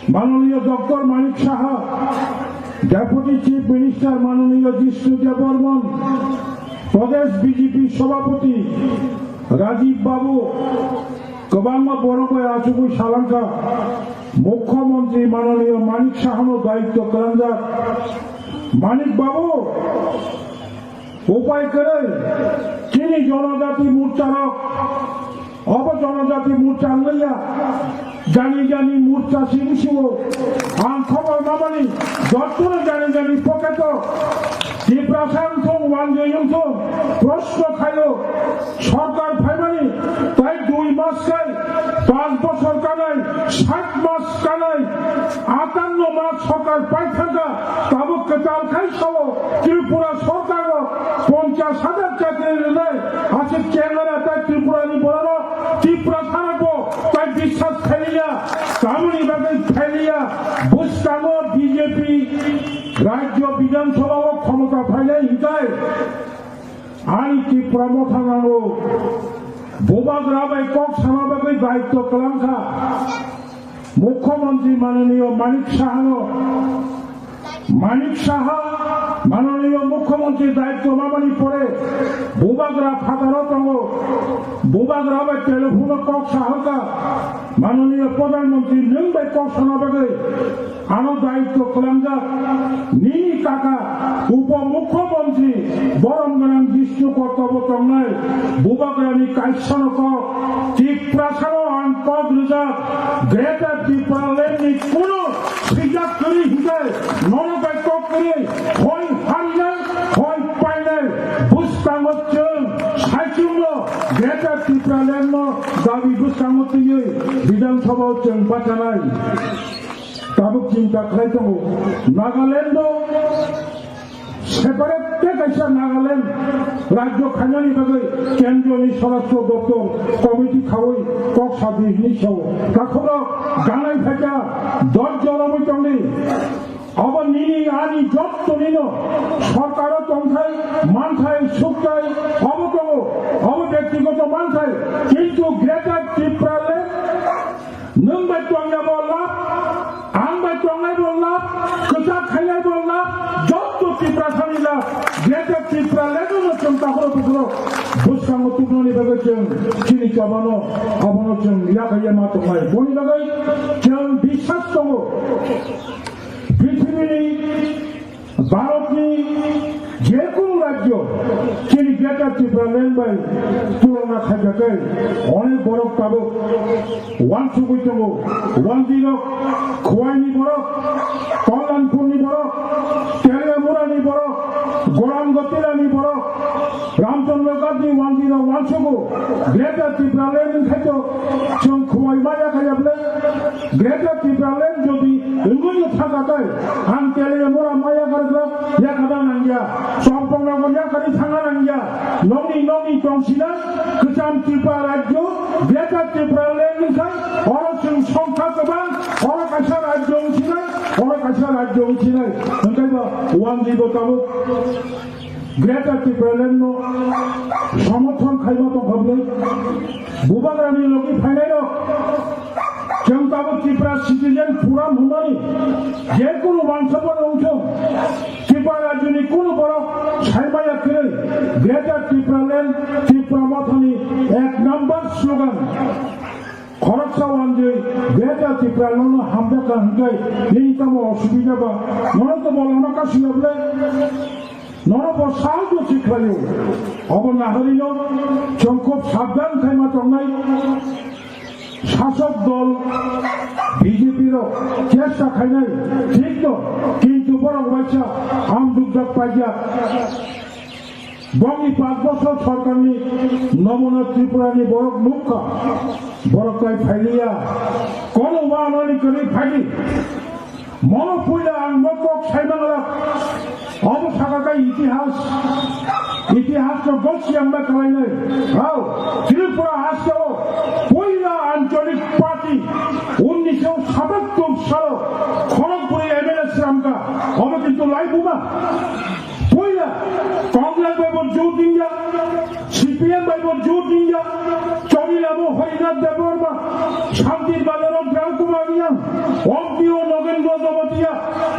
mananiyo Doctor Manik Saha, Deputy Chief Minister mananiyo Jishnu Debbarman, Pradesh B J P Sabhapati Rajiv Babu, kwbangma borok bai achugwi salangkha. Mukhyamantri mananiyo Manik Sahano daityo kwlangjak. Manik Babu, upai kwrwi, chini Jonojati Morcha rok, obo Jonojati Morcha wngya, jani jani Morcha simi sio, ang khobor mamani, jottono jani jani pocket o, Tiprasa wngthung, wanjwi wngthung, proshno khaio, sorkar phaimani, tai dui mas kai, panch bochor kanai, sat mas kanai, atanno mas sorkar pai thangkha, tabuk kwtal khai sao, Tripura sorkar o ponchash hajar chakri rwnai, aswk chengara tai Tripura ni borok, Tripura sarok bo tai biswas khailiya, tamoni bagwi khailiya, bwskango B J P Rajya Bidhan Sabha o khomota phainai hintai. Ani Tipra motha nango. Bubagra bai kok sana bagwi daityo kwlangkha. Mukhyamantri mananiyo Manik Sahano. Manik Saha mananiyo Mukhyamantri daityo mamani pore Bubagra phataro tongo. Bubagra bai telephone kok sahorkha. Mananiyo Pradhan Mantri nwng bai kok sana bagwi. Ano daityo kwlangjak nini kaka Upo Mukhyamantri borom gwnang Jishnu Kotobo tongnai Bubagrani kaisano kok Tiprasano ang kok rijak Greater Tipraland ni kuno swijak kwrwi hinkhe nono bai kok kwrwi hoi hamnai hoi painai bwskango chwng saichungno Greater Tipraland no dabi bwskango twiwi Bidhan Sabha o chwng bachanai. Tabuk chinta khlai tongo, Nagaland o separate khe kaisa Nagaland rajyo khainani bagwi kendroni Swarashtra Doptor committee khaui kok sabi hinwi sao. Takhorok ganai phaikha, dojjo romwi tongdi. Abo nini ani jottoni Sorkaro tongthai, manthai, sukthai, obo tongo, obo byaktigoto manthai, kintu Greater Tipraland nwng bai tongyabo lab, ang bai tongnaibo lab, kwchak khainaibo lab, jotto Tiprasani lab, Greater Tipraland no chwng takhoro bukhoro bwskango tubunani bagwi chwng chini chobano abono chwng yakhaiya ma tongnai. Boni bagwi chwng biswas tongo, prithibi Bharatni jekunu rajyo chini Greater Tipraland bai tulona khaijak khe onek borok tabuk wansugwi tongo. Wanjwi rok Khowai ni borok, Kalyanpur ni borok, Teliamura ni borok, Gorangatilani borok, Ramchandra Ghat ni wanjwi rok wansugo. Greater Tipraland wngkhaito chwng Khowai maya khaiya bwle. Greater Tipraland jodi wngwi thangkha khe, ang Teliamura maya gargra yakarna nangya, Champaknagar yakarwi thangna nangya, nokni nokni tongsinai kwcham Tripura rajyo, Greater Tipraland wngkha, oro chwng songkha kwbang, oro kaisa rajyo wngsinai, oro kaisa rajyo wngsinai, hwnkhe bo wanjwi bo tabuk. Greater Tipraland no somorthon khaima tongkha bwle. Bubagrani logi phainai rok, chwng tabuk Tripura Citizen Forum hwnmani jekunu wansukmani wngthung, Tripura rajyoni kunu borok saimaya kwrwi Greater Tipraland Tipra Mothani ek number slogan. Khoroksa wanjwi Greater Tipraland no hamjakha hwnkhe nini tamo osubida ba, nono to bolongno kasingya bwle? Nono bo sahajyo se khlaio. Obo naharino chwng khub sabdan khaima tongnai. Sasok dol B J P rok chesta khainai thik no, kintu borok waisa hamjukjak paijak. Bongni panch bosor sorkarni nomona Tripurani borok nukha, borok tai phailiya. Kono wanani kwrwi phaidi. Mono puila ang bo kok saimangla. Obo saka khe itihas, itihas no gosiang ba kalainai. Hao, Tripura hasteo puila ancholik party unnisho satattor salo Khanokbwrwi M L A sramkha. Obo kintu laibuma. Puila Congress bai bo jut wngya, C P M bai bo jut wngya, Chowri Lamo Harinath Debbarma, Shantir Bazaro Jaykumar Reang, M P O Nogendra Jamatia,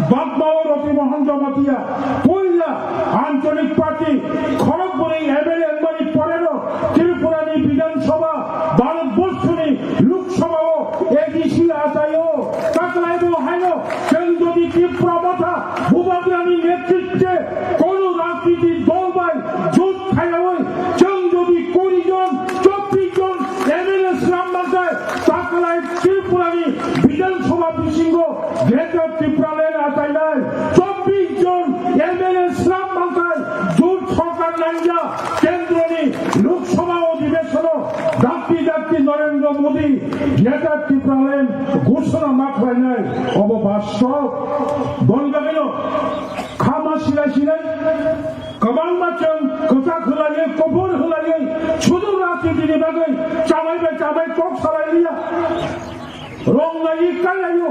Bagmao Roti Mohan Jamatia, puila ancholik party, Khanokbwrwi M L A wngmani poreno Tripurani Bidhan Sabha, Bharat Borshoni Lok Sabha o A D C achaio, taklaibo haino, chwng jodi Tipra Motha, Bubagrani netritwe, kono rajniti dol bai jut khaiyaui, chwng jodi kuri jon, chobbish jon M L A sram mankhai, taklai Tripurani Bidhan Sabha bisingo Greater Tipraland achainai, chobbish jon M L A sram mankhai, jut sorkar nangya, kendroni Lok Sabha odhibeshono dakti dakti Narendra Modi Greater Tipraland ghoshona ma khlainai, obo bastob. Boni bagwino khama silai silai kwbangma chwng kwchak khwlaiwi, kuphur khwlaiwi, sudu rajnitini bagwi chamai bai chamai kok salai liya. Rong laiwi kai laio.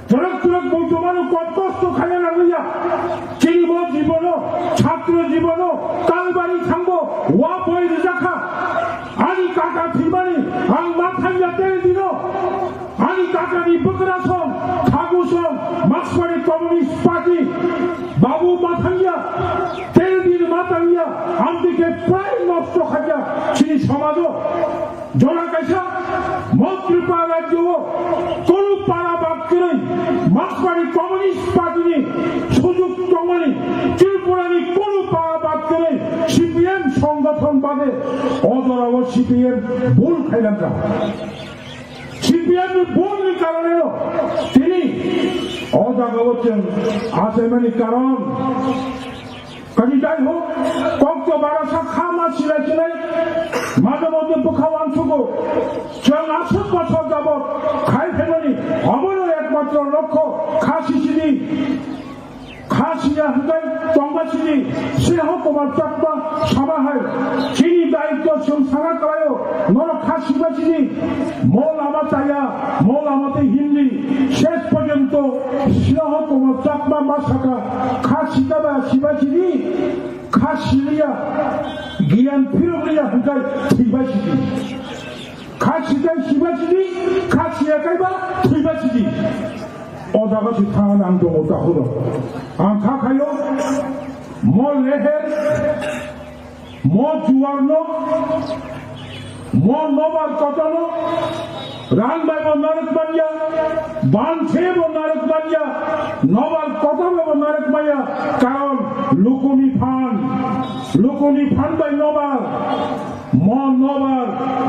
Twrwk twrwk bo jomano kok kosto khaina nangliya. Chini bo jibono, chhatro jibono, talbari thangbo, wa boi rwjakha. Ani kaka thwimani ang ma thangya tel dino. Ani kakani bwkrasong, khagusong, Markswari Communist Party, Babu ma thangya, tel din ma thangya, amtwi khe prai nosto khaikha chini somajo. Jora kaisa, mo Tripura rajyo-o kunu para bad kwrwi Markswari Communist Party-ni sujuk tongmani, Tripurani kunu para bad kwrwi C P M songgothon bade o jorao C P M bhul khailangkha. C P M ni bhul ni karone no tini o jagao chwng achaimani karon. Kani jai hok, kokto barasa khama silai silai, maje moddhe bwkha uansukgo. Chwng aswk bosor jabot khai phaimani, obono ekmatro lokho kha sisidi. Kha siya hwnkhe tongma sidi, Sneha Kumar Chakma sama hai. Chini daityo chwng sana kwlaio, norok kha siba sidi. Mo lama chaya, mo lama tei hindi, ses porjonto To, sila ho komo chakma ma saka, kha sika ba siba sidi, kha siliya, giyan phirok liya hwnkhe thwiba sidi. Kha sikai siba sidi, kha siya kaiba thwiba sidi. O jaga si thang ang tongo takhuro. Ang kha khayo, mo leher, mo juarno, mo nobar kotano, rang bai bo narwk manya, ban se bo narwk manya, nobar kota bai bo narwk manya, karon lukuni phan, lukuni phan bai nobar, mo nobar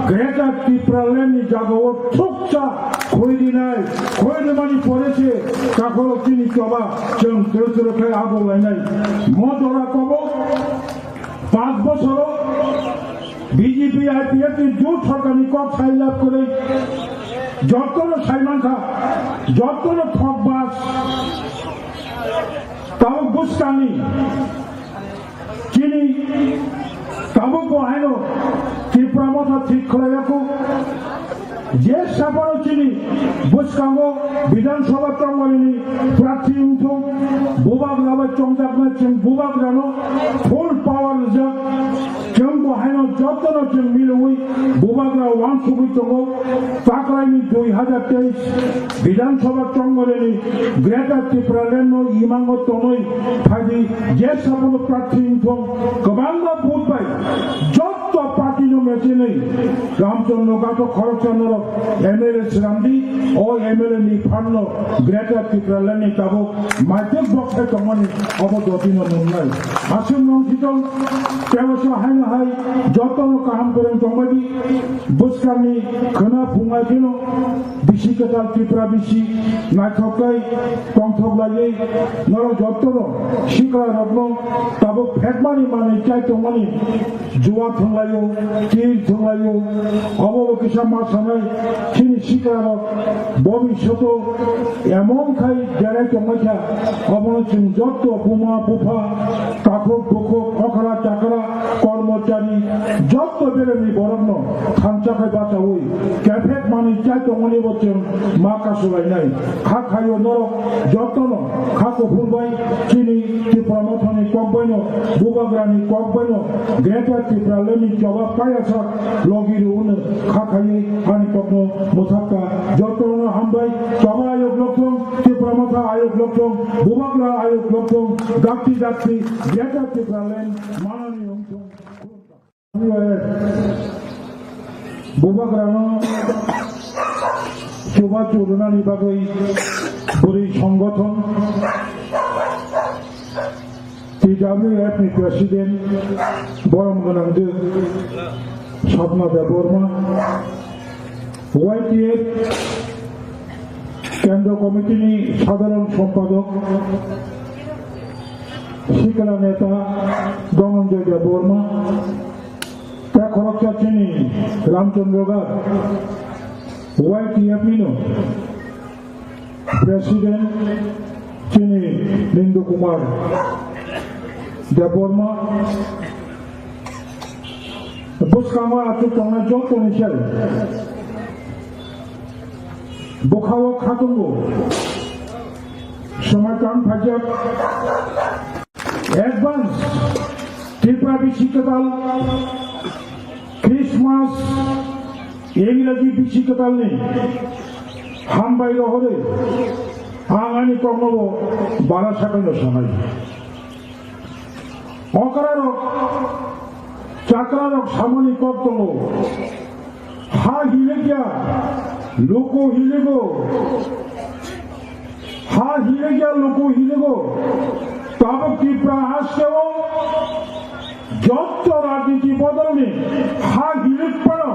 Greater Tipraland ni jagao thukcha khoi rinai, khoi rimani pore se takhoro chini choba chwng twrwk twrwk khai abo lainai. Mo jora kobo Panch bochoro B J P I P F ni jut sorkarni kok sai lab kwrwi jottono sai mankha, jottono thok bas. Tabuk bwskangni chini tabuk bo haino Tipra Motha thik khlaiya kho. Je saphano chini bwskango Bidhan Sabha tongmani prarthi wngthung, bubagra bai chongjaknai chwng bubagrano full power rijak. Chwng bo haino jotono chwng milwi bubagra uansugwi tongo. Taklaini dui hajar teis Bidhan Sabha tongmani Greater Tipraland no imango tonwi phaidi, je saphano prarthi wngthung, kwbangma vote bai jotto party no mechenwi Ramchandra Gato khoroksa norok M L A swnamdi, o M L A ni phanno Greater Tipraland ni tabuk maituk bokthai tongmani obo dotino nungnai. Aswk nongkhitong tebasa haino hai jotono kaham kwrwng tongbaidi bwskangni khwna phungai phino bisi kwtal Tripura bisi naithok khe tongthok laiwi norok jotono sikla rokno tabuk phekmani manwi chai tongmani. Juwa thwnglaio, tir thwnglaio, obo bo kisa ma sanai, chini sikarok bobishoto emon khai derai tongmai kha, obono chwng jotto buma bupha, takhuk bukhuk, okra chakra, kormochari, jotto beremni borokno thansa khai bachaui, kephek manwi chai tongmani bo chwng ma kasulainai. Kha khaio norok jotono kha kuphur bai chini Tipra Mothani kok baino, Bubagrani kok baino, Greater Tipraland ni choba payasa logi rwno kha khaiwi ani kokno mwthakka. Jotono hambai, choba ayok lokthong, Tipra Motha ayok lokthong, Bubagra ayok lokthong, dakti dakti, Greater Tipraland manani wngthong. Bubagrano chubachu rwnani bagwi bwrwi songothon T W F ni President borom gwnang Swapna Debbarma, Y T F Kendra Committee ni Sadharan Sompadok Sikla Neta Dhananjay Debbarma, tei khoroksa chini Ramchandra Gar, Y T F ni no President chini Nindu Kumar Debbarma, bwskango achuk tongnai joto ni sel bwkhao khatungo swmai tang phaijak. Advance Tripura bisi kwtal Christmas, Ingraji bisi kwtalni hambai rohorwi ang ani koknobo bara sakoino sanai. Okrarok, chakrarok samani kok tongo. Ha hilikya, luku hiligo. Ha hilikya, luku hiligo. Tabuk Tripura hasteo jotto rajniti bodolni ha hilik phano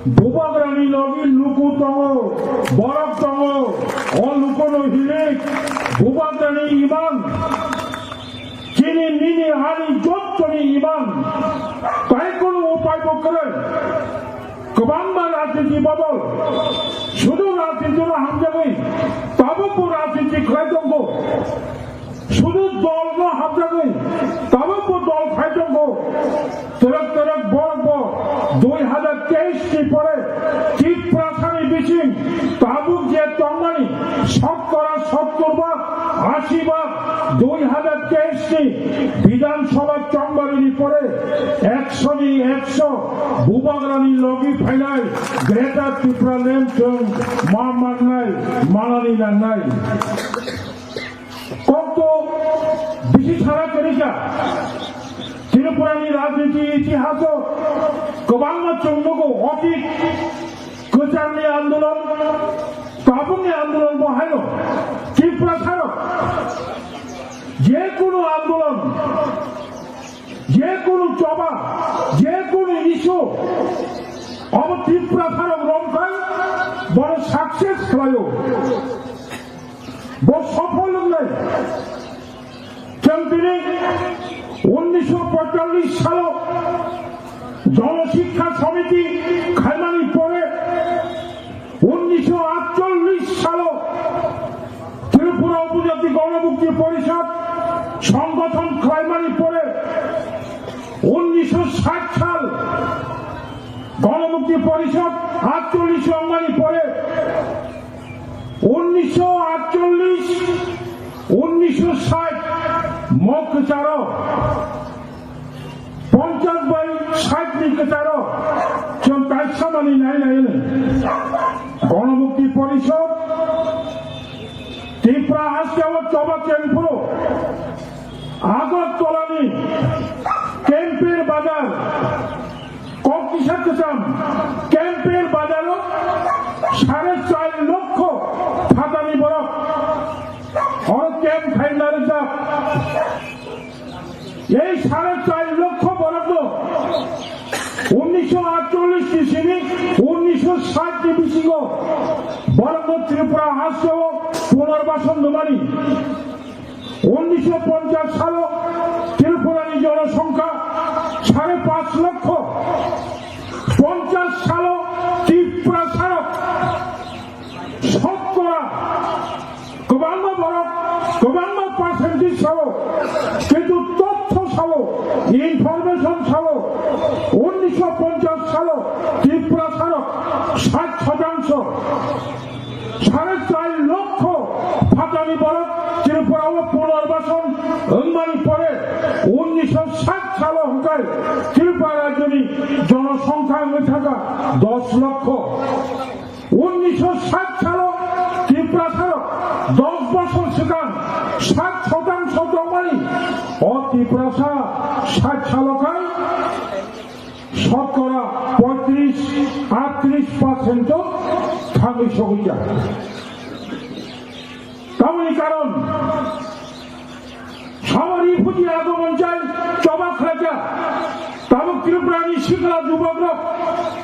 Bubagrani logi luku tongo, borok tongo. O lukuno hilik Bubagrani iman. Chini nini ani jottoni iman, tai kono upai bo kwrwi. Kwbangma rajniti bodol, sudu rajnitino hamjagwi tabukbo rajniti khlai tongo. Sudu dolno hamjagwi tabukbo dol khai tongo. Twrwk twrwk borokbo dui hazar teis ni pore Tiprasani bising Tabuk je tongmani, sotkora sottor bhag, ashi bhag, dui hajar teis ni Bidhan Sabha chongbarini pore, ekso ni ekso Bubagrani logi phainai Greater Tipraland chwng ma mannai, manani nangnai. Kok to bisi sara kwrwikha. Tripurani rajniti itihaso kwbangma chwng nugo, otit kwcharni andolon, tabukni andolon bo haino Tiprasarok je kunu andolon, je kunu choba, je kunu issue, obo Tiprasarok romkhai bono success khlaio. Bo sofol wngnai. Chwng tini unnisho poitallis salo Jono Shiksha Samiti khaimani pore, unnisho atchollis salo Tripura Upojati Gonomukti Porishod songgothon khlaimani pore, unnisho sait sal Gonomukti Porishod atchollis wngmani pore, unnisho atchollis, unnisho sait mo kwcharo, ponchas bai sait ni kwcharo chwng kaisa manwi nai nai hwnwi Gonomukti Porishod Tripura haste o choba kengphuru Agartala ni Kempir Bazar Kok kisa kwcham, Kempir Bazaro sare char lokho phatani borok oro camp khaina rijak. Ei sare char lokho borokno unnisho atchollis ni simi unnisho sait ni bisingo borokno Tripura hasteo punarbasan rwmani. Unnisho ponchas salo Tripurani jonosongkha sare panch lokho. Ponchas salo Tiprasarok sotkora kwbangma borok, kwbangma percentage sao, kintu tothyo sao, information sao, unnisho ponchas salo Tiprasarok sait shotangsho. Sare char lokho phatani borok Tripura o punarbasan wngmani pore unnisho sait salo hwnkhe Tripura rajyoni jonosongkha wngwi thangkha dos lokho. Unnisho sait salo Tiprasarok dos bosor swkang sait shotangsho tongmani o Tiprasa sait salo khai Sotkora poitris, aitris percent o thangwi sogwi ya. Tamoni karon, samari phuti ago monchai choba khlaija. Tabuk Tripura ni sikla jubokrok,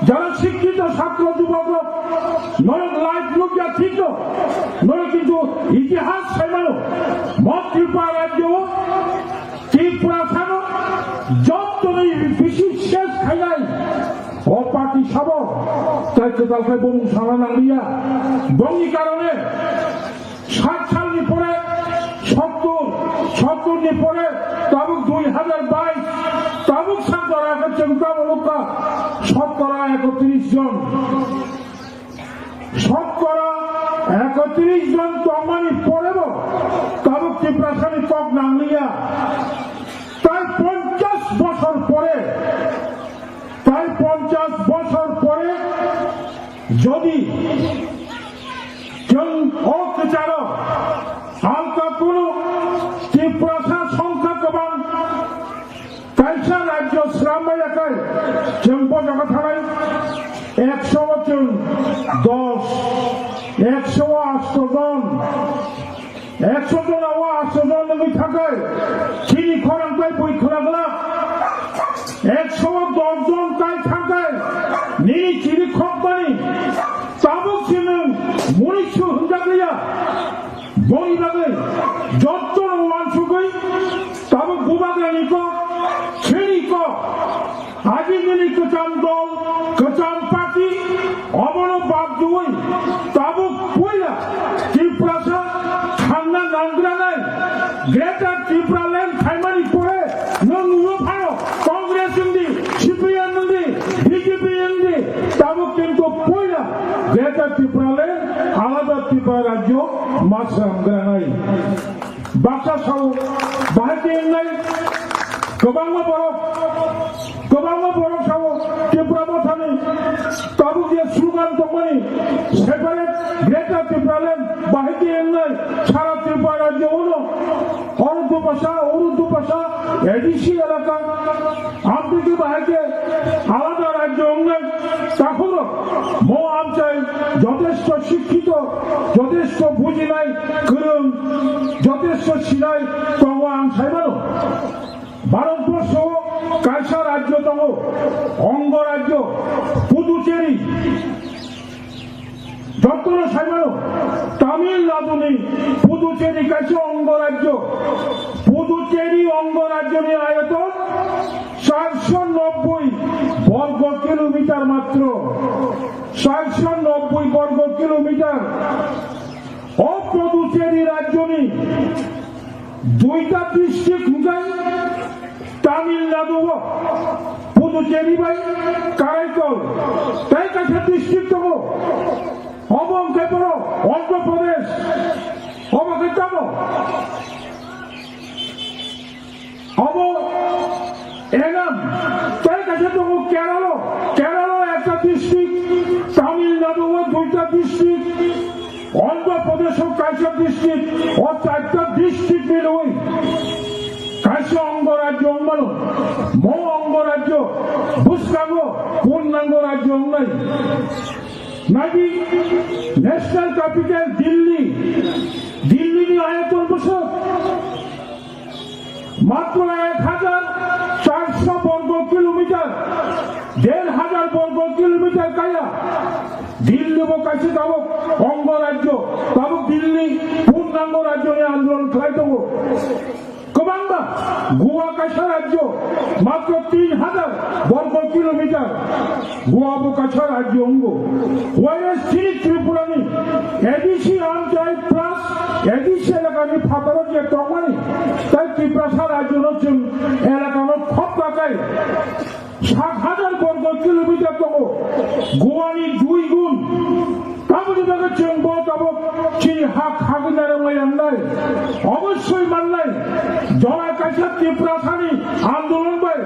jara sikkito satro jubokrok, norok live nukya thikno, norok kintu itihas saimano, mo Tripura rajyo o Tiprasano jottoni bisi ses khainai o party sabo, tai kwtal khai bumung sana nangliya. Bongni karone sait salni pore sottor, sottor ni pore tabuk dui hajar bais, tabuk sotkora khe chwng tamo nukha sotkora ekotris jon. Sotkora ekotris jon tongmani porebo tabuk Tiprasani kok nangliya. Tai ponchas bosor pore, tai ponchas bosor pore jodi chwng o kwcharo alka kunu Tiprasa songkha kwbang Kaisa rajyo slambai yakai, chwng bo jaga thanai, ekso o chwng dos, ekso o asto jon, ekso jon o asto jon wngwi thakai, chini khorang tai bui khwlak glak, ekso o dos jon tai thakai, nini chini khokmani, tabuk si nwng munisu hwnjak liya. Boni bagwi jottono uansugwi tabuk Bubagrani kok, chini kok, ajinini kwcham dol, kwcham party, obono bad rwui tabuk puila Tiprasa thangna nangranai Greater Tipraland khaimani pore nwng nugo phano Congress wngdi, C P M wngdi, B J P wngdi, tabuk kintu puila Greater Tipraland Tripura rajyo masram granai. Baksa sao bahai khe wngnai kwbangma borok, kwbangma borok sao Tripura mothani tabuk je slogan tongmani separate Greater Tipraland bahai khe wngnai sara Tripura rajyo uno. Oro dupasa, oro dupasa, A D C elaka, amtwtwi bahai khe alada rajyo wngnai. Takhoro mo amchai jotesto shikkito, jotesto bujinai, kwrwng, jotesto sinai tongo ang saimano. Bharatborsho o kaisa rajyo tongo, ongo rajyo, Puducherry. Jotono saimano, Tamil Nadu ni Puducherry kaisa ongo rajyo. Puducherry ongo rajyo ni ayoton charso nobboi borgo kilometer matro. Charso nobboi borgo kilometer. O Puducherry rajyo ni duita district hwnkhe Tamil Nadu o Puducherry bai Karaikal tei kaisa district tongo. Obo hwnkhe borok Andhra Pradesh. Obo khe tamo? Obo Enam tei kaisa tongo Kerala. Kerala ekta district, Tamil Nadu o duita district, Andhra Pradesh o kaisa district, o charta district milwi kaisa ongo rajyo wngmano. Mo ongo rajyo bwskango purnango rajyo wngnai. Naibi, National Capital Delhi, Delhi ni ayoton bwswk matro ek hajar charso borgo kilometer, der hajar borgo kilometer kaya. Delhi bo kaisa tabuk ongo rajyo, tabuk Delhi purnango rajyo ni andolon khlai tongo. Kwbangma Goa kaisa rajyo, matro tin hajar borgo kilometer. Goa bo kaisa rajyo wngo. Whereas chini Tripura ni A D C amchai plus A D C elaka ni phataro je tongmani, tai Tiprasa rajyo no chwng elaka no khopka kai sat hajar borgo kilometer tongo. Goa ni dui gun. Tamoni bagwi chwng bo tabuk chini ha khagwi narwknai wngnai. Obosoi mannai, jora kaisa Tiprasani andolon bai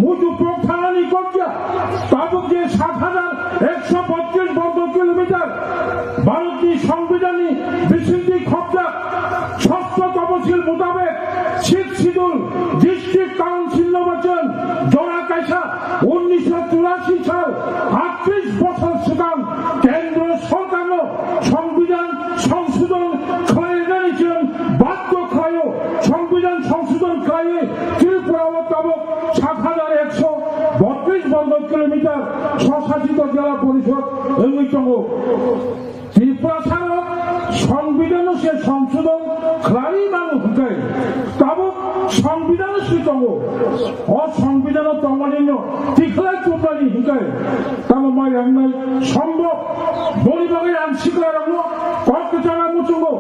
muchupok thanani kokya. Tabuk je sat hajar ekso botris borgo kilometer Bharatni Songbidanni bisingtwi khopjak sostro toposil mutabek Sixth Schedule District Council no bachon jora kaisa unnisho churashi sal, atris bochor swkang Kendro Sorkarno Songbidan Songshodhon khlainani chwng badhyo khlaio. Songbidan Songshodhon khlaiwi Tripura o tabuk sat hajar ekso botris borgo kilometer swsasito jela porishod wngwi tongo. Tiprasarok Songbidanno se Songshodhon khlaiwi mano hwnkhe, tabuk Songbidanno se tongo. O Songbidanno tongmanino tikhlai tubnani hwnkhe tamo mai rangnai sombhob. Boni bagwi ang siklarokno kok kwchangma muchungo.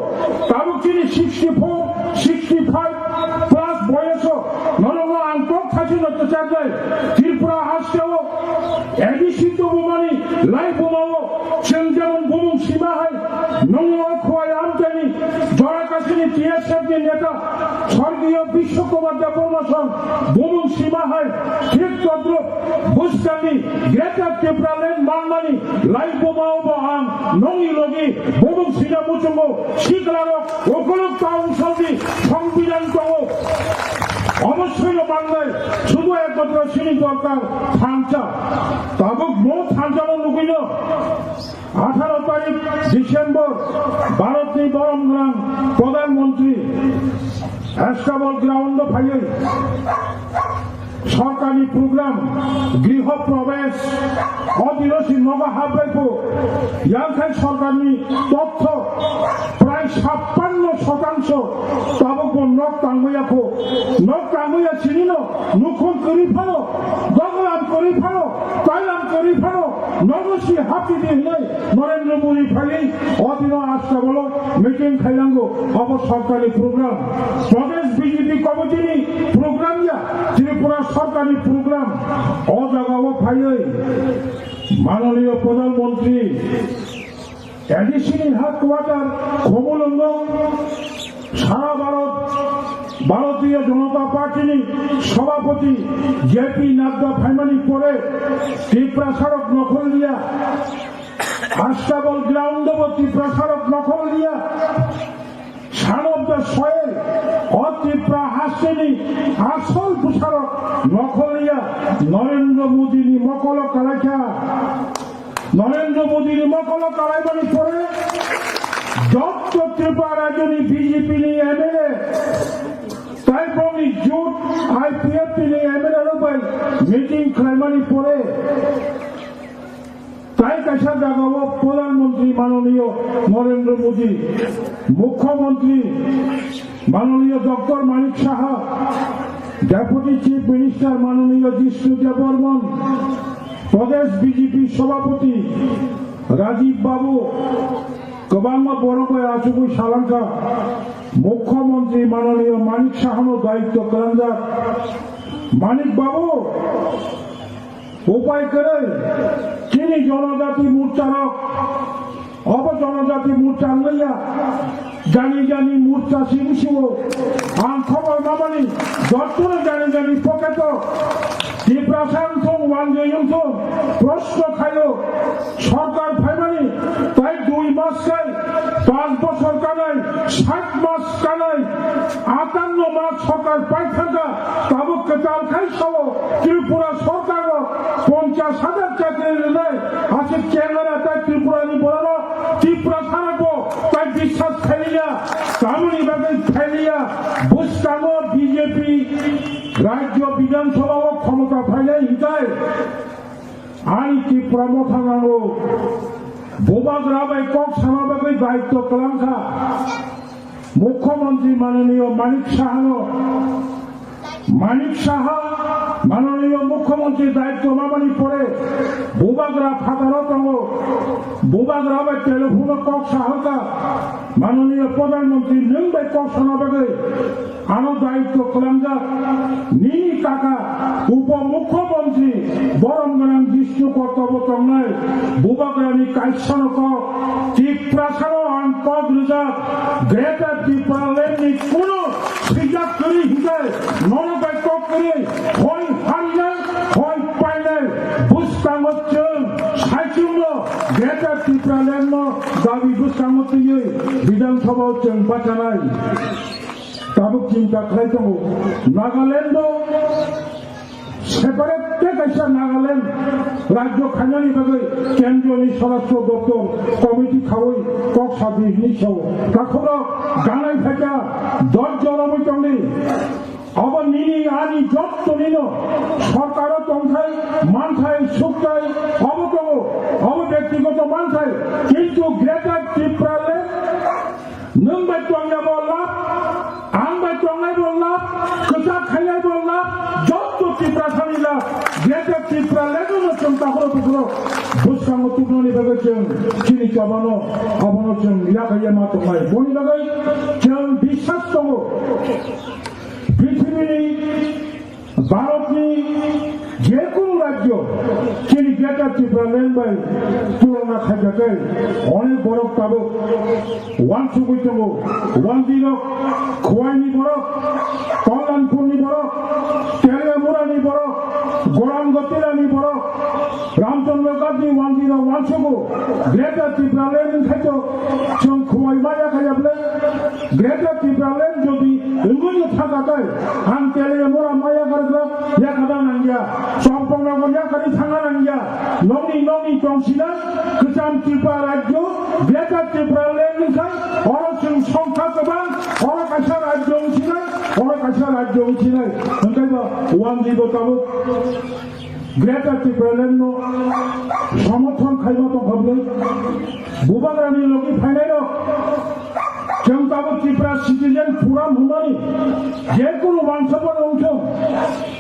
Tabuk chini sixty four, sixty five plus boyoso norokno ang kok thaisino kwchaknai. Tripura hasteo A D C tubumani lai bumao chwng jemon bumung sima hai nungno khowai amchaini jora kasini T S F ni neta sorgiyo Bishwa Kumar Debbarma song bumung sima hai thik todrup bwskangni Greater Tipraland manmani lai bumao bo ang nongni logi bumung sina muchungo siklarok Ukuluk Council ni Songbidan tongo. Obossoi no mangnai, sudu ekmatro chini dorkar thansa. Tabuk bo thansa no nugwino atharo tarik December Bharat ni borom gwnang Pradhan Mantri Astabal ground o phaiwi sorkarni program Griho Prabesh, o dino si nogo habrai phu, yang khai sorkarni totho prai sappanno shotangsho tabuk bo nok tangmaya phu. Nok tangmaya sinino nukhung kwrwi phano, doglam kwrwi phano, tailam kwrwi phano, nogo si hapidi hinwi Narendra Modi phaiwi o dino Astabalo meeting khailango. Obo sorkarni program. Pradesh B J P committee ni program ya, Tripura sorkarni program. O jagao phaiwi Mananiya Pradhan Mantri ADC ni headquarter Khumulwngo sara Bharat Bharatiya Janata Party ni sobhapoti J P Nadda phaimani pore Tiprasarok nokhol liya, Astabal ground o bo Tiprasarok nokhol liya, son of the soil o Tipra hasteni asol bwsarok nokhol liya Narendra Modi ni mokolo kalaikha. Narendra Modi ni mokolo kalaimani pore jotto Tripura rajyoni B J P ni M L A tai bongni jut I P F T ni M L A rok bai meeting khlaimani pore tai kaisa jagao Pradhan Mantri manoniyo Narendra Modi, Mukhyamantri manoniyo Doctor Manik Saha, Deputy Chief Minister manoniyo Jishnu Debbarman, Pradesh B J P Sobhapoti Rajiv Babu, kwbangma borok bai achugwi salangkha, Mukhyamantri manoniyo Manik Sahano daityo kwlangjak. Manik Babu, upai kwrwi, chini Jonojati Morcha rok, obo Jonojati Morcha wngya, jani jani Morcha simi sio, ang khobor mamani, jottono jani jani pocket o, Tiprasa wngthung, wanjwi wngthung, proshno khaio, sorkar phaimani, tai dui mas kai, panch bochor kanai, sat mas kanai, atanno mas sorkar paithaka, tabuk kwtal khai sao, Tripura sorkar o ponchash hajar chakri rwnai, aswk chengara tai Tripura ni borok, Tripura sarok bo tai biswas khailiya, tamoni bagwi khailiya, bwskango B J P rajya Bidhan Sabha o khomota phainai hintai, ani Tripura motha nango, bubagra bai kok sana bagwi daityo kwlangkha. Mukhyamantri manoniyo Manik Sahano, Manik Saha manoniyo Mukhyamantri daityo mamani pore bubagra phataro tongo, bubagra bai telephone o kok saharkha, manoniyo Pradhan Mantri nwng bai kok sana bagwi ano daityo kwlangjak nini kaka Upo Mukhyamantri borom gwnang Jishnu Koto bo tongnai, bubagrani kaisano kok Tiprasano ang kok rijak, Greater Tipraland ni kunu swijak kwrwi hinkhe nono bai kok kwrwi hoi harinai, hoi painai, bwskango chwng saichungno Greater Tipraland no dabi bwskango twiwi Bidhan Sabha o chwng bachanai. Tabuk chinta khlai tongo, Nagaland o separate tei kaisa Nagaland rajyo khainani bagwi kendroni Swarashtra Doptor committee khaui kok sabi hinwi sao. Takhukrok ganai phaikha dosh jon romwi tongdi. Abo nini ani jotto nino sorkaro tongthai, manthai, sukthai, obo tongo, obo byaktigoto manthai. Kintu Greater Tipraland nwng bai tongya bo lab, ang bai tongnai bo lab, kwchak khainai bo lab, jotto Tiprasani lab, Greater Tipraland no chwng takhoro bukhoro bwskango tubunani bagwi chwng chini chobano, abono chwng yakhaiya ma tongnai. Boni bagwi chwng biswas tongo. Prithibini Bharatni je kunu rajyo chini Greater Tipraland bai tulona khaijak khe onek borok tabuk wansugwi tongo. Wanjwi rok Khwaini borok, Kalyanpurni borok, Teliamurani borok, Gorang Gotilani borok, Ramchandra Ghatni wanjwi rok wansugo. Greater Tipraland wngkhaito chwng Khwai maya khaiya bwle. Greater Tipraland jodi wngwi thangkha tai, ang Teliamura maya kargwlak yakarna nangya, Champaknagar yakarwi thangna nangya, nokni nokni tongsinai kwcham Tripura rajyo, Greater Tipraland wngkha, oro chwng songkha kwbang, oro kaisa rajyo wngsinai, oro kaisa rajyo wngsinai, hwnkhe bo wanjwi bo tabuk. Greater Tipraland no somorthon khaima tongkha bwlwi, bubagrani logi phainai rok, chwng tabuk Tripura Citizen Forum hwnmani je kunu wansukmani wngthung,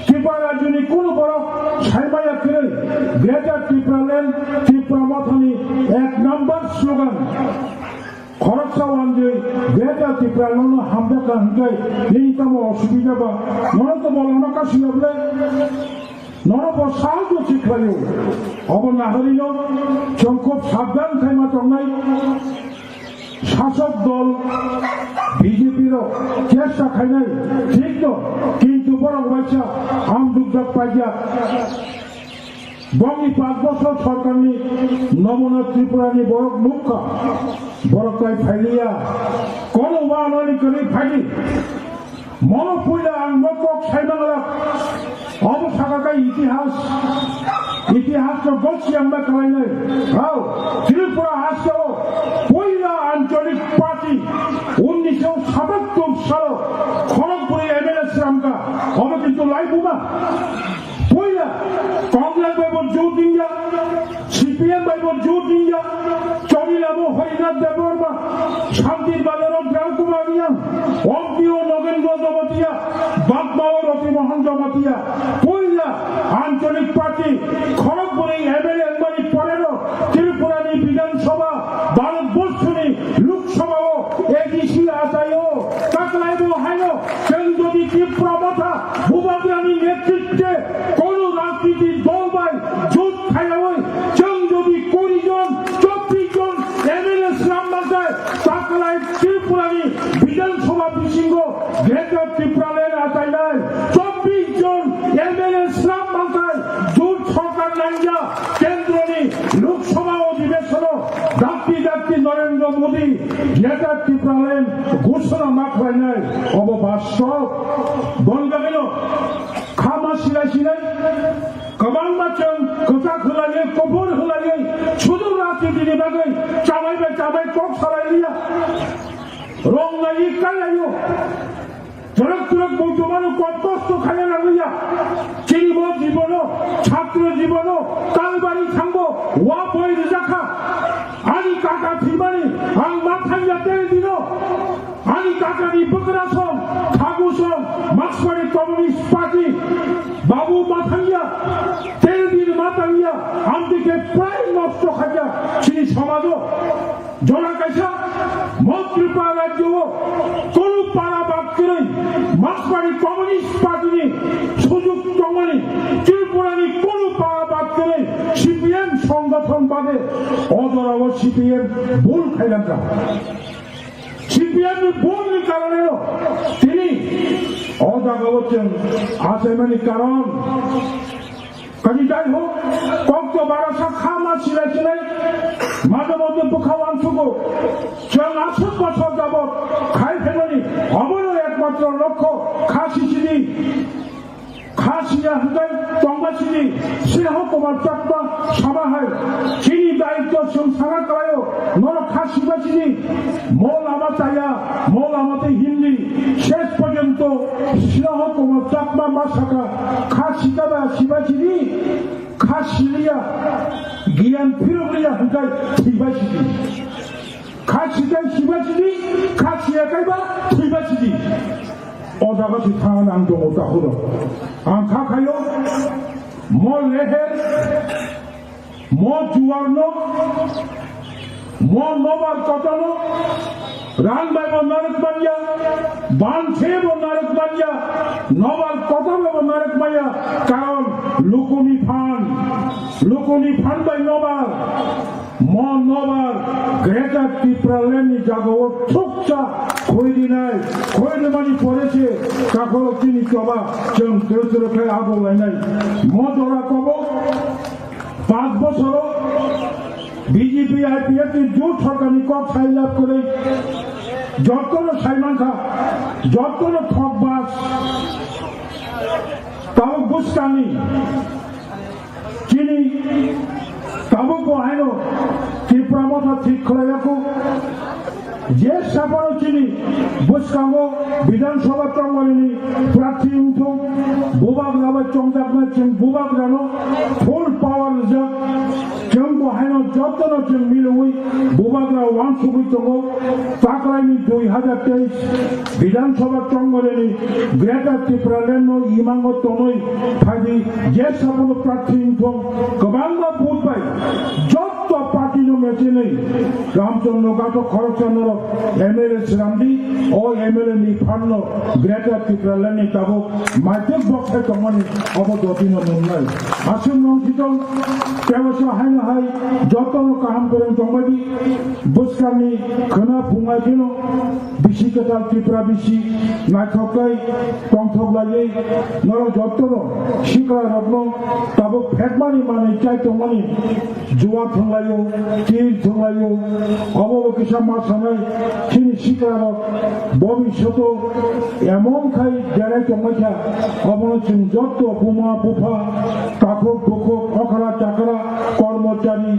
Tripura rajyoni kunu borok saimaya kwrwi Greater Tipraland, Tripura Mothani ek number slogan. Khoroksa wanjwi Greater Tipraland no hamjakha hwnkhe nini tamo osubida ba, nono to bolongno kasingya bwle. Norokbo sahajyo se khlaio. Obo naharino chwng khub sabdan khaima tongnai. Sasok dol B J P rok chesta khainai thik no, kintu borok waisa hamjwkjak paijak. Bongni panch bosor sorkarni nomona Tripurani borok nukha, borok tai phailiya, kono wanani kwrwi phaidi. Mono puila ang bo kok saimangla. Obo saka khe itihas, itihas no gosi ang ba kalainai. Hao, Tripura haste o puila ancholik party unnisho satattor salo khorok bwrwi M L A sramka. Obo kintu lai buma. Puila Congress bai bo jut dingya. C P M bai bo jut dingya, Chorila bo Harinath Debbarma, Shantir Bazar o Prem Kumar Reang, Ompi o Nogendra Jamatia, Bagma o Roti Mohan Jamatia, puila ancholik party, khorok bwrwi M L A wngmani poreno Tripura ni Bidhan Sabha, Bharat Borshoni Lok Sabha o A D C achai o, taklai bo haino, chwng jodi Tipra Motha, Bubagrani netritwe, kono rajniti dol bai jut khaiyaui, chwng jodi kuri jon, chobbish jon M L A slam mantai, taklai Tripurani Bidhan Sabha bisingo Greater Tipraland achainai chobbish jon M L A slam mantai, jut sorkar nangya, kendroni Lok Sabha odhibeshono dakti dakti Narendra Modi Greater Tipraland ghoshona ma khlainai, obo bastob. Boni bagwino Khama silai silai, kwbangma chwng kwchak hwlaiwi, kuphur hwlaiwi, sudu rajnitini bagwi chamai bai chamai kok salai liya. Rong naiwi kai laio. Twrwk twrwk buitomano kok kosto khaiya nang liya. Chini bo jibono, chhatro jibono, Kalbari thangbo, wa boi rwjakha. Ani kaka thwimani, ang ma thangya tel dino. Ani kakani bwkrasong, thakusong, Marksmani Communist Party, Babu Mathangya, Telbir Mathangya, amtwi khe prai nosto khaikha chini somajo. Jora kaisa mo Tripura rajyo o kunu para bak kwrwi Marksmani Communist Party ni sujuk tongmani, Tripura ni kunu para bak kwrwi C P M songothon bade o jora o C P M bul khailangkha. C P M ni bul ni karone no tini o jaga o chwng achaimani karon. Kani jai hok, kok to barasa khama silai silai, maje moddhe bwkha uansukgo. Chwng aswk bosor jabot khai phaimani, obono ekmatro lokho kha sisini. Kha siya hwnkhe tongma sini, Sneha Kumar Chakma sama hai, chini daityo chwng sana kwlaio, norok kha siba sini, mo lama chaya, mo lama tei hindi, ses porjonto Sneha Kumar Chakma ma saka, kha sita ba siba sini, kha siliya, giyan phirokliya hwnkhe thwiba sini. Kha sikai siba sidi, kha siyakai ba thwiba sidi. O jaga si thangna ang tongo tahoro. Ang kha khayo, mo leher, mo juwarno, mo nobar kotano, rang bai bo narwk manya, ban se bo narwk manya, nobar kotano bo narwk manya, karon lukuni phan, lukuni phan bai nobar. Mo nobar Greater Tipraland ni jagao thukcha khoi rinai, khoi rimani pore se takhoro chini choba chwng twrwk twrwk khe abo lainai. Mo jora kobo panch bosoro B J P I P F ni jut sorkar ni kok sai lab kwrwi jottono sai mankha, jottono thok bas. Tabuk bwskangni chini tabuk bo haino Tipra Motha thik khlaiyaku. Je saphano chini bwskango Bidhan Sabha tongmani prarthi wngthung, bubagra bai chongjaknai chwng bubagrano full power rijak. Chwng bo haino jotono chwng milwi bubagra uansugwi tongo. Taklaini dui hajar teis Bidhan Sabha tongmani Greater Tipraland no imango tonwi phaidi, je saphano prarthi wngthung, kwbangma vote bai jotto party no Mechinwi Ramchandra Ghato khoroksa norok M L A swnamdi, o M L A ni phanno Greater Tipraland ni tabuk maituk bokthai tongmani obo dotino nungnai. Aswk nong thitong, tebasa haino hai jotono kaham kwrwng tongbaidi, bwskangni khwna phungnai phino bisi kwtal Tripura bisi naithok khe tongthok laiwi norok jotono sikla rokno tabuk phekmani manwi chai tongmani juwa thwnglaio, tir thwnglaio. Obo bo kisa ma sanai chini sikla rok bobishoto emon khai derai tongmai kha, obono chwng jotto buma bupha, takhuk bukhuk, okra chakra, kormochari,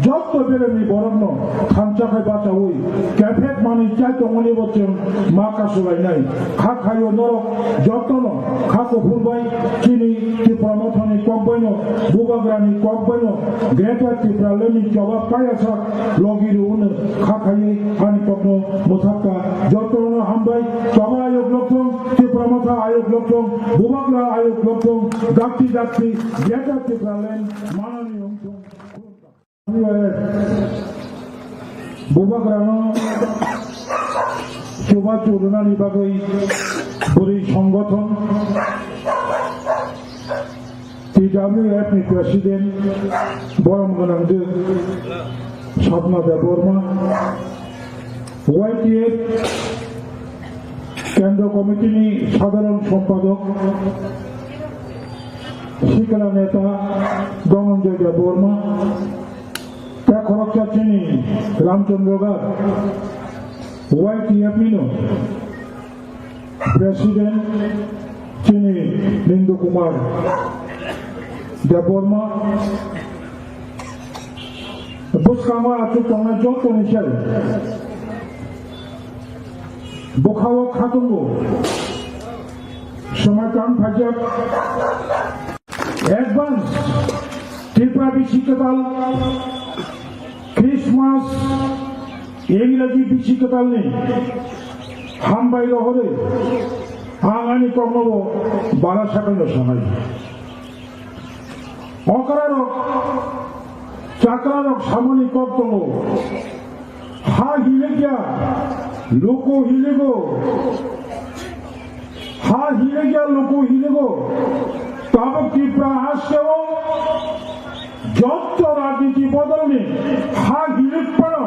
jotto beremni borokno thansa khai bachaui kephek manwi chai tongmani bo chwng ma kasulainai. Kha khaio norok jottono kha kuphur bai chini Tipra Mothani kok baino, Bubagrani kok baino, Greater Tipraland ni choba payasak logi rwno kha khaiwi ani kokno mwthakta. Jottono hambai, choba ayok lokthong, Tipra Motha ayok lokthong, Bubagra ayok lokthong, dakti dakti Greater Tipraland manani wngthong. Bubagrano chubachu rwnani bagwi bwrwi songgothon T W F ni President borom gwnang de Sapna Debbarma, Y T F Kendra Committee ni Sadharan Sompadok Sikla Neta Dhananjay Debbarma, tei khoroksa chini Ramchandra Ghat, Y T F ni no President chini Nindu Kumar Debbarma, bwskango achuk tongnai joto ni sai bwkhao khatungo swmai tang phaijak. Advance Tripura bisi kwtal Christmas, Ingraji bisi kwtalni hambai rohorwi ang ani koknobo bara sakano sanai. Okrarok, chakrarok samani kok tongo. Ha hilikya, luku hiligo. Ha hilikya, luku hiligo. Tabuk Tripura hasteo jotto rajniti bodolni ha hilik pano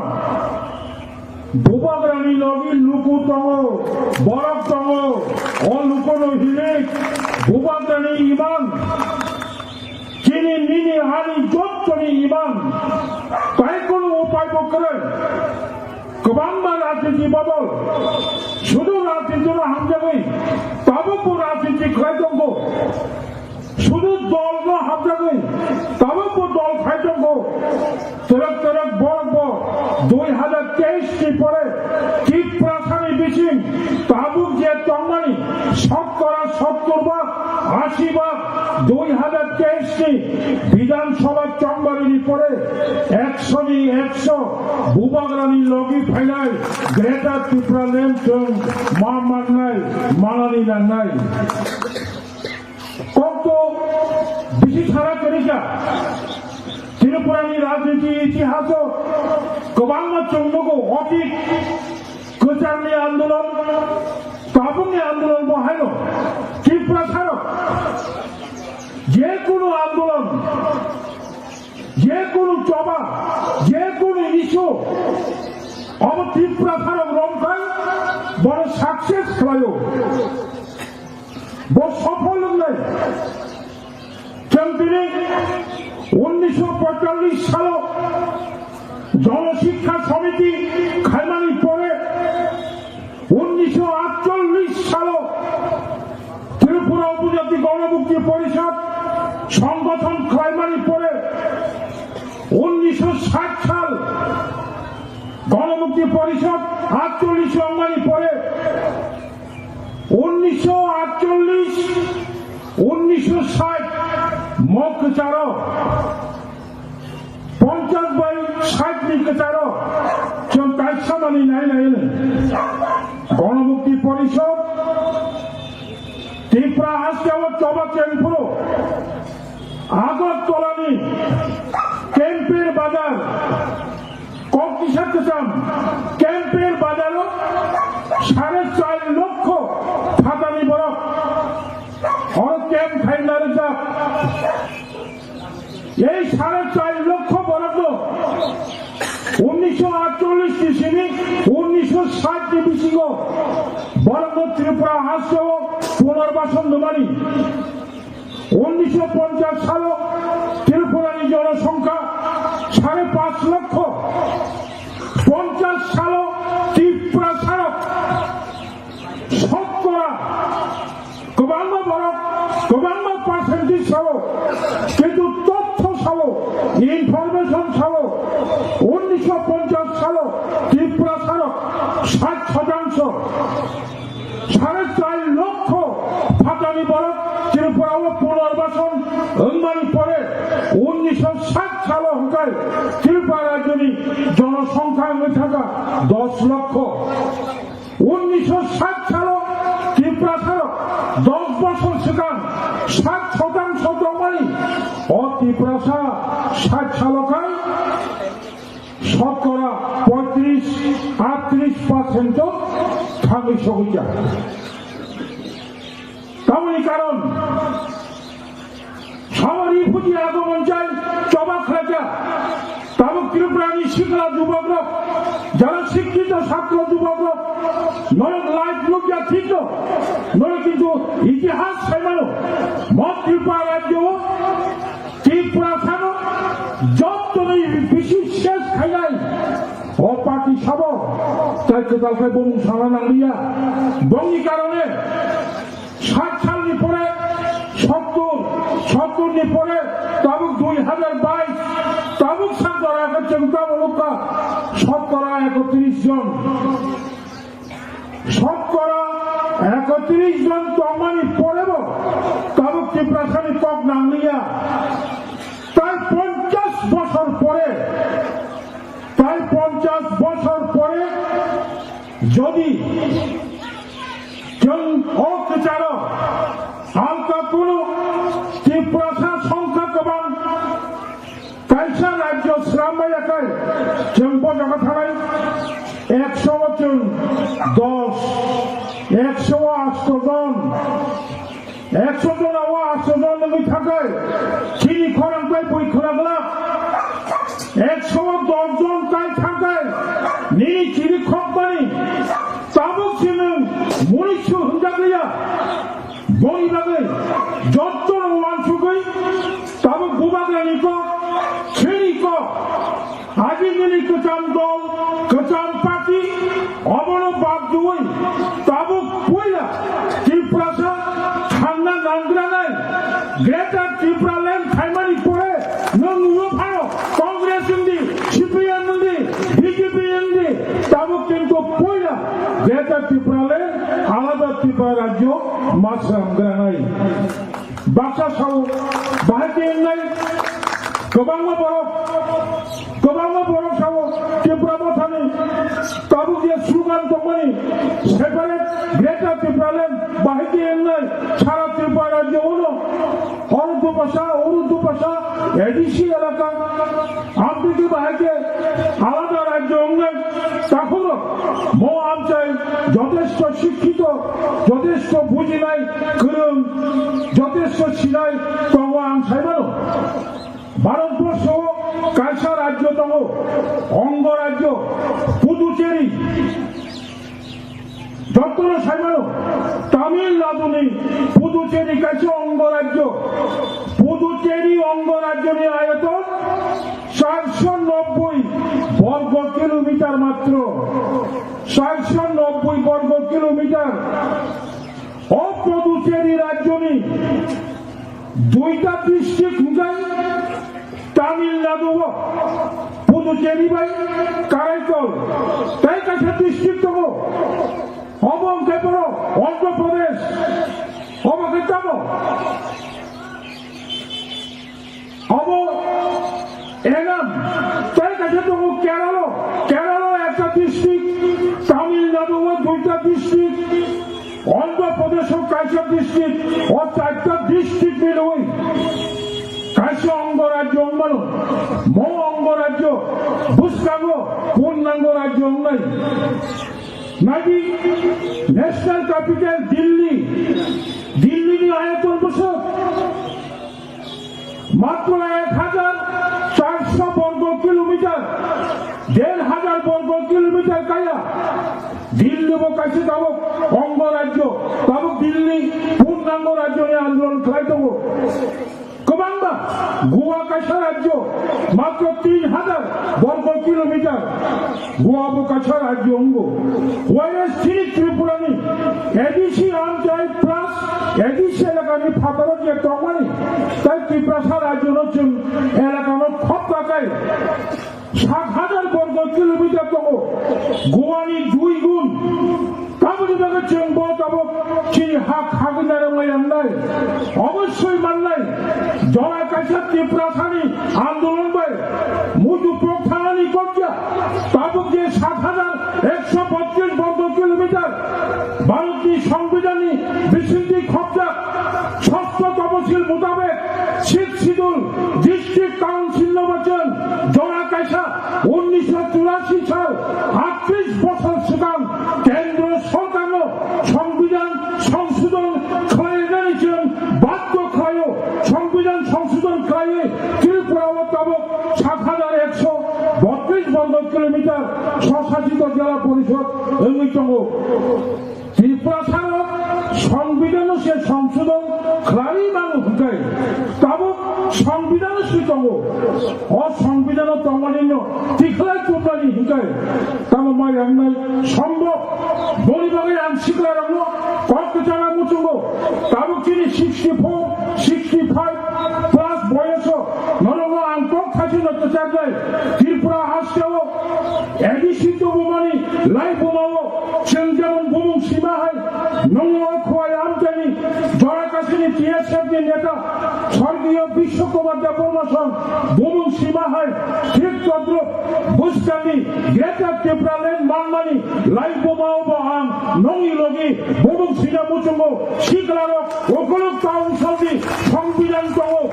Bubagrani logi luku tongo, borok tongo. O lukuno hilik Bubagrani imang. Chini nini ani jottoni imang, tai kono upai bo kwrwi. Kwbangma rajniti bodol, sudu rajnitino hamjagwi tabukbo rajniti khlai tongo, sudu dolno hamjagwi tabukbo dol khai tongo. Twrwk twrwk borokbo dui hazar teis ni pore Tiprasani bising tabuk je tongmani sotkora sottor bhag, ashi bhag, dui hazar teis ni Bidhan Sabha chongbarini pore ekso ni ekso Bubagrani logi phainai Greater Tipraland chwng ma mannai, manani nangnai. Kokto bisi sara kwrwikha. Tripurani rajniti itihaso kwbangma chwng nugo, otit kwcharni andolon, tabukni andolon bo haino Tiprasarok je kunu andolon, je kunu choba, je kunu issue, obo Tiprasarok romkhai bono success khlaio. Bo sofol wngnai. Chwng tini unnisho poitallish salo Jana Shiksha Samiti khaimani pore, unnisho atchollish salo Tripura Upajati Ganamukti Porishad songgothon khlaimani pore, unnisho sait sal Ganamukti Porishad atchollish wngmani pore, unnisho atchollish, unnisho sait mo kwcharo, ponchash bai sait ni kwcharo chwng kaisa manwi nai nai hwnwi Ganamukti Porishad Tripura hasteo choba chengphuru Agartala ni Kempir Bazar Kisa kwcham camping bazaro sare char lokho phatani borok oro camp khaina rijak. Ei sare char lokho borokno unnisho atchollish ni simi unnisho sat ni bisingo borokno Tripura hasteo punarbasan rwmani. Unnisho ponchash salo Tripurani jonosongkha sare panch lokho. Ponchash salo Tiprasarok sotkora kwbangma borok, kwbangma percentage sao, kintu totho sao, information sao, unnisho ponchash salo Tiprasarok sat shotangsho, sare char lokho phatani borok Tripura o punarbasan wngmani pore unnisho sat salo hwnkhe Tripura rajyoni jonosongkha wngwi thangkha dos lokho. Unnisho sat salo Tiprasarok dos bosor swkang sat shotangsho tongmani, o Tiprasa sat salo khai sotkora poitrish, attrish percent o thangwi sogwi kha. Tamoni karon, Sabo refugee agomon chai choba khlaikha. Tabuk Tripurani sikla jubokrok, jara sikkito chhatro jubokrok, norok life nukya thikno, norok kintu itihas saimano, mo Tripura rajyo Tripura sano jottoni bisi ses khainai o party sabo, tai kwtal khai bumung sana nangliya. Bongni karone Sat salni pore sottur, sottur ni pore tabuk dui hajar bais, tabuk sat jora khe chwng tamo nukha sotkora ekotris jon. Sotkora ekotris jon tongmani porebo tabuk Tiprasani kok nangliya. Tai ponchash bosor pore, tai ponchash bosor pore jodi chwng o kwcharo halka kunu Tiprasa songkha kwbang kaisa rajyo swnam bai yakhai chwng bo jaga thanai ekso o chwng dos, ekso o asto jon, ekso jona o asto jon wngwi thakai chini khorang bai bui khwlak lak. Ekso dos jon tai thakai nini chini khokmani tabuk se nwng munishu hwnjak liya. Boni bagwi jotto no uansugwi tabuk bubagrani kok, chini kok, agi nini kwcham dol, kwcham party, obono bad rwui tabuk puila Tiprasa thangna nangranai Greater Tipraland khaimani pore nwng nugo phano Congress wngdi, C P M wngdi, B J P wngdi, tabuk kintu puila Greater Tipraland, alada Tripura rajyo ma swnamgranai. Baksa sao, bahai khe wngnai kwbangma borok, kwbangma borok sao Tipra Mothani tabuk je slogan tongmani separate Greater Tipraland bahai khe wngnai sara Tripura rajyo uno oro dupasa, oro dupasa, A D C elaka, amtwtwi bahai khe alada rajyo wngnai takhukrok. Mo amchai jotesto sikkito, jotesto bujinai kwrwng, jotesto sinai tongo ang saimano. Bharatborsho o kaisa rajyo tongo, ongo rajyo, Puducherry. Jotono saimano, Tamil Nadu ni Puducherry kaisa ongo rajyo. Puducherry ongo rajyo ni ayoton charso nobboi borgo kilometer matro. Charso nobboi borgo kilometer. O Puducherry rajyo ni duita district hwnjai Tamil Nadu o, Puducherry bai Karaikal, tai kaisa district tongo. Obo hwnkhe boro Andhra Pradesh, obo khe tamo. Obo Enam, tai kaisa tongo Kerala, Kerala ekta district, Tamil Nadu o duita district, Andhra Pradesh o kaisa district, o charta district ni loi kaisa ongo rajyo wngmano, mo ongo rajyo bwskango kun Jong nai. Naidi national capital Delhi. Delhi ni ayaton bwswk matro ek hajar charso borgo kilometer, der hajar borgo kilometer kaya. Delhi bo kaisa tabuk ongo rajyo, tabuk Delhi purnango rajyo ni andolon khlai tongo. Kwbangma Goa kaisa rajyo, matro tin hajar borgo kilometer. Goa bo kaisa rajyo wngo. Whereas chini Tripura ni A D C Amchai plus A D C elaka ni phataro je tongmani, tai Tiprasa rajyo no chwng elaka no khopka kai. Sat hajar borgo kilometer tongo, Goa ni dui gun. Tamoni bagwi chwng bo tabuk chini ha khagwi narwknai yangnai, obosoi mannai. Jora kaisa Tiprasani andolon bai muitu pok thanani kokya. Tabuk je sat hajar ekso botris borgo kilometer Bharatni Songbidanni bisingtwi khopjak, Sostho Toposil mutabek, Sixth Schedule, District Council no bachon, jora kaisa, unnisho churashi sal, atris bosor swkang, Kendro Sorkarno Songbidan Songshodhon khlainani chwng badhyo khlaio. Songbidan Songshodhon khlaiwi Tripura o tabuk sat hajar ekso botris borgo kilometer Swsasito Jela Porishod wngwi tongo. Tiprasarok Songbidanno se songsodon khlai mano hwnkhe, tabuk Songbidanno se tongo. O Songbidanno tongmanino tikhlai tubnani hwnkhe tamo mai rangnai sombhob. Boni bagwi ang siklarokno kok kwchangma muchungo. Tabuk chini sixty four, sixty five plus boyoso norokno ang kok thaisino kwchaknai. Tripura hasteo A D C tubumani lai bumao chwng jemon bumung sima hai nongno Khowai Amchaini jora kasini T S F ni neta sorgiyo Bishwa Kumar Debbarma song bumung sima hai thik todrup bwskangni Greater Tipraland manmani lai bumao bo ang nongni logi bumung sina muchungo siklarok Ukuluk Town Hall ni Songbidan tongo.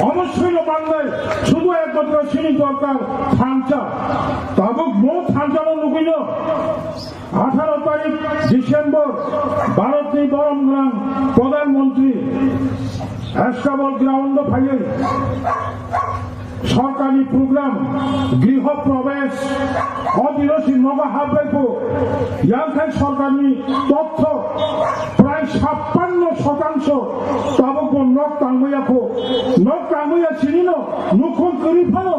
Obossoi no mangnai, sudu ekmatro chini dorkar thansa. Tabuk bo thansa no nugwino atharo tarik December Bharat ni borom gwnang Pradhan Mantri Astabal ground o phaiwi sorkarni program Griho Prabesh, o dino si nogo habrai pho, yang khai sorkarni totho prai sappanno shotangsho tabuk bo nok tangmaya pho, nok tangmaya sinino nukhung kwrwi phano,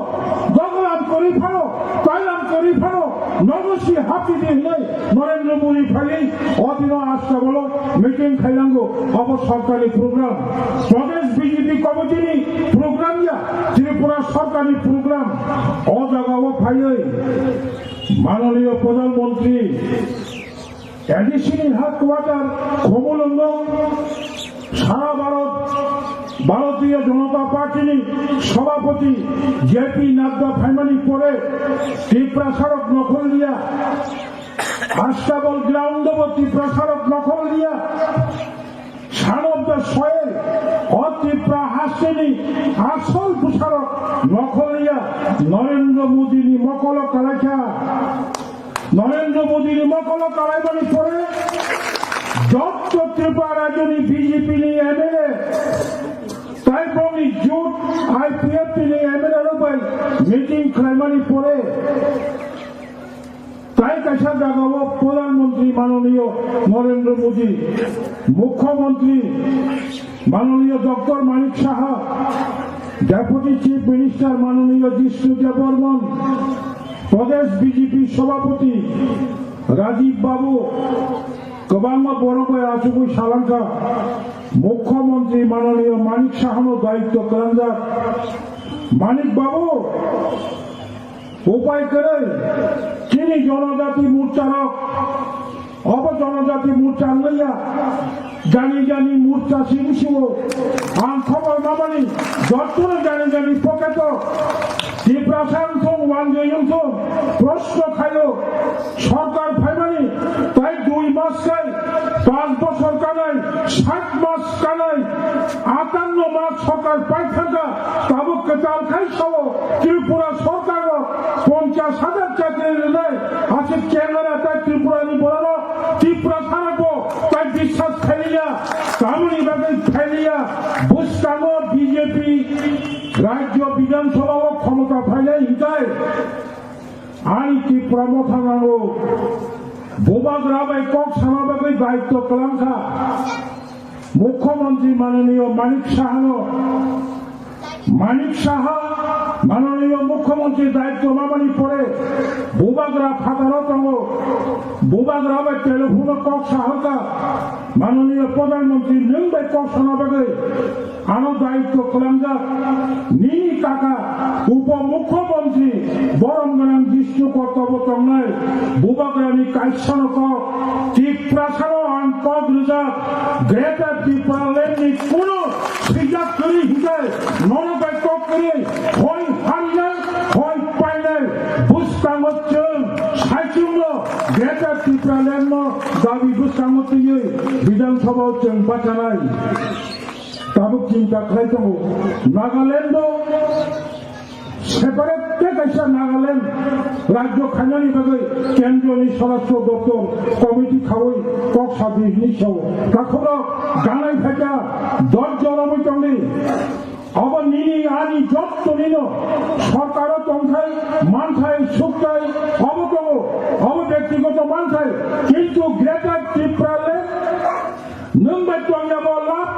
doglam kwrwi phano, tailam kwrwi phano, nogo si hapidi hinwi Narendra Modi phaiwi o dino Astabalo meeting khailango, obo sorkarni program. Pradesh B J P committee ni program ya, Tripura sorkarni program. O jagao phaiwi manoniyo Pradhan Mantri A D C ni headquarter Khumulwngo sara Bharat Bharatiya Janata Party ni Sabhapati J P Nadda phaimani pore Tiprasarok nokhol liya. Astabal ground o bo Tiprasarok nokhol liya. Son of the soil, o Tipra hasteni asol bwsarok nokhol liya. Narendra Modi ni mokolo kalaikha. Narendra Modi ni mokolo kalaimani pore jotto Tripura rajyoni B J P ni M L A tai bongni jut I P F T ni M L A rok bai meeting khlaimani pore tai kaisa jagao Pradhan Mantri manoniyo Narendra Modi, Mukhyamantri manoniyo Doctor Manik Saha, Deputy Chief Minister manoniyo Jishnu Debbarman, Pradesh B J P Sabhapati Rajiv Babu, kwbangma borok bai achugwi salangkha. Mukhyamantri manoniyo Manik Sahano daityo kwlangjak. Manik Babu, upai kwrwi chini Jonojati Morcha rok, obo Jonojati Morcha wngya, jani jani Morcha simi sio ang khobor mamani jottono jani jani pocket o Tiprasa wngthung, Wanjwi wngthung, proshno khaio, sorkar phaimani tai dui mas kai, panch bochor kanai, sat mas kanai, Atanno ma sorkar paithaka, tabuk kwtal khai sao Tripura sorkarno ponchash hajar chakri rwnai, aswk chengara tai Tripurani bororok, Tiprasarokbo tai biswas khailiya, tamoni bagwi khailiya, bwskango B J P rajyo bidhan sabhao khomota phainai hinkai. Ani Tipra motha nango. Bubagra bai kok sana bagwi daityo kwlangkha Mukhyamantri mananiyo Manik Sahano. Manik Saha mananiyo Mukhyamantri daityo mamani pore Bubagra phataro tongo. Bubagra bai telephone kok saharkha mananiyo Pradhan Mantri nwng bai kok sana bagwi. Ano daityo kwlangjak nini kaka Upo Mukhyamantri borom gwnang Bishnu Kotobo tongnai Bubagrani kaisano kok Tiprasano ang kok rijak Greater Tipraland ni kuno swijak kwrwi hinkai nono bai kok kwrwi hoi harinai hoi painai bwskango chwng saichungno Greater Tipraland no dabi bwskango twiwi Bidhan Sabha o chwng bachanai. Tabuk chinta khlai tongo, Nagaland o separate tei kaisa Nagaland rajyo khainani bagwi kendroni Swarashtra Doptor committee khaui kok sabi hinwi sao. Takhukrok ganai phaikha dosh joromwi tongdi. Abo nini ani jottonino sorkaro tongthai, manthai, sukthai, obo tongo, obo byaktigoto manthai, kintu Greater Tipraland Nwng bai tongya bo lab,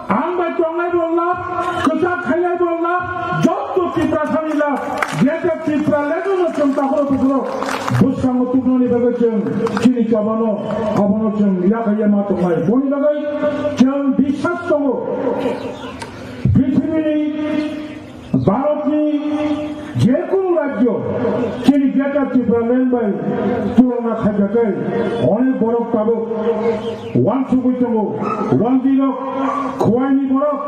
ang bai tongnai bo lab, kwchak khainai bo lab, jotto Tiprasani lab, Greater Tipraland no chwng takhoro bukhoro bwskango tubunani bagwi chwng chini chobano, abono chwng yakhaiya ma tongnai. Boni bagwi chwng biswas tongo. Prithibini Bharatni jekunu rajyo chini Greater Tipraland bai tulona khaijakhe onek borok tabuk wansugwi tongo. Wanjwi rok, Khowai ni borok,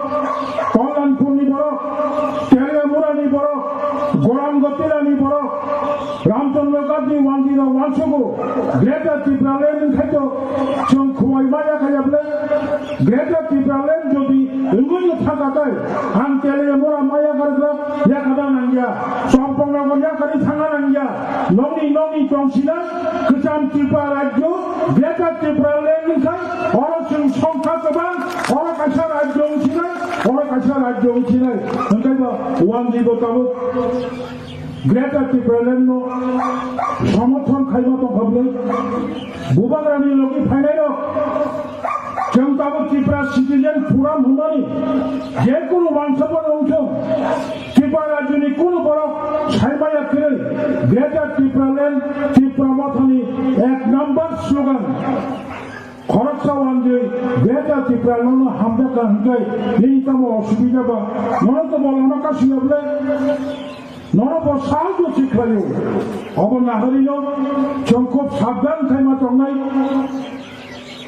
Kalyanpur ni borok, Teliamura ni borok, Gorangatira ni borok, Ramchandra Ghat ni wanjwi rok wansugo. Greater Tipraland wngkhaito chwng Khowai maya khaiya bwle. Greater Tipraland jodi wngwi no thangkha tei ang Teliamura maya karwk yakada nangya, Champaknagar yakari thangna nangya, nokni nokni tongsinai kwcham Tripura rajyo, Greater Tipraland wngkha, oro chwng songkha kwbang, oro kaisa rajyo wngsinai, oro kaisa rajyo wngsinai, hwnkhe bo wanjwi bo tabuk. Greater Tipraland no somorthon khaima tongkha bwlwi. Bubagrani logi phainairok chwng tabuk Tripura Citizen Forum hwnmani jekunu wansukmani wngthung, Tripura rajyoni kunu borok saimaya kwrwi Greater Tipraland Tipra Mothani ek number slogan. Khoroksa wanjwi Greater Tipraland no hamjakha hwnkhe nini tamo osubida ba, nono tamo lama kasingya bwle? Nono bo sahajyo se khlaio. Obo naharino chwng khub sabdan khaima tongnai.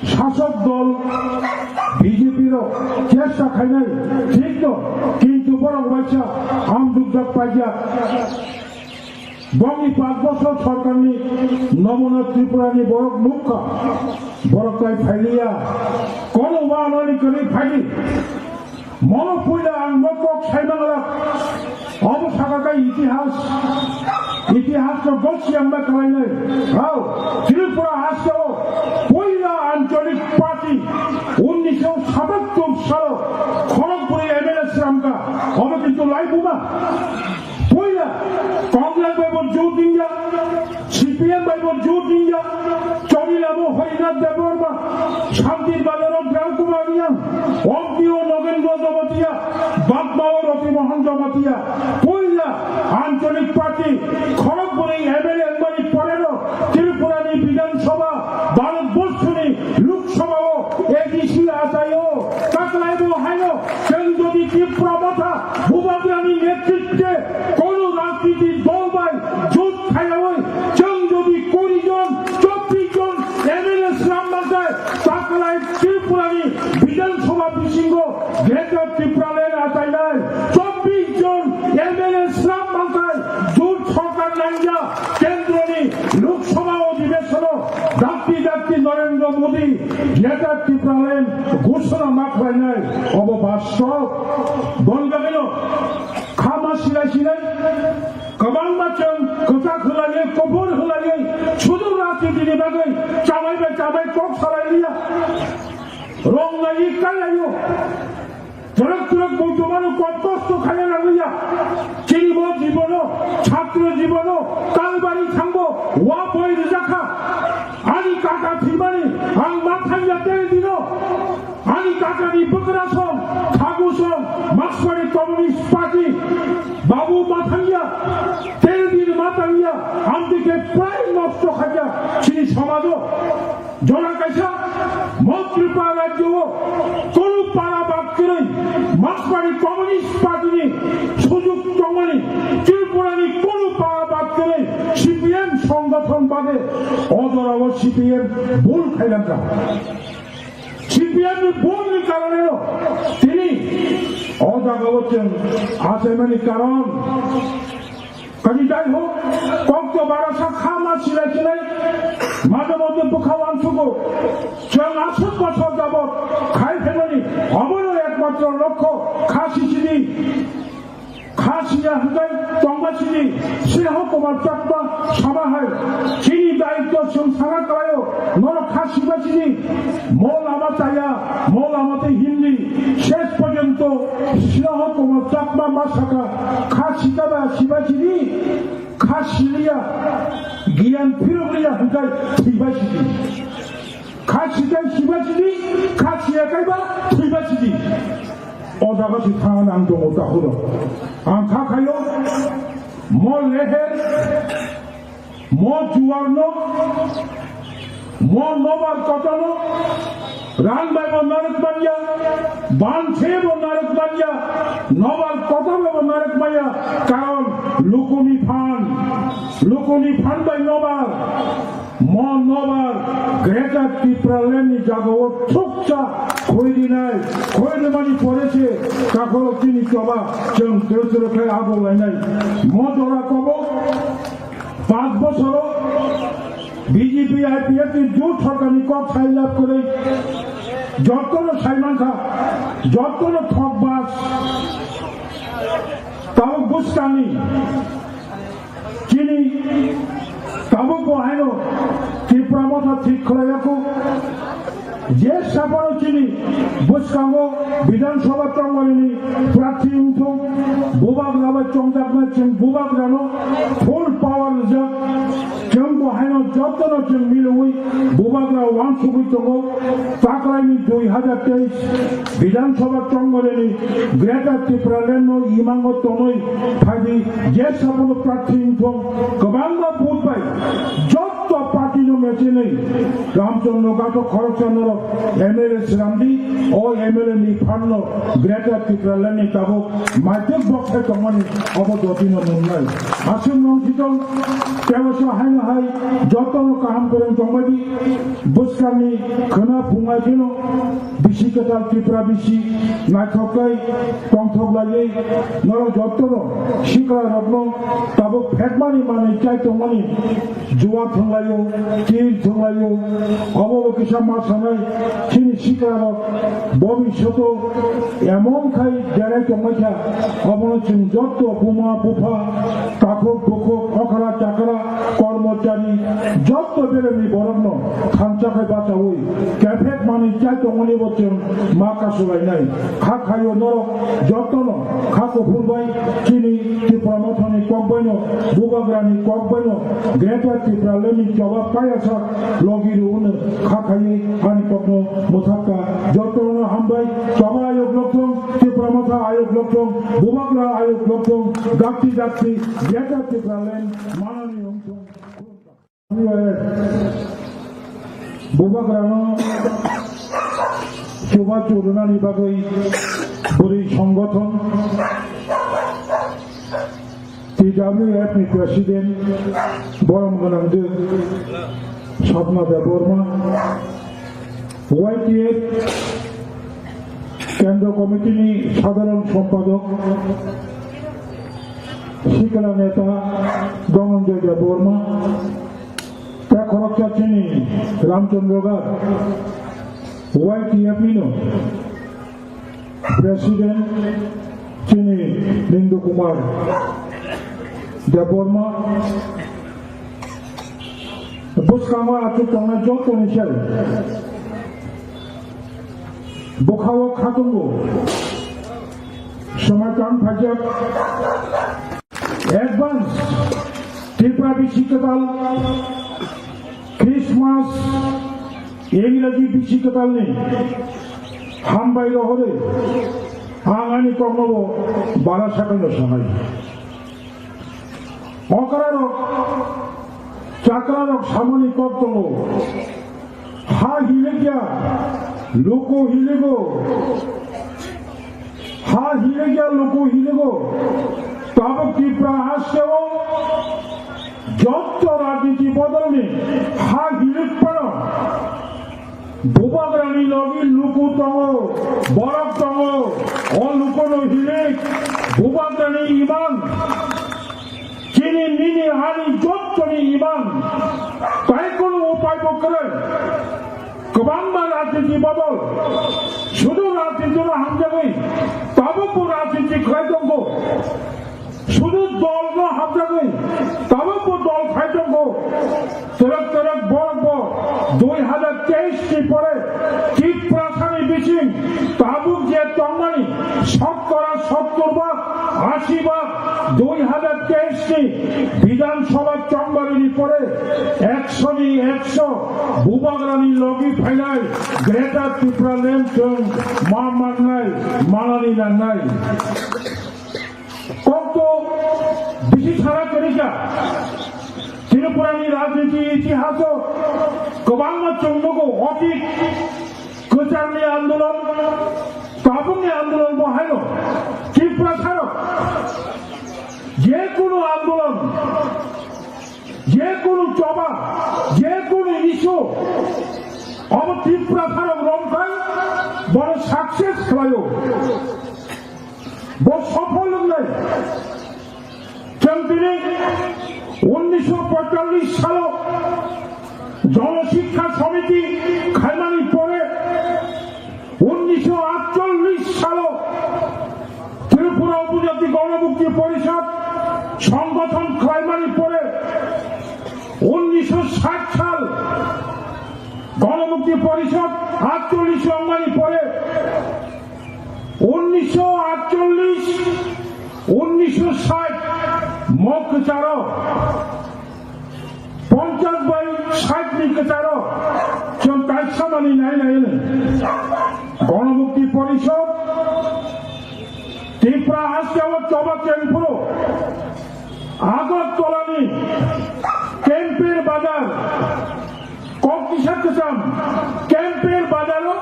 Sasok dol B J P rok chesta khainai thik no, kintu borok waisa hamjukjak paijak. Bongni panch bosor sorkarni nomona Tripurani borok nukha, borok tai phailiya. Kono wanani kwrwi phaidi. Mono puila ang bo kok saimangla. Obo sakha khe itihas. Itihas no gosiyang ma kalainai. Hao, Tripura hasteo puila ancholik party unnisho satattor salo khorok bwrwi M L A sramkha. Obo kintu lai buma. Puila Congress bai bo jut wngya, C P M bai bo jut wngya, Chorila bo Harinath Debbarma, Shantir Bazar o Drau Kumar Reang, Ompi o Nogendra Jamatia, Bagma o Roti Mohan Jamatia, puila ancholik party, khorok bwrwi M L A wngmani poreno Tripura ni Bidhan Sabha, Bharat Borshoni Lok Sabha o A D C achaio, taklai bo haino, chwng jodi Tipra Motha Bubagrani netritwe kono rajniti dol bai jut khaiyaui, chwng jodi kuri jon, chobbish jon M L A slam mankhai, taklai Tripura ni Bidhan Sabha bisingo Greater Tipraland achainai chobbish jon M L A slam mankhai, jut sorkar nangya, kendroni Lok Sabha odhibeshono dakti dakti Narendra Modi Greater Tipraland ghoshona ma khlainai, obo bastob. Boni bagwino khama silai silai kwbangma chwng kwchak khwlaiwi, kuphur khwlaiwi, sudu rajnitini bagwi chamai bai chamai kok salai liya. Rong naiwi kai laio. Twrwk twrwk bo jomano kok kosto khaina nangliya. Chini bo jibono, chhatro jibono, kalbari thangbo, wa boi rijakha. Ani kaka thwimani, ang ma thangya tel dino. Ani kakani bwkrasong, khagusong, Markswari Communist Party, Babu ma thangya, tel dino ma thangya, amtwi khe prai nosto khakya, chini somajo. Jora kaisa, mo Tripura rajyo o kunu para bad kwrwi, Markswari Communist Party ni sujuk tongmani, Tripura ni kunu para bad kwrwi, C P M songothon bade, o jora o C P M bul khailangkha. C P M ni bul ni karone no, tini o jaga o chwng achaimani karon, Kaji jai hok, kokto barasa khama silai silai, maje moddhe bwkha uansukgo. Chwng aswk bosor jabot khai phaimani, obono ekmatro lokho kha sisidi, kha siya hwnkhe tongma sidi, Sneha Kumar Chakma sama hai, chini daityo chwng sana khlaio, norok kha siba sidi, mo lama chaya, mo lama tei hindi, ses porjonto Sneha Kumar Chakma ma saka, kha sika ba siba sidi, kha siliya, giyan phirokliya hwnkhe thwiba sidi. Kha sikai siba sidi, kha siya kaiba thwiba sidi. O jaga si thangna ang tongo takhuro. Ang kha khayo, mo leher, mo juarno, mo nobar kotano, rang bai bo narwk manya, ban se bo narwk manya, nobar kotano bo narwk manya, karon lukuni phan, lukuni phan bai nobar, mo nobar Greater Tipraland ni jagao thukcha khoi rinai, khoi rimani pore se takhoro chini choba chwng twrwk twrwk khe abo lainai. Mo jora kobo Panch bosoro B J P I P F ni jut sorkarni kok sai lab kwrwi jottono sai mankha, jottono thok bas. Tabuk bwskangni chini tabuk bo haino Tipra Motha thik khlaiyaku. Je saphano chini bwskango Bidhan Sabha tongmani prarthi wngthung, bubagra bai chongjaknai chwng bubagrano full power rijak. Chwng bo haino jotono chwng milwi bubagra uansugwi tongo. Taklaini dui hajar teis Bidhan Sabha tongmani Greater Tipraland no imango tonwi phaidi je saphano prarthi wngthung kwbangma vote bai jotto party no mechenwi Ramchandra Gato khoroksa norok M L A swnamdi, o M L A ni phanno Greater Tipraland ni tabuk maituk bokthai tongmani obo dotino nungnai. Aswk nong thitong, tebasa haino hai jotono kaham kwrwng tongbaidi, bwskangni khwna phungai phino bisi kwtal Tripura bisi naithok khe tongthok laiwi norok jotono sikla rokno tabuk phekmani manwi chai tongmani. Juwa thwnglaio, tir thwnglaio, obo bo kisa ma sanai, chini sikarok bobishoto emon khai derai tongmai kha, obono chwng jotto buma bupha, takhuk bukhuk, okra chakra, kormochari, jotto beremni borokno thansa khai bachaui, kephek manwi chai tongmani bo chwng ma kasulainai. Kha khaio norok jottono kha kuphur bai chini Tipra Mothani kok baino, Bubagrani kok baino, Greater Tipraland ni choba payasa logi rwno kha khaiwi ani kokno mwthakha. Jottono hambai, choba ayok lokthong, Tipra Motha ayok lokthong, Bubagra ayok lokthong, dakti dakti, Greater Tipraland manani wngthong. Bubagrano chubachu rwnani bagwi bwrwi songothon T W F ni president borom gwnang de Sapna Debbarma, Y T F Kendra Committee ni sadharon sompadok sikla neta Dhananjay Debbarma, tei Chini Ramchandra Gar, Y T F ni no President chini Nindu Kumar Debbarma, bwskango achuk tongnai joto ni sel, bwkhao khatungo, somai tang phaijak, advance Tripura bisi kwtal Christmas, Engraji bisi kwtalni hambai rohorwi ang ani koknobo bara sakai no sanai. Okrarok, chakrarok samani kok tongo. Ha hilikya, luku hiligo. Ha hilikya, luku hiligo. Tabuk Tripura hasteo jotto rajniti bodolni ha hilik phano Bubagrani logi luku tongo, borok tongo, o lukuno hilik, Bubagrani imang, chini nini hani jottoni imang, tai kono upai bo kwrwi. Kwbangma rajniti bodol, sudu rajnitino hamjagwi, tabukbo rajniti khlai tongo. Sudu dolno hamjagwi, tabukbo dol khai tongo. Twrwk twrwk borokbo dui hazar teis ni pore Tiprasani bising tabuk je tongmani, sotkora sottor bhag, ashi bhag, dui hazar teis ni Bidhan Sabha chongbarini pore ekso ni ekso Bubagrani logi phainai Greater Tipraland chwng ma mannai, manani nangnai. Kok to bisi sara kwrwikha. Tripurani rajniti itihaso kwbangma chwng nugo, otit kwcharni andolon, tabukni andolon bo haino Tripura saro je kunu andolon, je kunu choba, je kunu issue obo Tripura saro romkhai bono success khlaio. Bo sofol wngnai. Chwng tini unnisho poitallis salo Jono Shiksha Samiti khaimani pore, unnisho atchollis salo Tripura Upojati Gonomukti Porishod songgothon khlaimani pore, unnisho sait sal Gonomukti Porishod atchollis wngmani pore, unnisho atchollis, unnisho sait mo kwcharo ponchas bai sait ni kwcharo chwng kaisa manwi nai nai hwnwi Gonomukti Porishod Tripura hasteo choba chengphuru Agartala ni Kempir Bazar, Kokisa Kwcham Kempir Bazar o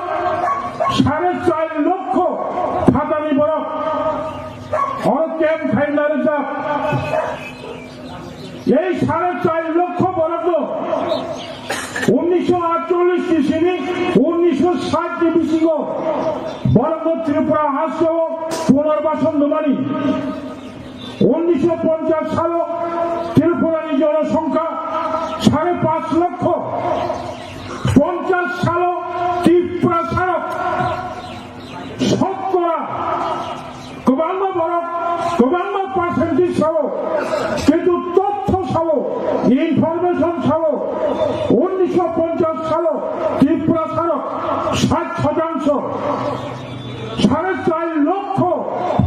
sare char lokho phatani borok oro camp khaina rijak. Ei sare char lokho borokno unnisho atchollis ni simi unnisho sait ni bisingo borokno Tripura hasteo punarbason rwmani. Unnisho ponchas salo Tripurani jonosongkha sare panch lokho. Ponchas salo Tripura sarok sotkora kwbangma borok, kwbangma percentage sao, kintu totho sao, information sao, unnisho ponchas salo Tripura sarok sait shotangsho. Sare char lokho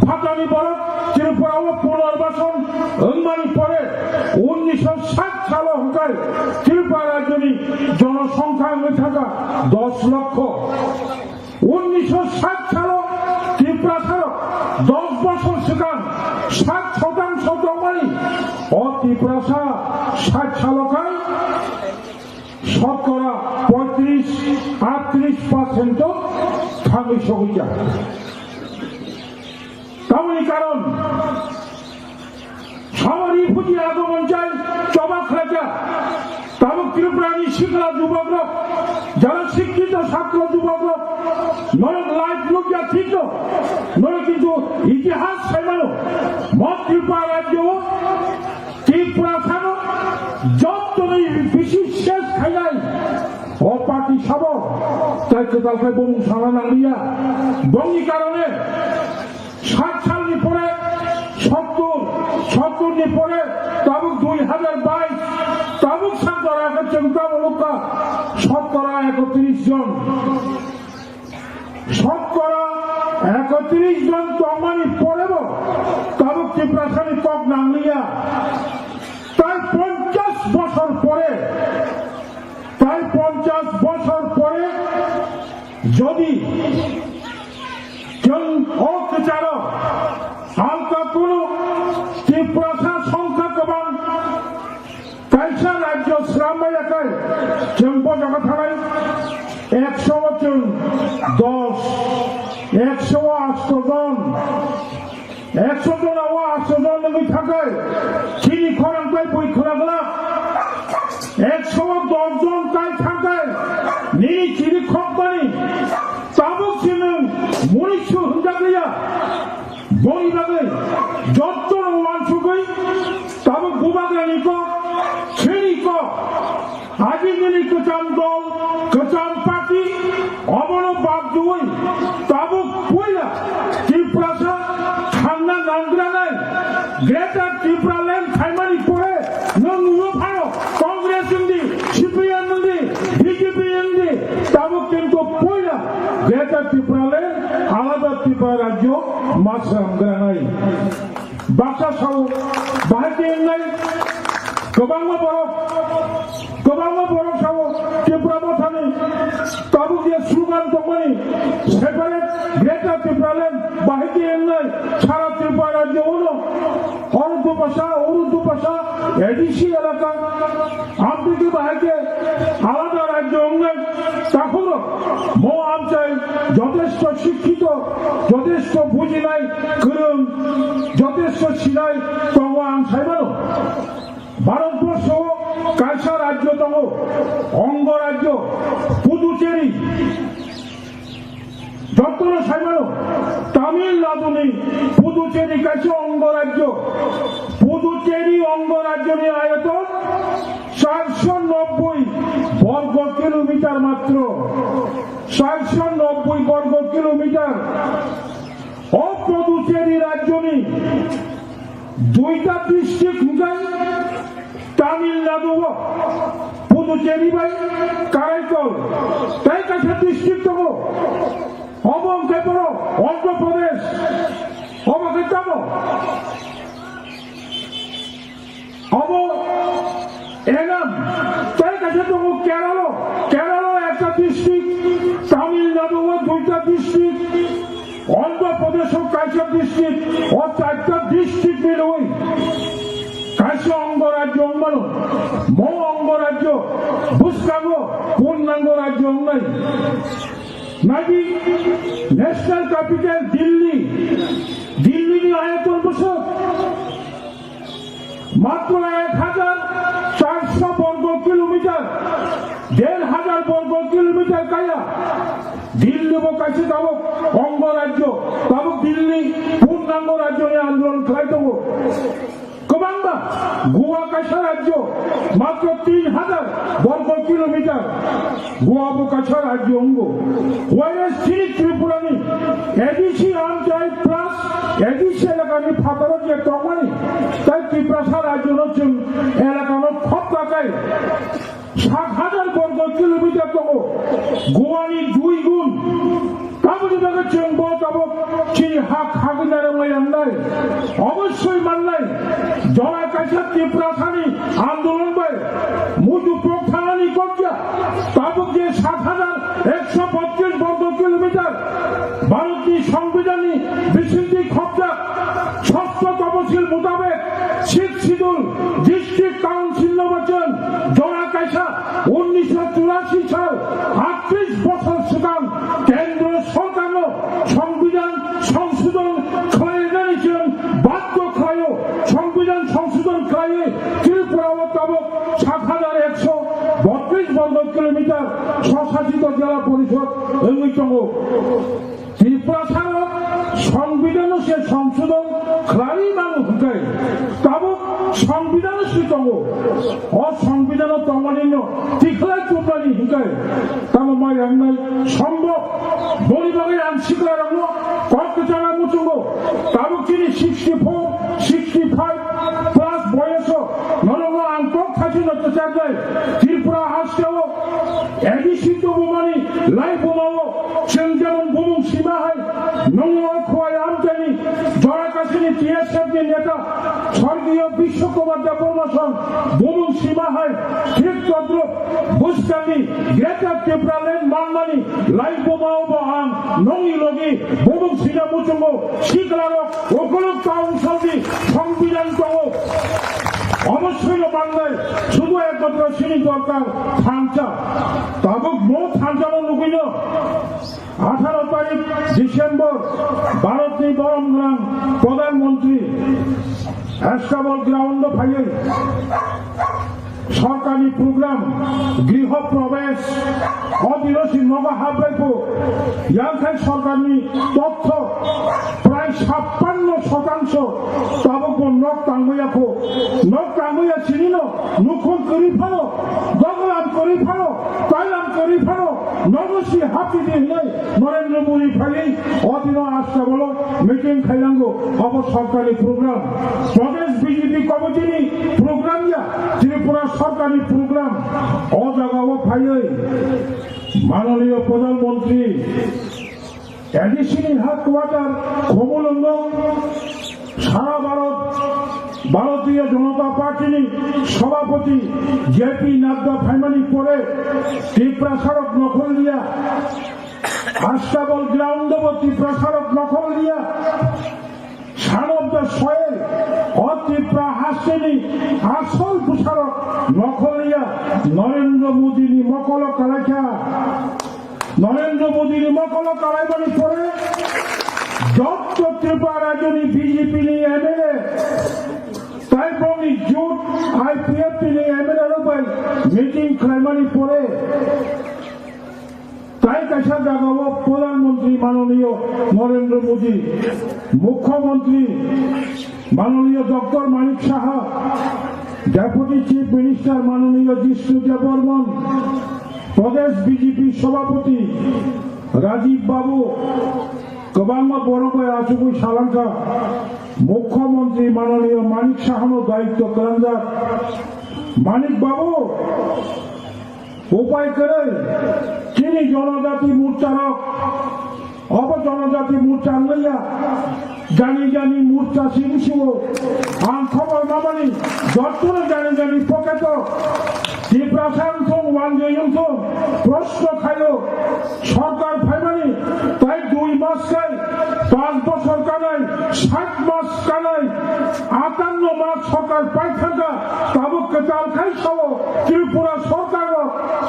phatani borok Tripura o punarbason wngmani pore unnisho sait salo hwnkhe Tripura rajyoni jonosongkha wngwi thangkha dos lokho. Unnisho sait salo Tripura salo dos bosor swkang sait shotangsho tongmani o Tiprasa sait salo khai Sotkora poitris, aitris percent o thangwi sogwi kha. Tamoni karon, samari phuti ago monchai choba khlaikha. Tabuk Tripura ni sikla jubokrok, jara sikkito satro jubokrok, norok live nukya thik no, norok kintu itihas saimano, mo Tripura rajyo o Tiprasano jottoni bisi ses khai O party sabo tai kwtal khe bumung sana nangliya. Bongni karone sat salni pore sottur, sotturni pore tabuk dui hajar bais, tabuk sanjora khe chwng tamo nukha sotkora ekotris jon. Sotkora ekotris jon tongmani porebo tabuk Tiprasani kok nangliya. Tai ponchash bosor pore, tai ponchash bosor pore jodi chwng o kwcharo alka kunu Tiprasa songkha kwbang kaisa rajyo srambai yakai chwng bo jaga thanai ekso o chwng dos, ekso o asto jon, ekso jon o asto jon wngwi thakai chini khorang tai bui khwlak glak, ekso o dos jon tai thakai nini chini khokmani tabuk se nwng munisu hwnjakliya. Boni bagwi jotto no uansugwi tabuk bubagrani kok, chini kok, ajinini kwcham dol, kwcham party, obono bad rwui tabuk puila Tiprasa thangna nangranai Greater Tipraland khaimani pore nwng nuyo phano Congress wngdi, C P M wngdi, B J P wngdi, tabuk kintu puila Greater Tipraland alada Tripura rajyo ma swnam granai. Baksa sao, bahai khe wngnai kwbangma borok, kwbangma borok sao Tripura mothani tabuk je slogan tongmani separate Greater Tipraland bahai khe wngnai sara Tripura rajyo uno oro dupasa, oro dupasa, A D C elaka, Amtwtwi bahai khe alada rajyo wngnai takhukrok. Mo amchai jotesto sikkito, jotesto bujinai kwrwng, jotesto sinai tongo ang saimano. Bharatborsho o kaisa rajyo tongo, ongo rajyo, Puducherry. Jottono saimano, Tamil Nadu ni Puducherry kaisa ongo rajyo. Puducherry ongo rajyo ni ayoton charso nobboi borgo kilometer matro. Charso nobboi borgo kilometer. O Puducherry rajyo ni duita district hwnkhe Tamil Nadu o Puducherry bai Karaikal tei kaisa district tongo. Obo hwnkhe bono Andhra Pradesh. Obo khe tamo? Obo Enam tei kaisa tongo Kerala. Kerala ekta district, Tamil Nadu o duita district, Andhra Pradesh o kaisa district, o charta district milwi kaisa ongo rajyo wngmano. Mo ongo rajyo bwskango purnango rajyo wngnai. Naidi National Capital Delhi, Delhi ni ayoton bwswk matro ek hajar charso borgo kilometer, der hajar borgo kilometer kaya. Delhi bo kaisa tabuk ongo rajyo, tabuk Delhi purnango rajyo ni andolon khlai tongo. Kwbangma Goa kaisa rajyo, matro tin hajar borgo kilometer. Goa bo kaisa rajyo wngo. Whereas chini Tripura ni A D C amchai plus A D C elaka ni phataro je tongmani, tai Tiprasa rajyo no chwng elaka no khopka kai sat hajar borgo kilometer tongo. Goa ni dui gun. Tamoni bagwi chwng bo tabuk chini ha khagwi narwknai wngnai. Obossoi mannai. Jora kaisa Tiprasani andolon bai muitu pok thanani kokya. Tabuk je sat hajar ekso botris borgo kilometer Bharatni Songbidanni bisingtwi khopjak. Sosto toposil mutabek Sixth Schedule District Council no bachon jora kaisa unnisho churashi sal, atris bosor swkang Kendro Sorkarno Songbidan Songsodhon khlainani chwng badhyo khlaio. Songbidan Songsodhon khlaiwi Tripura o tabuk sat hajar ekso botris borgo kilometer swsasito jela porishod wngwi tongo. Tiprasarok Songbidanno se songsodhon khlaiwi mano hwnkhe tabuk Songbidan si tongo. O songbidan o tongmani no tikhlai chuplani hinkhe tamo mai ang nai sombo. Boni bagwi ang sikla rokno kok kwchana muchungo. Tabuk chini sixty four, sixty five plus boyoso norokno ang kok thaisino kwchaknai. Tripura hasteo A D C tubumani lai bumao chwng jemon bumung sima hai nongno khwai amchaini jora kasini T S F ni neta Sorgiyo Bishwa Kumar Debbarma song bumung sima hai thik todrup bwskangni Greater Tipraland manmani lai bumao bo ang nongni logi bumung sina muchungo siklarok ukuluk town salni songbidan tongo. Obossoi no mangnai, sudu ekmatro sini dorkar thansa. Tabuk mo thansa no nugwino. Atharo tarik December, Bharatni borom gwnang Pradhan Mantri Astabal ground o phaiwi sorkarni program Griho Prabesh, o dino si nogo habrai pho, yang khai sorkarni totho prai sappanno sotangsho tabuk bo nok tangmaya kho, nok tangmaya sinino nukhung kwrwi phano, doglam kwrwi phano, tailam kwrwi phano, nogo si hapidi hinwi Narendra Modi phaiwi o dino Astabalo meeting khailango, obo sorkarni program. Pradesh B J P committee ni program ya, Tripura sorkarni program. O jaga o phaiwi mananiyo Pradhan Mantri A D C ni headquarter Khumulwngo sara Bharat Bharatiya Janata Party ni Sabhapati J P Nadda phaimani pore Tiprasarok nokhol liya, Astabal ground o bo Tiprasarok nokhol liya, son of the soil, o Tipra hasteni asol bwsarok nokhol liya, Narendra Modi ni mokolo kalaikha. Narendra Modi ni mokolo kalaimani pore jotto Tripura rajyoni B J P ni M L A tai bongni jut I P F T ni M L A rok bai meeting khlaimani pore tai kaisa jagao Pradhan Mantri mananiyo Narendra Modi, Mukhyamantri mananiyo Doctor Manik Saha, Deputy Chief Minister mananiyo Jishnu Debbarman, Pradesh B J P Sabhapati Rajiv Babu, kwbangma borok bai achugwi salangkha. Mukhyamantri mananiyo Manik Sahano daityo kwlangjak. Manik Babu, upai kwrwi chini Jonojati Morcha rok, obo Jonojati Morcha wngya, jani jani Morcha simi sio. Ang khobor mamani jottono jani jani pocket o Tiprasa wngthung, wanjwi wngthung, proshno khaio, sorkar phaimani tai dui mas kai, panch bochor kanai, sat mas kanai, atanno mas sorkar pai thangkha, tabuk kwtal khai sao Tripura sorkar o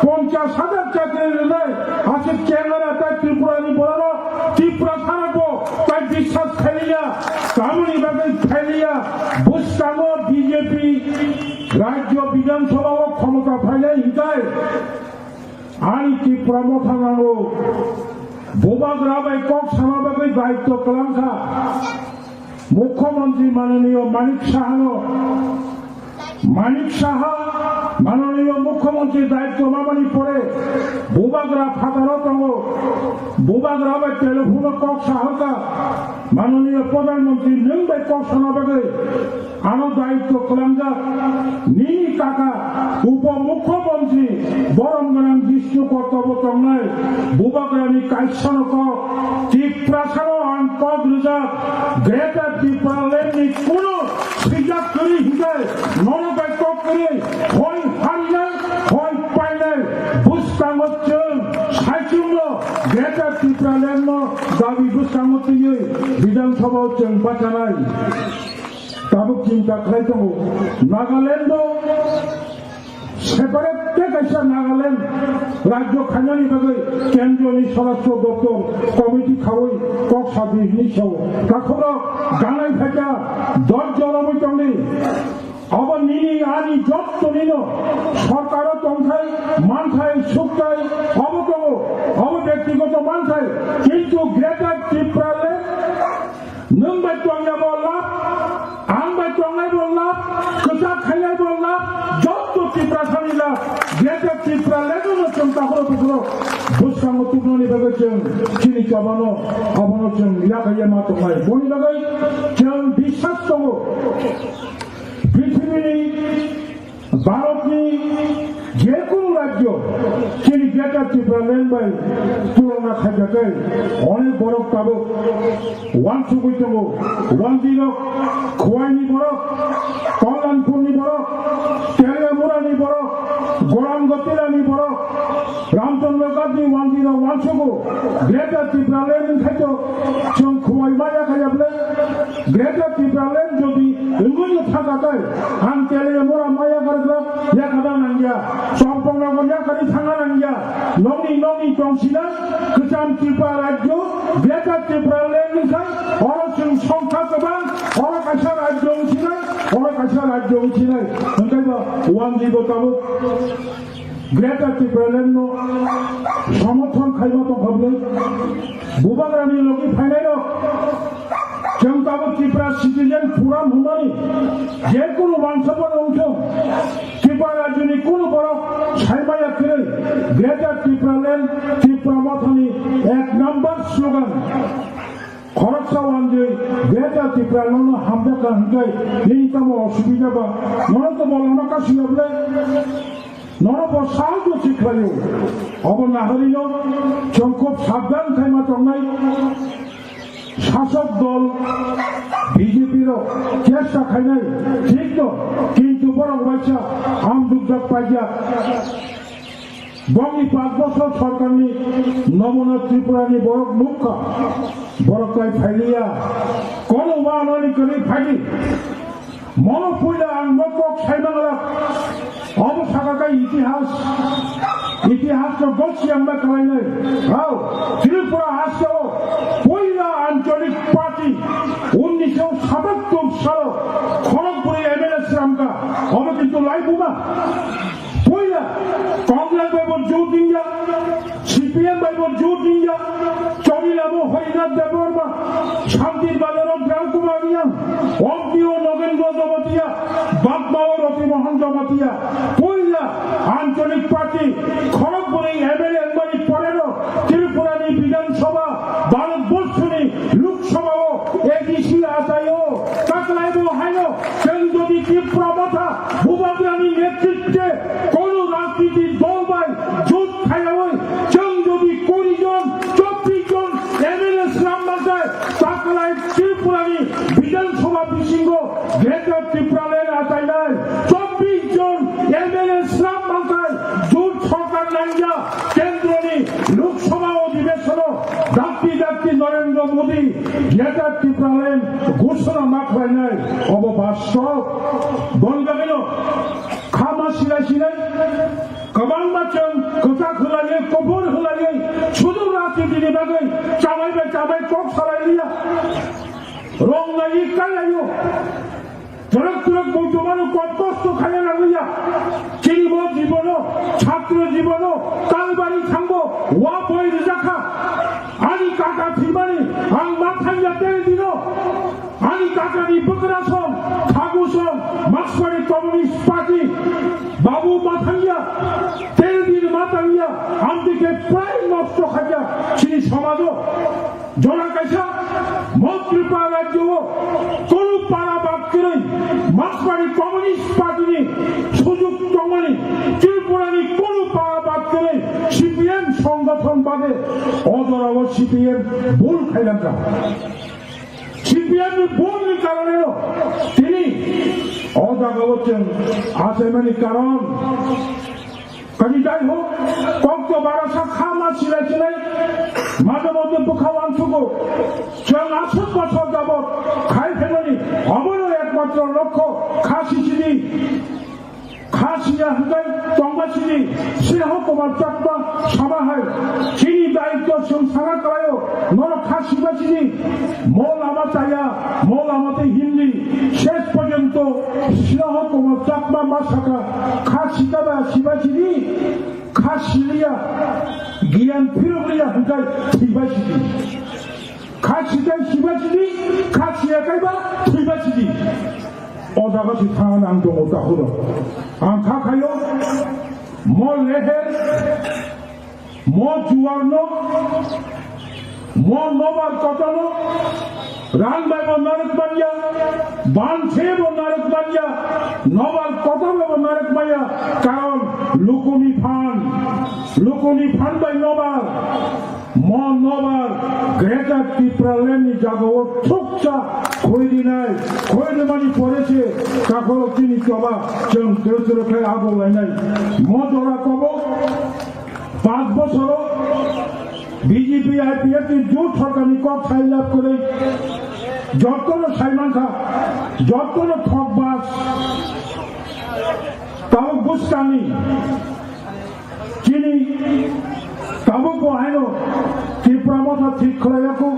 ponchash hajar chakri rwnai, aswk kengara tai Tripura ni borok no Tiprasa rok bo tai biswas khailiya, tamoni bagwi khailiya, bwskango B J P Rajya Bidhan Sabha o khomota phainai hinkai ani Tipra Motha nango. Bubagra bai kok sana bagwi daityo kwlangkha Mukhyamantri mananiyo Manik Sahano. Manik Saha mananiyo Mukhyamantri daityo mamani pore Bubagra phataro tongo. Bubagra bai telephone o kok sahorkha, mananiyo Pradhan Mantri nwng bai kok sana bagwi. Ano daityo kwlangjak nini kaka Upo Mukhyamantri borom gwnang Jishnu Kotobo tongnai Bubagrani kaisano kok Tiprasano ang kok rijak Greater Tipraland ni kunu swijak kwrwi hinkai nono bai kok kwrwi hoi harinai hoi painai bwskango chwng saichungno Greater Tipraland no dabi bwskango twiwi Bidhan Sabha o chwng bachanai. Tabuk chinta khlai tongo, Nagaland o separate khe kaisa Nagaland rajyo khainani bagwi kendroni Swarashtra Doptor committee khaui kok sabi hinwi sao. Takhukrok ganai phaikha, dojjo romwi tongdi. Abo nini ani jotto nino sorkaro tongthai, manthai, sukthai, abo tongo, abo bektigoto manthai. Kintu Greater Tipraland nwng bai tongya bo lab, ang bai tongnai bo lab, kwchak Bwskango tubunani bagwi chwng chini chobano, abono chwng yakhaiya ma tongnai. Boni bagwi chwng biswas tongo, prithibini Bharatni jekunu rajyo chini Greater Tipraland bai tulona khaijakhe onek borok tabuk wansugwi tongo. Wanjwi rok, Khwaini borok, Kalyanpurni borok, Teliamurani borok, Gorangatilani borok, Ramchandra Gandhi wanjwi rok wansugo. Greater Tipraland wngkhaito chwng Khwai maya khaiya bwle. Greater Tipraland jodi wngwi thangkha khe, ang Teliamura maya kharwkra yakhana nangya, Champaknagar yakhani thangna nangya. Nokni nokni tongsinai kwcham Tripura rajyo, Greater Tipraland wngkha, oro chwng songkha kwbang, oro kaisa rajyo wngsinai, oro kaisa rajyo wngsinai. Hwnkhe bo wanjwi bo tabuk Greater Tipraland no somorthon khaima tongkha bwle. Bubagrani logi phainai rok, chwng tabuk Tripura Citizen Forum hwnmani jekunu mangsa bo wngthung, Tripura rajyoni kunu borok saimaya kwrwi Greater Tipraland Tipra Mothani ek number slogan. Khoroksa wanjwi Greater Tipraland no hamjakha hwnkhe nini tamo osubida ba, nono to bolongno kasiya bwle. Nono bo sahajyo se khlaio. Obo naharino chwng khub sabdan khaima tongnai. Sasok dol B J P rok chesta khainai thik no, kintu borok waisa amdukjak paijak. Bongni panch bosor sorkarni nomona Tripurani borok nukha, borok tai phailiya. Kono wanani kwrwi phaidi. Mono puila ang bo kok saimangla. Obo saka khe itihas. Itihas no gotsi ang ma kalainai. Hao, Tripura hasteo puila ancholik party unnisho satattor salo khorok bwrwi M L A sramkha. Obo kintu laibuma. Puila Congress bai bo jut wngya, C P M bai bo jut wngya, Chowri Lamo Harinath Debbarma, Shantir Bazar o Ram Kumar Reang, Ompi o Nogendra Jamatia, Bagma o Roti Mohan Jamatia. Puila ancholik party khorok bwrwi M L A wngmani poreno Tripura ni Bidhan Sabha, Bharat Borshoni Lok Sabha o A D C achaio, taklai bo haino chwng jodi Tipra Motha Bubagrani netritwe kono rajniti dol bai jut khaiyaui chwng jodi kuri jon, chobbish jon M L A slam mankhai, taklai Tripurani Bidhan Sabha bisingo Greater Tipraland achainai chobbish jon M L A slam mankhai, jut sorkar nangya, kendroni Lok Sabha odhibesono dakti dakti Narendra Modi Greater Tipraland ghoshona ma khlainai, obo bastob. Boni bagwino khama silai silai kwbangma chwng kwchak hwlaiwi, kubur hwlaiwi, sudu rajnitini bagwi chamai bai chamai kok salai liya. Rong naiwi kai laio. Twrwk twrwk bo jomano kok kosto khaina nangliya. Chini bo jibono, chhatro jibono, kalbari thangbo, wa boi rwjakha. Ani kaka thwimani ang ma thangya tel dino. Ani kakani bwkrasong, khagusong, Markswari Communist Party, Babu ma thangya, tel din ma thangya, amtwi khe prai nosto khaikha chini somajo. Jora kaisa, mo Tripura rajyo o kunu para bad kwrwi, Markswari Communist Party ni sujuk tongmani, Tripura ni kunu para bad kwrwi, C P M songothon bade, o jora o C P M bul khailangkha. C P M ni bul ni karone no tini o jaga o chwng achaimani karon. Kani jai hok, kokto barasa khama silai silai, maje moddhe bwkha uansukgo. Chwng aswk bosor jabot khai phaimani, obono ekmatro lokho kha sisidi. Kha siya hwnkhe tongma sidi, Sneha Kumar Chakma sama hai. Chini daityo chwng sana kalaio, norok kha siba sidi. Mo lama chaya, mo lama tei Hindi. Ses porjonto Sneha Kumar Chakma ma saka, kha sita ba siba sidi, kha siliya, giyan phirokliya hwnkhe thwiba sidi. Kha sitai siba sidi, kha siya kaiba thwiba sidi. O jaga si thangna ang tongo tahuro. Ang kha khayo, mo leher, Mo juarno, mo nobar kotano, rang bai bo narwk manya, ban se bo narwk manya, nobar kotano bo narwk manya, karon lukuni phan, lukuni phan bai nobar, mo nobar Greater Tipraland ni jagao thukcha khoi rinai, khoi rimani pore se kakhoro chini choba chwng twrwk twrwk khe abo lainai. Mo jora kobo Panch bochoro B J P I P F ni jut sorkarni kok sai lab kwrwi jottono sai mankha, jottono thok bas tabuk bwskangni chini tabuk bo haino Tipra Motha thik khlaiyaku.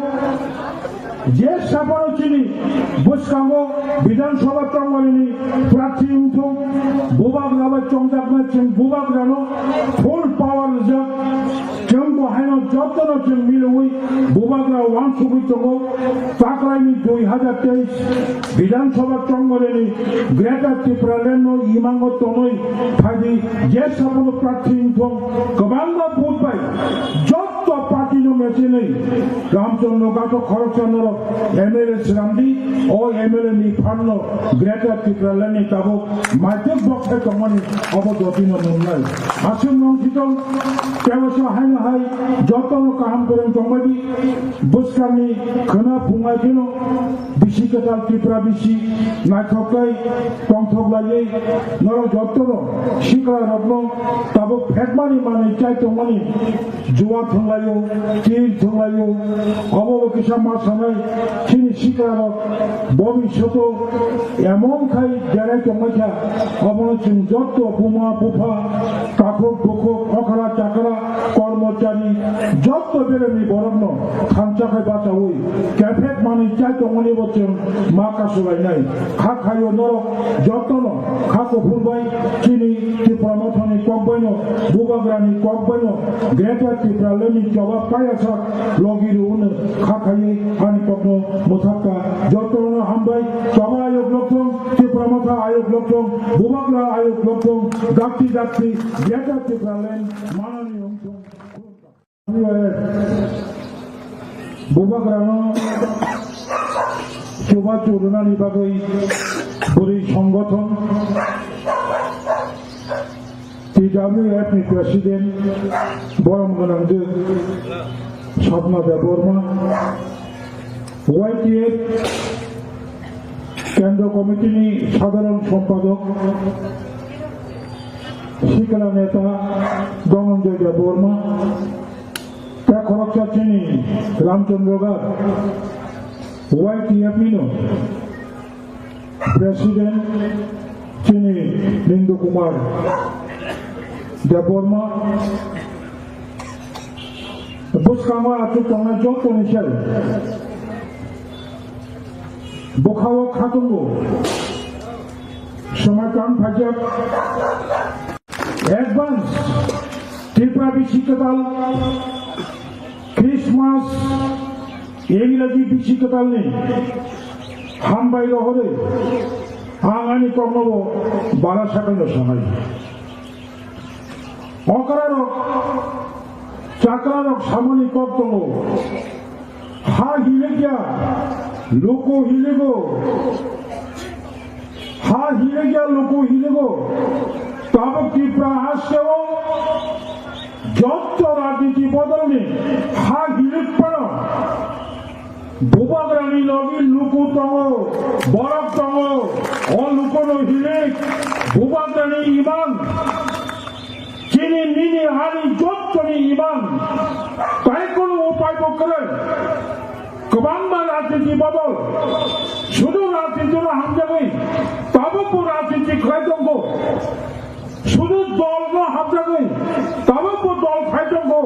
Je saphano chini bwskango Bidhan Sabha chongmani prarthi wngthung, bubagra bai chongjaknai chwng bubagrano full power rijak. Chwng bo haino jotono chwng milwi bubagra uansugwi tongo. Taklaini dui hajar teis Bidhan Sabha chongmani Greater Tipraland no imango tonwi phaidi, je saphano prarthi wngthung, kwbangma vote bai jotto party no mechenwi Ramchandra Gathok khoroksa norok M L A swnamdi, o M L A ni phanno Greater Tipraland ni tabuk maituk bokthai tongmani obo dotino nungnai. Aswk nong sitong tebasa haino hai jotono kaham kwrwng tongmani bwskangni khwna phungai phino bisi kwtal Tripura bisi naithok khe tongthok laiwi norok jotono sikla rokno tabuk phekmani manwi chai tongmani. Juwa thwnglaio, tir thwnglaio, obo bo kisa ma sanai, chini sikarok bobishoto emon khai jerai tongmai kha, obono chwng jotto buma bupha, takhuk bukhuk, okra chakra, kormochari, jotto beremni borokno thansa khai bachaui, kephek manwi chai tongmani bo chwng ma kasulainai. Kha khaio norok jottono kha kuphur bai chini Tipra Mothani kok baino, Bubagrani kok baino, Greater Tipraland ni choba payasa logi rwno kha khaiwi ani kokno mwthakha. Jottono hambai, choba ayok lokthong, Tipra Motha ayok lokthong, Bubagra ayok lokthong, dakti dakti Greater Tipraland manani wngthong. Bubagrano chubachu rwnani bagwi bwrwi songgothon T W F ni president borom gwnangdwk Sapna Debbarma, Y T F Kendra Committee ni sadharon sompadok sikla neta Dhananjay Debbarma, tei khoroksa chini Ramchandra Gath, Y T F ni no president chini Nindu Kumar Debbarma, bwskango achuk tongnai joto ni sel bwkhao khatungo swmai tang phaijak. Advance Tripura bisi kwtal Christmas, Ingraji bisi kwtalni hambai rohorwi ang ani koknobo bara sakalno sanai. Okrarok, chakrarok samani kok tongo. Ha hilikya, luku hiligo. Ha hilikya, luku hiligo. Tabuk Tripura hasteo jotto rajniti bodolni ha hilik phano Bubagrani logi luku tongo, borok tongo. O lukuno hilik Bubagrani imang. Chini nini hani jottoni imang, tai kono upai bo kwrwi. Kwbangma rajniti bodol, sudu rajnitino hamjagwi tabukbo rajniti khlai tongo. Sudu dolno hamjagwi tabukbo dol khai tongo.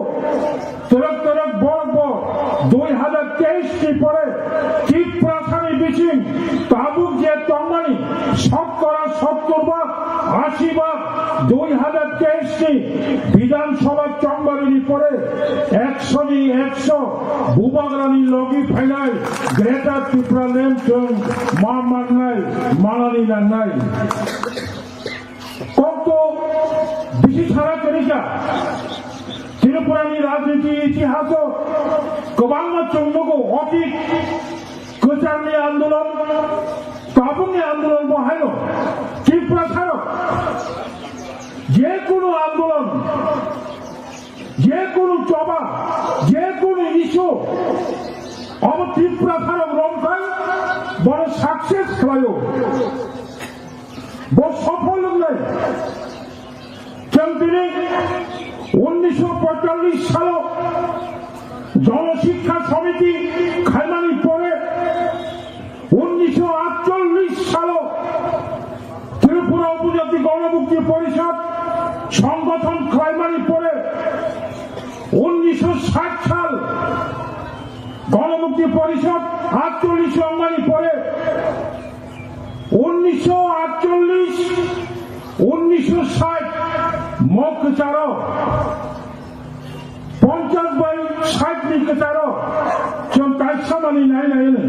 Twrwk twrwk borok bo dui hazar teis ni pore Tiprasani bising tabuk je tongmani sotkora sottor bhag, ashi bhag, dui hazar teis ni Bidhan Sabha chongmani pore ekso ni ekso Bubagrani logi phainai Greater Tipraland chwng ma mannai, manani nangnai. Kok to bisi sara kwrwi kha. Tripurani rajniti itihaso kwbangma chwng nugo, otit kwcharni andolon, tabukni andolon bo haino Tiprasarok je kunu andolon, je kunu choba, je kunu issue obo Tiprasarok romkhai bono success khlaio. Bo sofol wngnai. Chwng tini unnisho poitallis salo Jono Shiksha Samiti khaimani pore, unnisho atchollis salo Tripura Upojati Gonomukti Porishod songgothon khlaimani pore, unnisho sait sal Gonomukti Porishod atchollis wngmani pore, unnisho atchollis, unnisho sait mo kwcharo, ponchas bai sait ni kwcharo chwng kaisa mani nai nai ni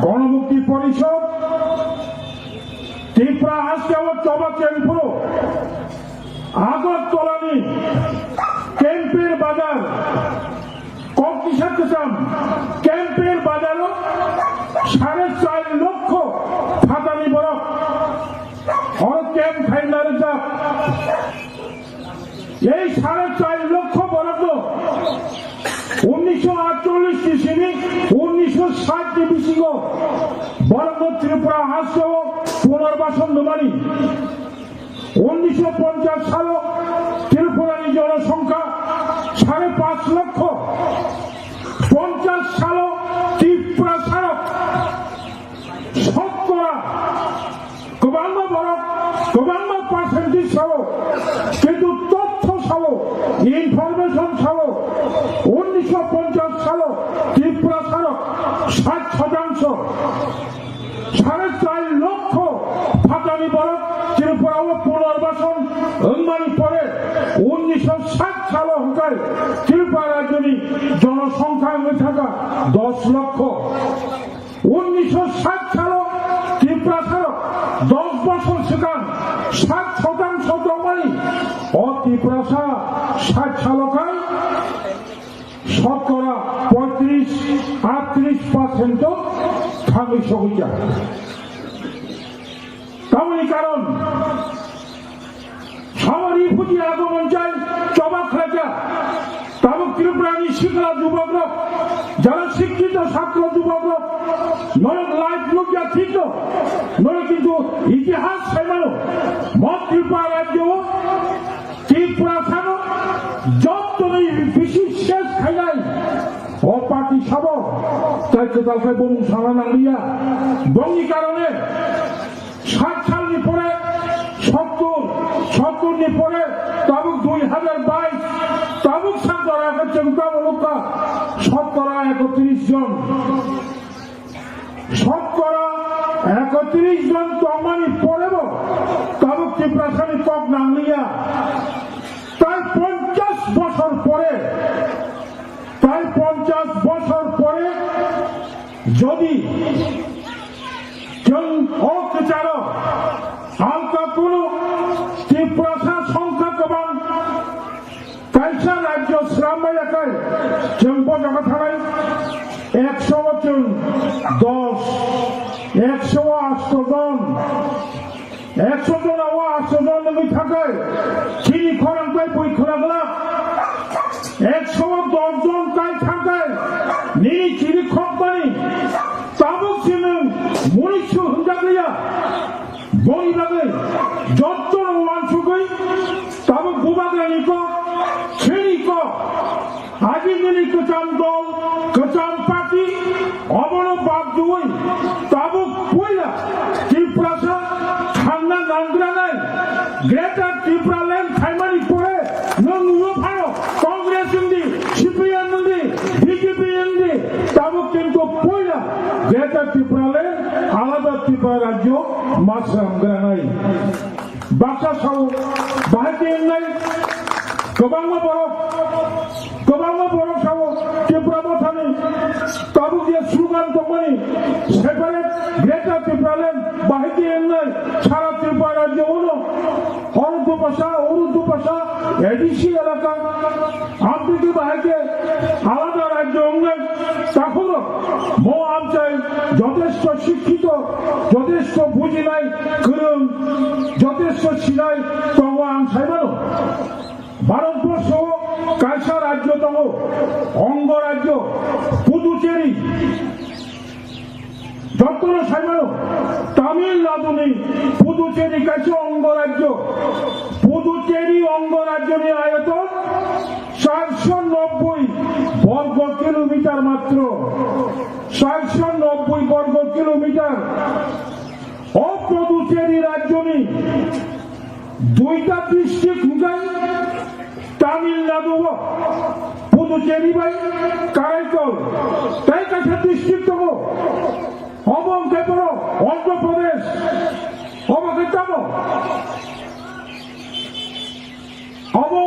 Gonomukti Porishod Tripura haste o choba chengphuru Agartala ni Kempir Bazar, Kokisa Kwcham Kempir Bazar o sare char lokho phatani borok oro camp khaina rijak. Ei sare char lokho borokno unnisho atchollis ni simi unnisho sait ni bisingo borokno Tripura haste o punarbason rwmani. Unnisho ponchas salo Tripurani jonosongkha sare panch lokho. Ponchas salo Tiprasarok sotkora kwbangma borok, kwbangma percentage sao, kintu totho sao, information sao, unnisho ponchas salo Tiprasarok sait shotangsho, sare char lokho phatani borok Tripura o punarbason wngmani pore unnisho sait salo hwnkhe Tripura rajyoni jonosongkha wngwi thangkha dos lokho. Unnisho sait salo Tiprasarok dos bosor swkang sait shotangsho tongmani, o Tiprasa sait salo khai sotkora poitris atris percent o thangwi sogwi ya. Tamoni karon Samari phuti ago monchai choba khlaja. Tabuk Tripurani sikla jubokrok, jara sikkito satro jubokrok, norok live nukya thikno, norok kintu itihas saimano. Mo Tripura rajyo o Tiprasano jottoni bisi ses khainai o party sabo, tai kwtal khai bomung sana nangliya. Bongni karone Sait salni pore sottur, sottur ni pore tabuk dui hajar bais, tabuk sangkara khe chwng tamo nukha sottora ekotris jon. Sottora ekotris jon tongmani porebo tabuk Tiprasani kok nangliya. Tai ponchas bosor pore, tai ponchas bosor pore jodi Chwng o kwcharo alka kunu Tiprasa songkha kwbang kaisa rajyo srambai yakai chwng bo jaga thanai ekso o chwng dos, ekso o asto jon, ekso jon o asto jon wngwi thakai chini khorang bai bui khwlak glak. Ekso dos jon kai thangkai nini chini khokmani tabuk se nwng munisu hwnjakliya. Boni bagwi jottono uansugwi tabuk bubagrani kok, chini kok, agi nini kwcham dol, kwcham party, Obono bad rwui tabuk puila Tiprasa thangna nangranai Greater Tipraland khaimani pore nwng nugo phano Congress wngdi, C P M wngdi, B J P wngdi, tabuk kintu puila Greater Tipraland alada Tripura rajyo ma swnamgranai. Baksa sao, bahai khe wngnai kwbangma borok, kwbangma borok sao Tipra Mothani tabuk je slogan tongmani separate Greater Tipraland bahai khe wngnai sara Tripura rajyo uno oro dupasa, oro dupasa, ADC এলাকা, আপনি কি বাহাইকে আলাদা রাজ্য অঙ্গন? তাহলে মো আমচাই যথেষ্ট শিক্ষিত, যথেষ্ট বুঝিনাই, করুন, যথেষ্ট সিনাই, তবু আনসাইবারও ভারতবর্ষ কাইসা রাজ্য তবু অঙ্গরাজ্য পুদুচেরি। যতগুলো সাইমানো তামিলনাড়ুনি পুদুচেরি কাছে অঙ্গরাজ্য। পুদুচেরি অঙ্গরাজ্যনি আয়তন চারশো নব্বই বর্গ কিলোমিটার মাত্র। চারশো নব্বই বর্গ কিলোমিটার। ও পুদুচেরি রাজ্যনি দুইটা ডিস্ট্রিক্ট হইল তামিলনাড়ু, Puducherry bai Karaikal, tai kaisa district tongo. Obo hwnkhe bono Andhra Pradesh, obo hwnkhe tamo, obo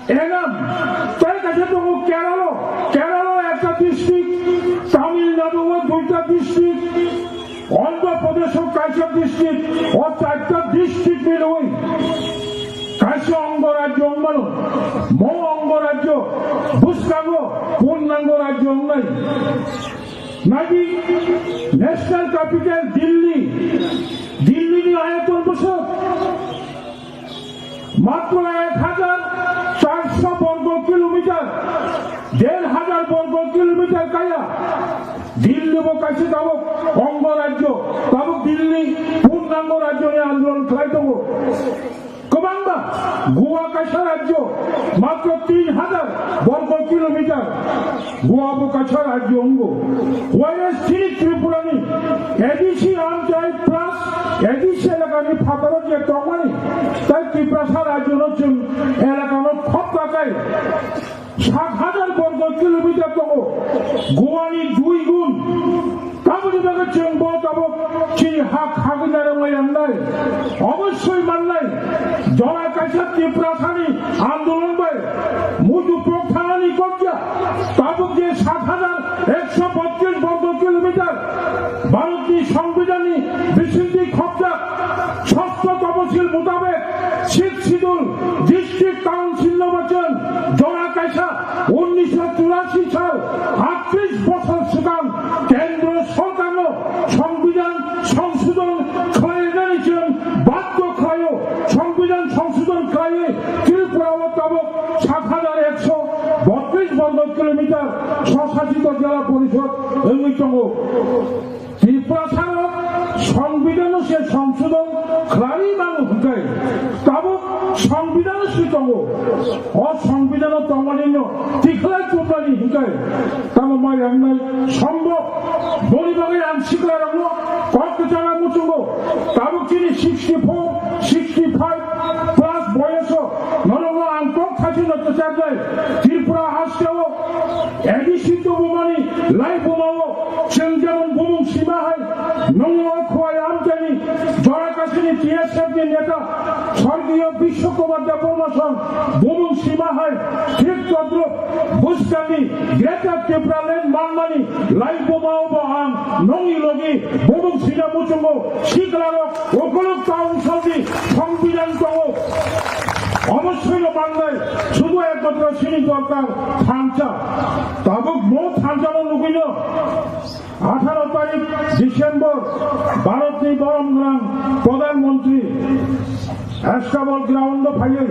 Enam, tai kaisa tongo Kerala, Kerala ekta district, Tamil Nadu o duita district, Andhra Pradesh o kaisa district, o charta district milwi kaisa ongo rajyo wngmano, mo ongo rajyo bwskango purnango rajyo wngnai. Naidi, national capital Delhi, Delhi ni ayaton bwswk matro ek hajar charso borgo kilometer, der hajar borgo kilometer kaya. Delhi bo kaisa tabuk ongo rajyo, tabuk Delhi purnango rajyo ni andolon khlai tongo. Kwbangma Goa kaisa rajyo, matro tin hajar borgo kilometer, Goa bo kaisa rajyo wngo. Whereas chini Tripura ni A D C amchai plus A D C elaka ni phataro je tongmani, tai Tiprasa rajyo no chwng elaka no khopka kai sat hajar borgo kilometer tongo, Goa ni dui gun. Tamoni bagwi chwng bo tabuk chini ha khagwi narwknai wngnai. Obossoi mannai, jora kaisa Tiprasani andolon bai muitu pok thanani kokya. Tabuk je sat hajar ekso bottrish borgo kilometer Bharotni Songbidanni bisingtwi khopjak, sosto toposil mutabek Sixth Schedule District Council no bachon jora kaisa unnisho churashi sal, attrish bochor swkang Kendro Sorkarno Songbidan Songshodon khlainani chwng badhyo khlaio. Songbidan Songshodon khlaiwi Tripura o tabuk sat hajar ekso bottrish borgo kilometer Swsasito Jela Porishod wngwi tongo. Tiprasarok Songbidanno se songsodon khlai mano hwnkhe, tabuk Songbidanno se tongo. O Songbidano tongmanino tikhlai chuplani hwnkhe tamo mai wngnai sombhob. Boni bagwi ang siklarokno kok kwchana muchungo. Tabuk chini sixty four, sixty five plus boyoso norokno ang kok thachino kwcharnai. Tripura hasteo A D C tubumani lai bumao chwng jemon bumung sima hai nungni o khowai amchaini jora kasini T S F ni neta sorgiyo Bishwa Kumar Debbarma song bumung sima hai thik todrup bwskangni Greater Tipraland manmani lai bumao bo ang nungni logi bumung sina muchungo siklarok Ukuluk Council ni Songbidan tongo. Obossoi no mangnai, sudu ekmatro chini dorkar thansa. Tabuk bo thansa no nugwino atharo tarik December Bharat ni borom gwnang Pradhan Mantri Astabal ground o phaiwi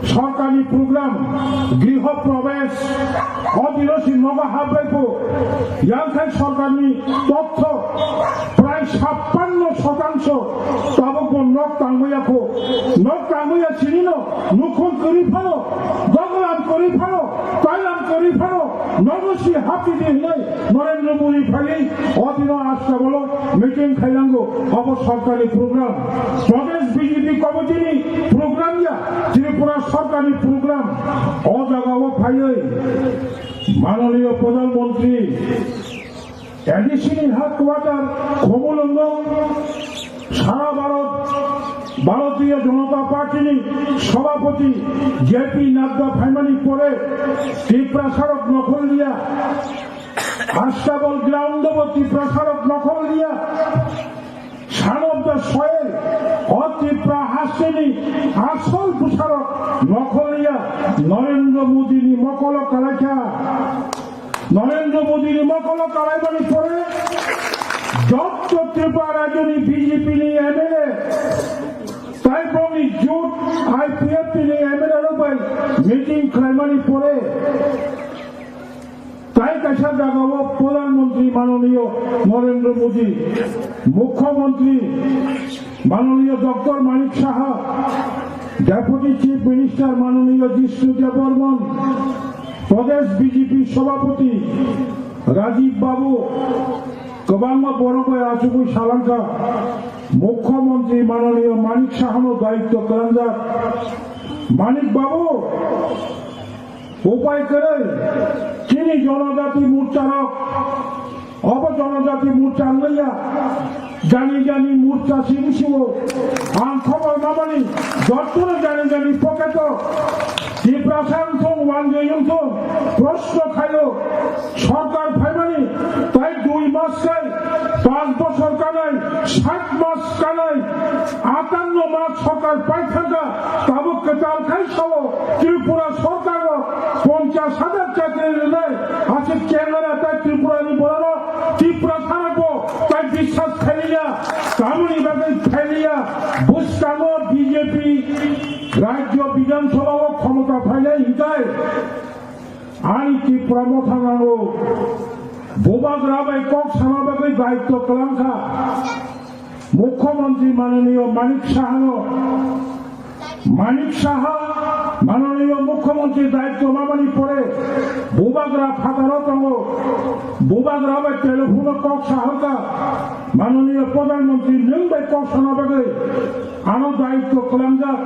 sorkarni program Griho Prabesh, o dino si nogo habbai phu, yang khai sorkarni totho prai sappanno shotangsho tabuk bo nok tangmaya kho, nok tangmaya sinino nukhung kwrwi phano, doglam kwrwi phano, tailam kwrwi phano, nogo si hapidi hinwi Narendra Modi phaiwi o dino Astabalo meeting khailango, obo sorkari program. Pradesh B J P committee ni program ya, Tripura sorkar ni program. O jaga o phaiwi mananiya Pradhan Mantri A D C ni headquarter Khumulwngo sara Bharat Bharatiya Janata Party ni Sabhapati J P Nadda phaimani pore Tiprasarok nokhorliya Astabal ground o bo Tiprasarok nokhorliya. Son of the soil, o Tripura hasteni asol bwsarok nokhorliya Narendra Modini mokolo kalaikha. Narendra Modini mokolo kalaimani pore jotto Tripura rajyoni B J P ni M L A tai bongni jut I P F T ni M L A rok bai meeting khlaimani pore tai kaisa jagao Pradhan Mantri manoniyo Narendra Modi, Mukhyamantri manoniyo Doctor Manik Saha, Deputy Chief Minister manoniyo Jishnu Debbarman, Pradesh B J P Sabhapati Rajiv Babu, kwbangma borok bai achugwi salangkha, Mukhyamantri manoniyo Manik Sahano daityo kwlangjak. Manik Babu, upai kwrwi, chini Jonojati Morcha rok, obo Jonojati Morcha wngya, jani jani Morcha simi siwo, ang khobor mamani, jottono jani jani pocket o, Tiprasa wngthung, wanjwi wngthung, proshno khaio, sorkar phaimani, tai dui mas kai, panch bochor kanai, sat mas kanai, atanno mas sorkar pai thangkha, tabuk kwtal khai sao, Tripura sorkar o ponchas hajar chakri rwnai, aswk chengara tai Tripura ni borok, Tripura sarok bo tai biswas khailiya, tamoni bagwi khailiya, bwskango B J P rajyo Bidhan Sabha o khomota phainai hinkai. Ani Tipra Motha nango. Bubagra bai kok sana bagwi daityo kwlangkha. Mukhyamantri manoniyo Manik Sahano. Manik Saha manoniyo Mukhyamantri daityo mamani pore Bubagra phataro tongo. Bubagra bai telephone kok saharkha. Manoniyo Pradhan Mantri nwng bai kok sana bagwi. Ano daityo kwlangjak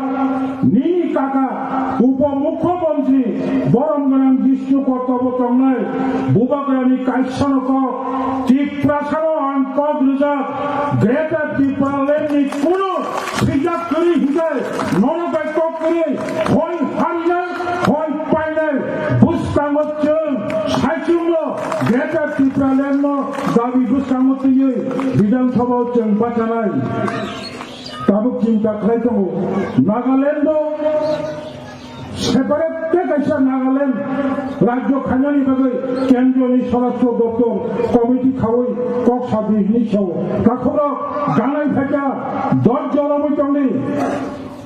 nini kaka Upo Mukhyamantri borom gwnang Jishnu Kortobo tongnai Bubagrani kaisano kok Tiprasano ang kok rijak Greater Tipraland ni kunu swijak kwrwi hinkai nono bai kok kwrwi hoi hamnai hoi painai bwskango chwng saichungno Greater Tipraland no dabi bwskango twiwi Bidhan Sabha o chwng bachanai. Tabuk chinta khlai tongo, Nagaland o separate tei kaisa Nagaland rajyo khainani bagwi Kendroni Swarashtra Doptor committee khaui kok sadi hinwi sao. Takhukrok ganai phaikha, dojjo romwi tongdi.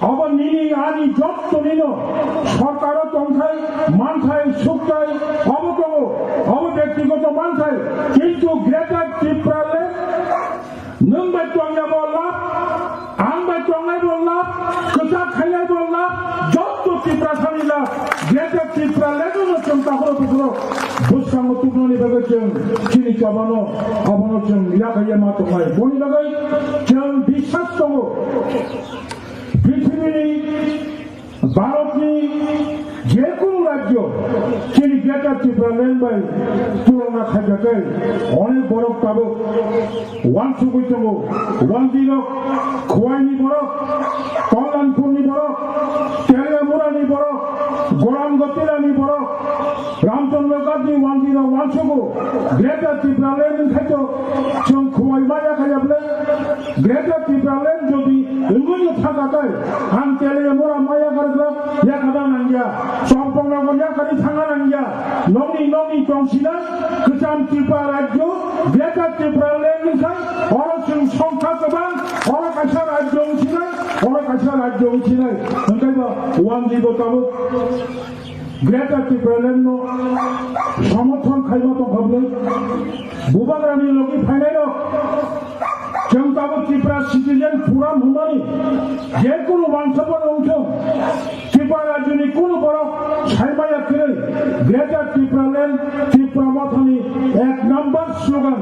Abo nini ani jotto nino sorkaro tongthai, manthai, sukthai, obo tongo, obo byaktigoto manthai. Kintu Greater Tipraland Nwng bai tongya bo lab, ang bai tongnai bo lab, kwchak khainai bo lab, jotto Tiprasani lab, Greater Tipraland no chwng takhoro bukhoro bwskango tubunani bagwi chwng chini chobano, abono chwng yakhaiya ma tongnai. Boni bagwi chwng biswas tongo. Prithibini Bharatni jekunu rajyo chini Greater Tipraland bai tulona khaijakhe onek borok tabuk wansugwi tongo. Wanjwirok Khwaini borok, Kalyanpurni borok, Teliamurani borok, Gorangatilani borok, Ramchandra Ghatni wanjwirok wansugo. Greater Tipraland wngkhaito chwng Khwai maya khaiya bwle. Greater Tipraland jodi wngwi thangkha tai, ang Teliamura maya karwkha yakarna nangya, Champaknagar yakarwi thangna nangya, nokni nokni tongsinai kwcham Tripura rajyo, Greater Tipraland wngkha, oro chwng songkha kwbang, oro kaisa rajyo wngsinai, oro kaisa rajyo wngsinai, hwnkhe bo wanjwi bo tabuk. Greater Tipraland no somorthon khaima tongkha bwle. Bubagrani logi phainai rok. Chwng tabuk Tripura Citizen Forum hwnmani jekunu wansukmano wngthung. Tripura rajyoni kunu borok saimaya kwrwi Greater Tipraland Tipra Mothani ek number slogan.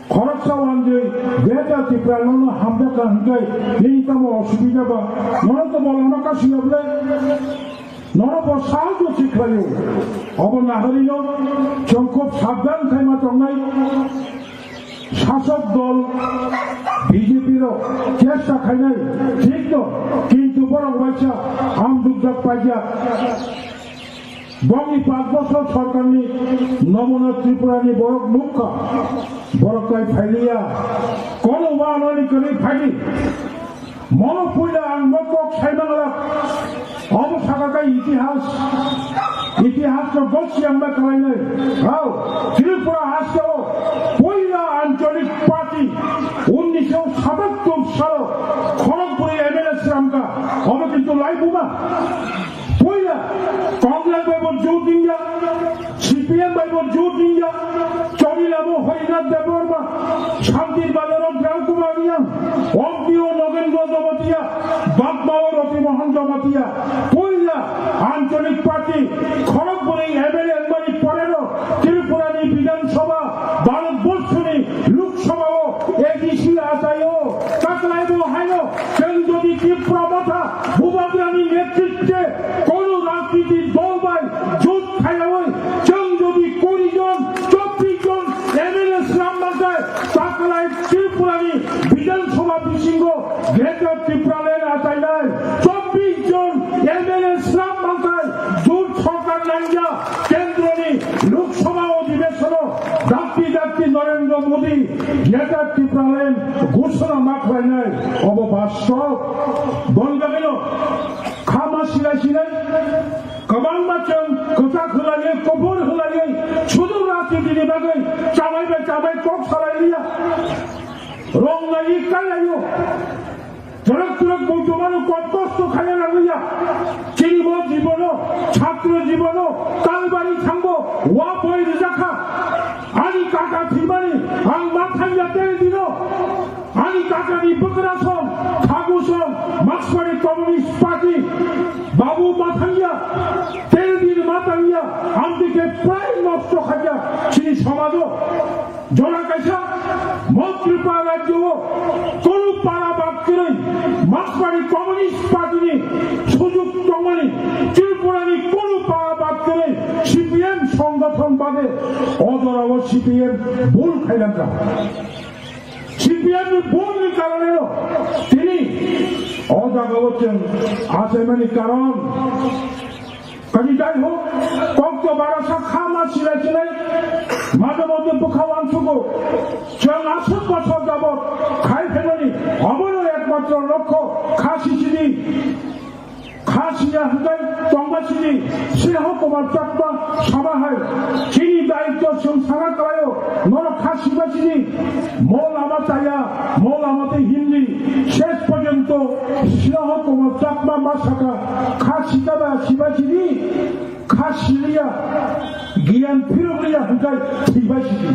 Khoroksa wanjwi Greater Tipraland no hamjakha hwnkhe nini tamo osubida ba? Nono to bolongno kasiya bwle? Nono bo sahajyo se khlaio. Obo naharino chwng khub sabdan khaima tongnai. Sasok dol B J P rok chesta khainai thik no, kintu borok waisa amdukjak paijak. Bongni panch bosor sorkarni nomona Tripurani borok nukha, borok tai phailiya, kono wanani kwrwi phaidi. Mono puila ang bo kok saimangla, obo saka khe itihas, itihasno gosi ang bai khlainai. Hao, Tripura hasteo puila ancholik party unnisho satattor salo khorok bwrwi M L A sramkha, obo kintu laibuma. Puila Congress bai bo jut wngya, C P M bai bo jut wngya, Chonilamo Harinath Debbarma, Shantir Bazaro Drau Kumar Reang, Omtio Nogendra Jamatia, Bagmao Roti Mohan Jamatia, puila ancholik party, khorok bwrwi M L A wngmani porero Tripurani Bidhan Sabha, Bharat Borshoni Lok Sabha o A D C achaio, taklai bo haino, chwng jodi Tipra Motha Bubagrani netritwe kono rajniti dol bai jut khaiyaui, chwng jodi kuri jon, chobbish jon M L A sram manjai, taklai Tripurani Bidhan Sabha bisingo Greater Tipraland achainai, chobbish jon M L A sram manjai, jut sorkar nangya, kendroni Lok Sabha odhibeshono dakti dakti Narendra Modi Greater Tipraland ghoshona ma khlainai, obo bastob. Boni bagwino khama silai silai kwbangma chwng kwchak hwlaiwi, kubur hwlaiwi, sudu rajnitini bagwi chamai bai chamai kok salai liya. Rong naiwi kai laio. Twrwk twrwk buitomano kok kosto khaiya nangliya. Chini bo jibono, chhatro jibono, kalbari thango, wa boi rijakha. Ani kaka thwimani ang ma thangya tel dino. Ani kakani bwkrasong, khagusong, Markswari Communist Party, Babu ma thangya, tel din ma thangya, amtwi khe prai nosto khaiya chini somajo. Jora kaisa, mo Tripura rajyo o kunu para bad kwrwi, Markswari Communist Party ni sujuk tongmani, Tripura ni kunu para bad kwrwi, C P M songgothon bade, o jora o C P M bul khailangkha. C P M ni bul ni karone no tini o jaga o chwng achaimani karon. Kani jai hok, kok to barasa khama silai silai, maje moddhe bwkha uansukgo. Chwng aswk bosor jabot khai phaimani, obono ekmatro lokho kha sisidi. Kha siya hwnkhe tongba sidi, Sneha Kumar Chakma sama hai. Chini daityo chwng sana khlaio, norok kha siba sidi. Mo lama chaya, mo lama tei hindi. Ses porjonto Sneha Kumar Chakma ma saka, kha sita ba siba sidi, kha siliya, giyan phirokliya hwnkhe thiba sidi.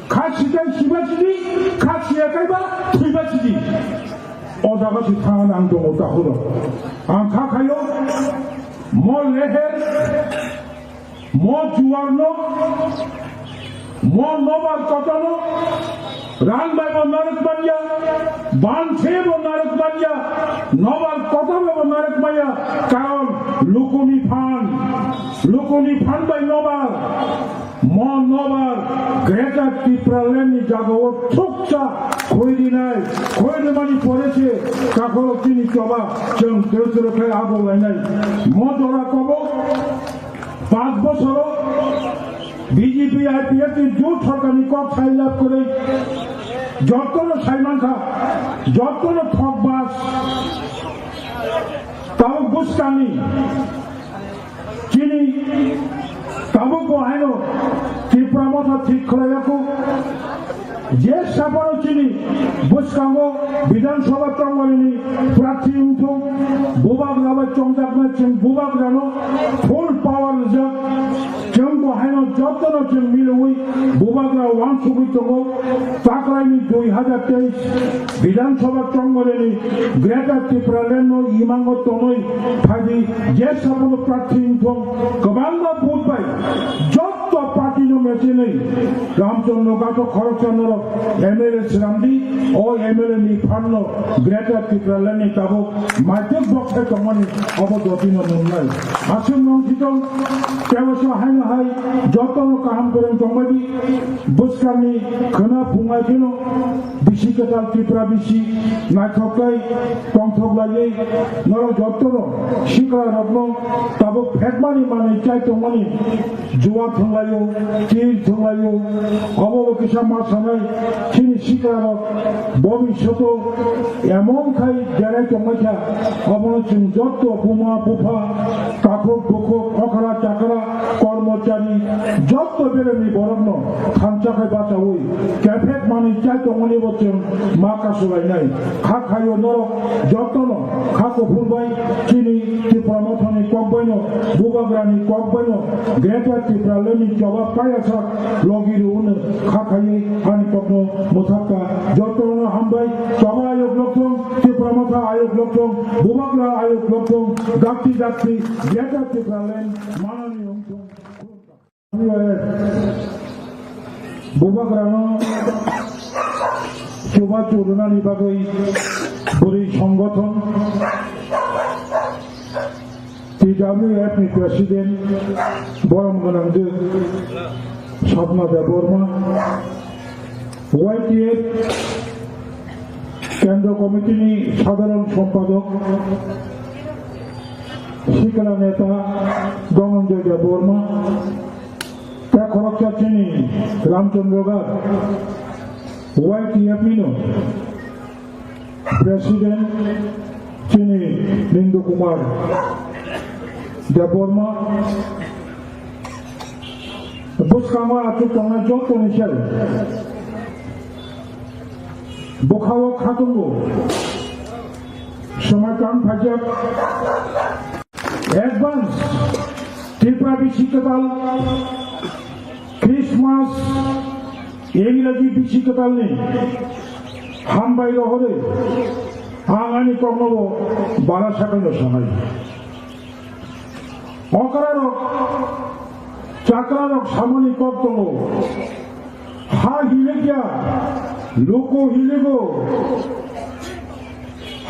Kha sikai siba sidi, kha siya kaiba thiba sidi. O jaga si thangna ang tongo tahuro. Ang kha khayo, mo leher, mo juarno, mo nobar kotano, rang bai bo narwk manya, ban se bo narwk manya, nobar kota bai bo narwk manya, karon lukuni phan, lukuni phan bai nobar. Mo nobar Greater Tipraland ni jagao thukcha khoi rinai, khoi rimani pore se takhoro chini choba chwng twrwk twrwk khe abo lainai. Mo jora kobo panch bosoro B J P I P F ni jut sorkar ni kok sai lab kwrwi jottono sai mankha, jottono thok bas. Tabuk bwskangni chini tabuk bo haino Tipra Motha thik khlaiyaku. Je saphano chini bwskango Bidhan Sabha tongmani prarthi wngthung, bubagra bai chongjaknai chwng bubagrano full power rijak. Chwng bo haino jotono chwng milwi bubagra uansugwi tongo. Taklaini dui hajar teis Bidhan Sabha tongmani Greater Tipraland no imango tonwi phaidi je saphano prarthi wngthung kwbangma vote bai jotto party no mechenwi Ramchandra Gathok khoroksa norok M L A sramdi, o M L A ni phanno Greater Tipraland ni tabuk maituk bokthai tongmani obo dotino nungnai. Aswk nongkhitong tebasa haino hai jotono kaham kwrwng tongbaidi bwskangni khwna phungai phino Bisi kwtal Tripura bisi naithok khe tongthok laiwi norok jotono sikla rokno tabuk phekmani manwi chai tongmani juwa thwnglaio, tir thwnglaio. Obo bo kisa ma sanai chini sikla rok bobishoto emon khai derai tongmai kha, obono chwng joto buma bupha, takhuk bukhuk, okra chakra, kormochari, joto beremni borokno thansa khai bachaui kephek manwi chai tongmani bo chwng ma kasulainai. Kha khaio norok jotono kha kuphur bai chini Tipra Mothani kok baino, Bubagrani kok baino, Greater Tipraland ni choba paiyasak logi rwno kha khaiwi ani kokno mwthakha. Jotono hambai, choba ayok lokthong, Tipra Motha ayok lokthong, Bubagra ayok lokthong, dakti dakti, Greater Tipraland manani wngthong. Bubagrano chubachu rwnani bagwi bwrwi songgothon T W F ni President borom gwnangdwk Sapna Debbarma, Y T F Kendra Committee ni Sadharan Sompadok Sikla Neta Dhananjay Debbarma, tei khoroksa chini Ramchandra Gar, Y T F ni no President chini Nindu Kumar Debbarma, bwskango achuk tongnai joto ni sel bwkhao khatungo swmai tang phaijak. Advance Tripura bisi kwtal Christmas, Ingraji bisi kwtalni hambai rohorwi ang ani koknobo bara sakano sanai. Okrarok, chakrarok samani kok tongo. Ha hilikya, luku hiligo.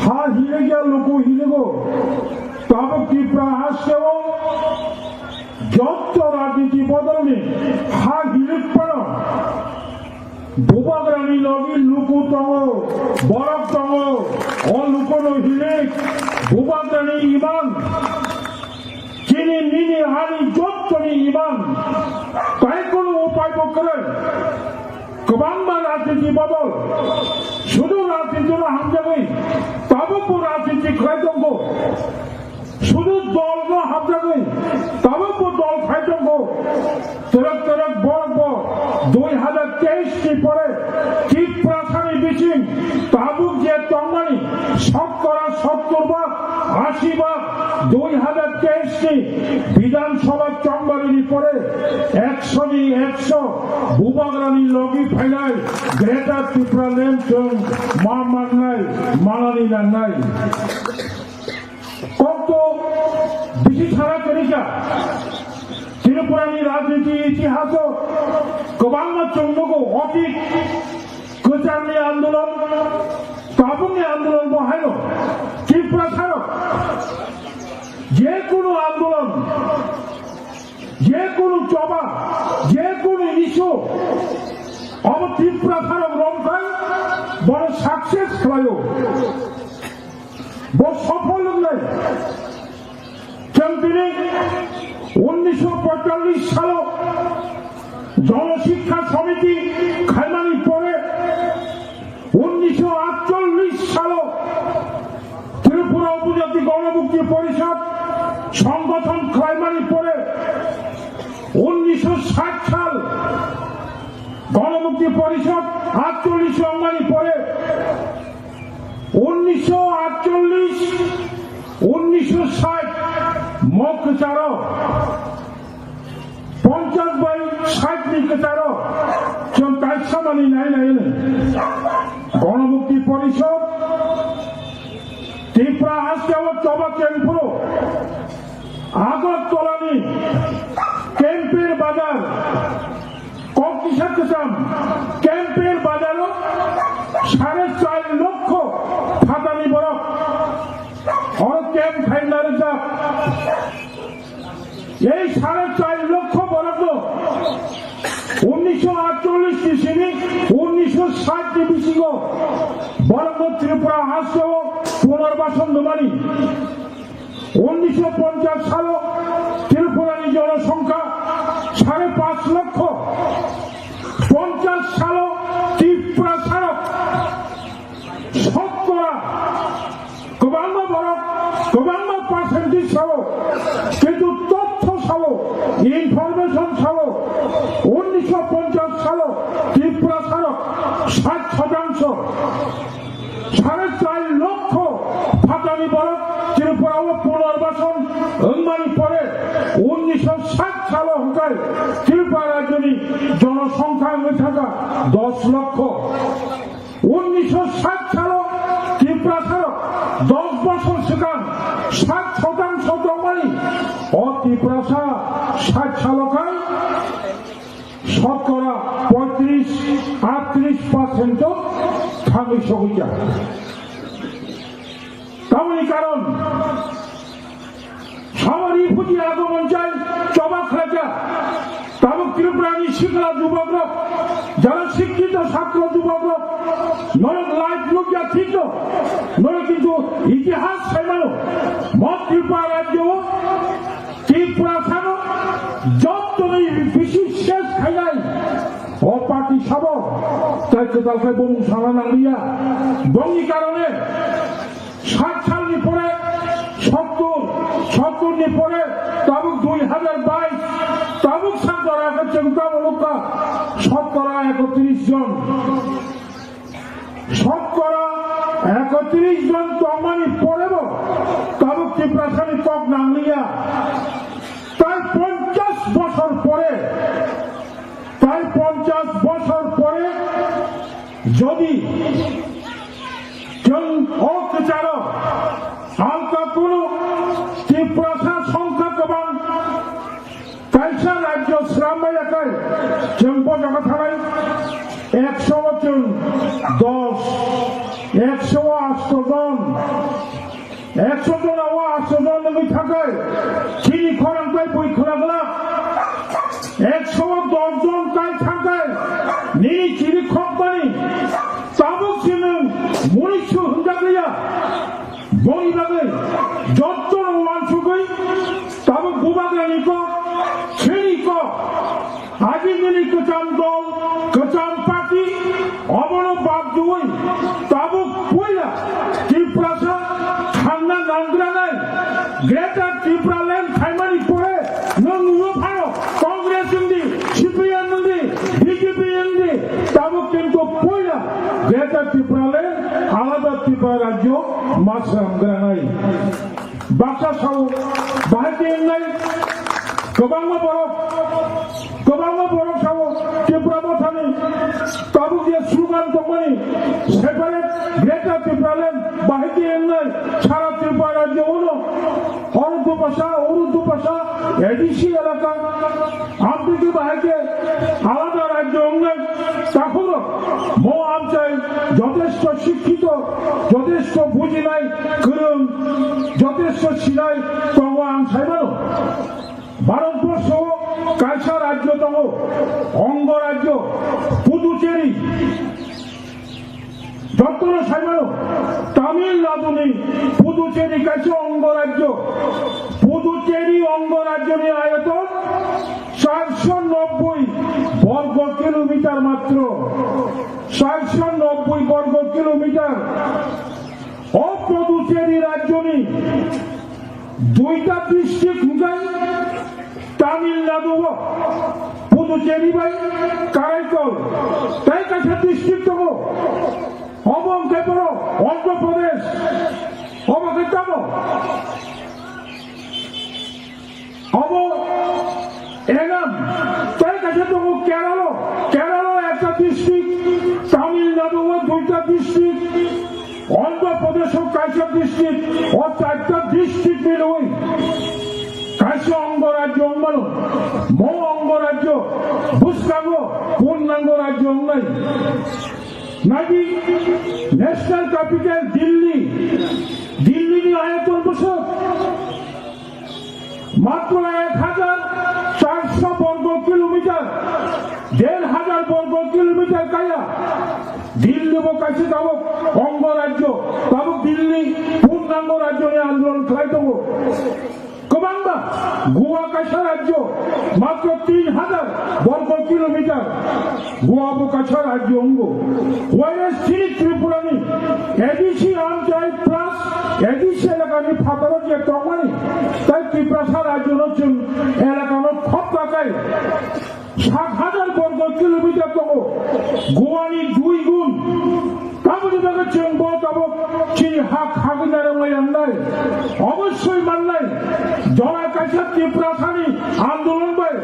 Ha hilikya, luku hiligo. Tabuk Tripura hasteo jotto rajniti bodolni ha hilik pano. Bubagrani logi luku tongo, borok tongo, o lukuno hilik, Bubagrani iman, chini nini ani jottoni iman, tai kono upai bo kwrwi. Kwbangma rajniti bodol, sudu rajnitino hamjagwi, tabukbo rajniti khlai tongo. Sudu dolno hamjagwi tabukbo dol khai tongo. Twrwk twrwk borokbo dui hazar teis ni pore Tiprasani bising tabuk je tongmani sotkora sottor bhag, ashi bhag dui hazar teis ni Bidhan Sabha chongbarini pore ekso ni ekso Bubagrani logi phainai Greater Tipraland chwng ma mannai, manani nangnai. Kokto bisi sara kwrwikha. Tripurani rajniti itihaso kwbangma chwng nugo, otit kwcharni andolon, tabukni andolon bo haino Tripura sarok je kunu andolon, je kunu choba, je kunu issue, obo Tripura sarok romkhai bono success khlaio. Bo sophol wngnai. Chwng tini unnisho poitallis salo Jono Shiksha Samiti khaimani pore, unnisho atchollis salo Tripura Upojati Gonomukti Porishad songgothon khlaimani pore, unnisho sait sal Gonomukti Porishad atchollis wngmani pore, unnisho atchollis, unnisho sait mo kwcharo, ponchas bai sait ni kwcharo chwng kaisa mani nai nai hwnwi Gonomukti Porishad Tripura hasteo choba kemphuru Agartala ni Kempir Bazar, kok kisa kwcham, Kempir Bazar o sare char lokho phatani borok oro camp khai narwkjak. Ei sare char lokho borokno Unnisho atchollish ni simi unnisho sait ni bisingo borokno Tripura hasteo punarbason rwmani. Unnisho ponchash salo Tripurani jonosongkha sare panch lokho. Ponchash salo Tiprasarok Sotkora kwbangma borok, kwbangma percentage sao, kintu totho sao, information sao, unnisho ponchash salo Tiprasarok sait shotangso, sare char lokho phatani borok Tripura o punarbason wngmani pore unnisho sait salo hwnkhe Tripura rajyoni jonosongkha wngwi thangkha dos lokho. Unnisho sait salo Tiprasarok dos bosor swkang sait shotangso tongmani, o Tiprasa sait salo khai sotkora poitrish, aattrish percent o thangwi sogwi kha. Tamoni karon Samari phuti ago monchai choba khlaija. Tabuk Tripura ni sikla jubok rok, jara sikkito chhatro jubok rok, norok live nukya thikno, norok kintu itihas saimano. Mo Tripura rajyo, Tripura sano, jottoni bisi ses khainai. O party sabo, tai kwtal khai bumung sana nangliya. Bongni karone, Sait salni pore sottur, sottur ni pore tabuk dui hajar bais, tabuk sangkara khe chwng tamo nukha, sotkora ekotris jon. Sotkora ekotris jon tongmani porebo tabuk Tiprasani kok nangliya. Tai ponchash bosor pore, tai ponchash bosor pore jodi Chwng o kwcharo alka kunu Tiprasa songkha kwbang kaisa rajyo srammaya kai chwng bo jaga thanai ekso o chwng dos, ekso o asto jon, ekso jona o asto jon wngwi thakai chini khorang bai bui khwlak lak, ekso o dos jon kai thakai nini chini khokmani. Tabuk se nwng munisu hwnjakliya. Boni bagwi jottono uansugwi tabuk bubagrani kok, chini kok, agindini kwcham dol, kwcham party, obono bad rwui tabuk puila Tiprasa thangna nangranai Greater Tipraland khaimani pore nwng nugo phano Congress wngdi, C P M wngdi, B J P wngdi, tabuk kintu puila Greater Tipraland, alada Tripura rajyo ma swnamgranai. Baksa sao, bahai khe wngnai, kwbangma borok, kwbangma borok sao, Tripura mothani tabuk je slogan tongmani, separate Greater Tipraland, bahai khe wngnai, sara Tripura rajyo uno, Oro dopasa, oro dopasa, A D C elaka, amtwtwi bahai khe alada rajyo wngnai, takhoro mo amchai jotesto sikkito, jotesto bujinai, kwrwng, jotesto sinai tongo ang saimano. Bharatborsho o kaisa rajyo tongo, ongo rajyo, Puducherry. Jotono saimano, Tamil Nadu ni Puducherry kaisa ongo rajyo. Puducherry ongo rajyo ni ayoton charso nobboi borgo kilometer matro. Charso nobboi borgo kilometer. O Puducherry rajyo ni duita district hwnkhe Tamil Nadu o Puducherry bai Karaikal, tai kaisa district tongo. Obo hwnkhe boro Andhra Pradesh. Obo khe tamo? Obo Enam, tai kaisa tongo Kerala. Kerala ekta district, Tamil Nadu o duita district, Andhra Pradesh o kaisa district, o charta district milwi kaisa ongo rajyo wngmano. Mo ongo rajyo bwskango purnango rajyo wngnai. Naidi, national capital Delhi, Delhi ni ayoton bwswk matro ek hajar charso borgo kilometer. Der hajar borgo kilometer kaya. Dilli bo kaisa tabuk ongo rajyo, tabuk Dilli purnango rajyoni andolon khlai tongo. Kwbangma Goa kaisa rajyo, matro tin hajar borgo kilometer. Goa bo kaisa rajyo wngo. Whereas chini Tripurani A D C amchai plus A D C elakani phataro je tongmani, tai Tiprasa rajyono chwng elakano khopka kai. Sat hajar borgo kilometer tongo, Goani dui gun. Tamoni bagwi chwng bo tabuk chini ha khagwi narwknai yangnai, obossoi mannai. Jora kaisa Tiprasani andolon bai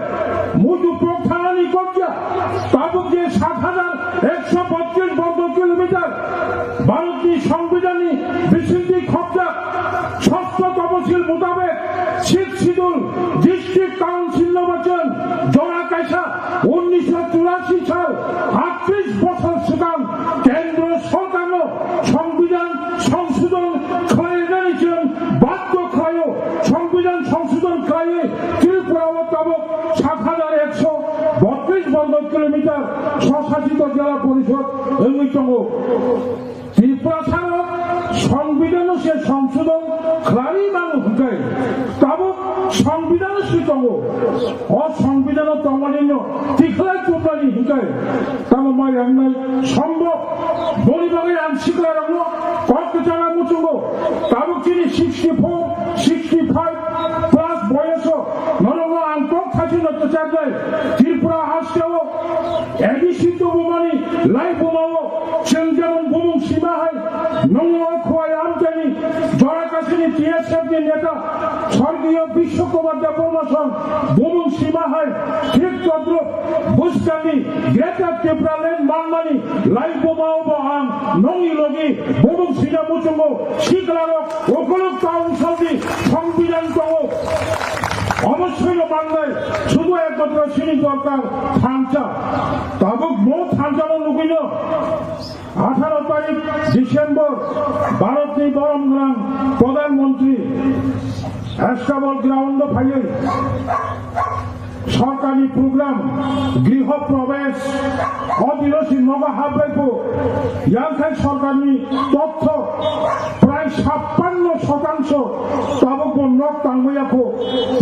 muitu pok thanani kobja, tabuk je sat hajar ekso botris borgo kilometer Bharatni Songbidanni bisingtwi khopjak, sosto toposil mutabek Sixth Schedule District Council no bachon jora kaisa unnisho churashi sal, atris bosor swkang Kendro Sorkarno Songbidan songsodon khlainani chwng badhyo khlaio. Songbidan songsodon khlaiwi Tripura o tabuk sat hajar ekso botris borgo kilometer swsasito jela porishod wngwi tongo. Tiprasarok Songbidanno se songsodon khlaiwi mano hwnkhe, tabuk Songbidanno se tongo. O Songbidanno tongmani no tikhlai tubnani hwnkhe, tamo mai rangnai sombhob. Boni bagwi ang siklarokno kok kwchangma muchungo. Tabuk chini sixty four, sixty five plus boyoso norokno ang kok thachino kwcharnai. Tripura hasteo A D C tubumani lai bumao chwng jemon bumung sima hai nongno o Khowai amchaini jora kasini T S F ni neta sorgiyo Bishwa Kumar Debbarma song bumung sima hai thik todrup bwskangni Greater Tipraland manmani lai bumao bo ang nongni logi bumung sina muchungo siklarok Ukuluk Council ni Songbidan tongo. Obossoi no mangnai, sudu ekmatro chini dorkar thansa. Tabuk bo thansa no nugwino atharo tarik December Bharat ni borom gwnang Pradhan Mantri Astabal ground o phaiwi sorkarni program Griho Prabesh, o dino si nogo habrai phu, yang khai sorkarni totho prai sappanno shotangsho tabuk bo nok tangmaya kho,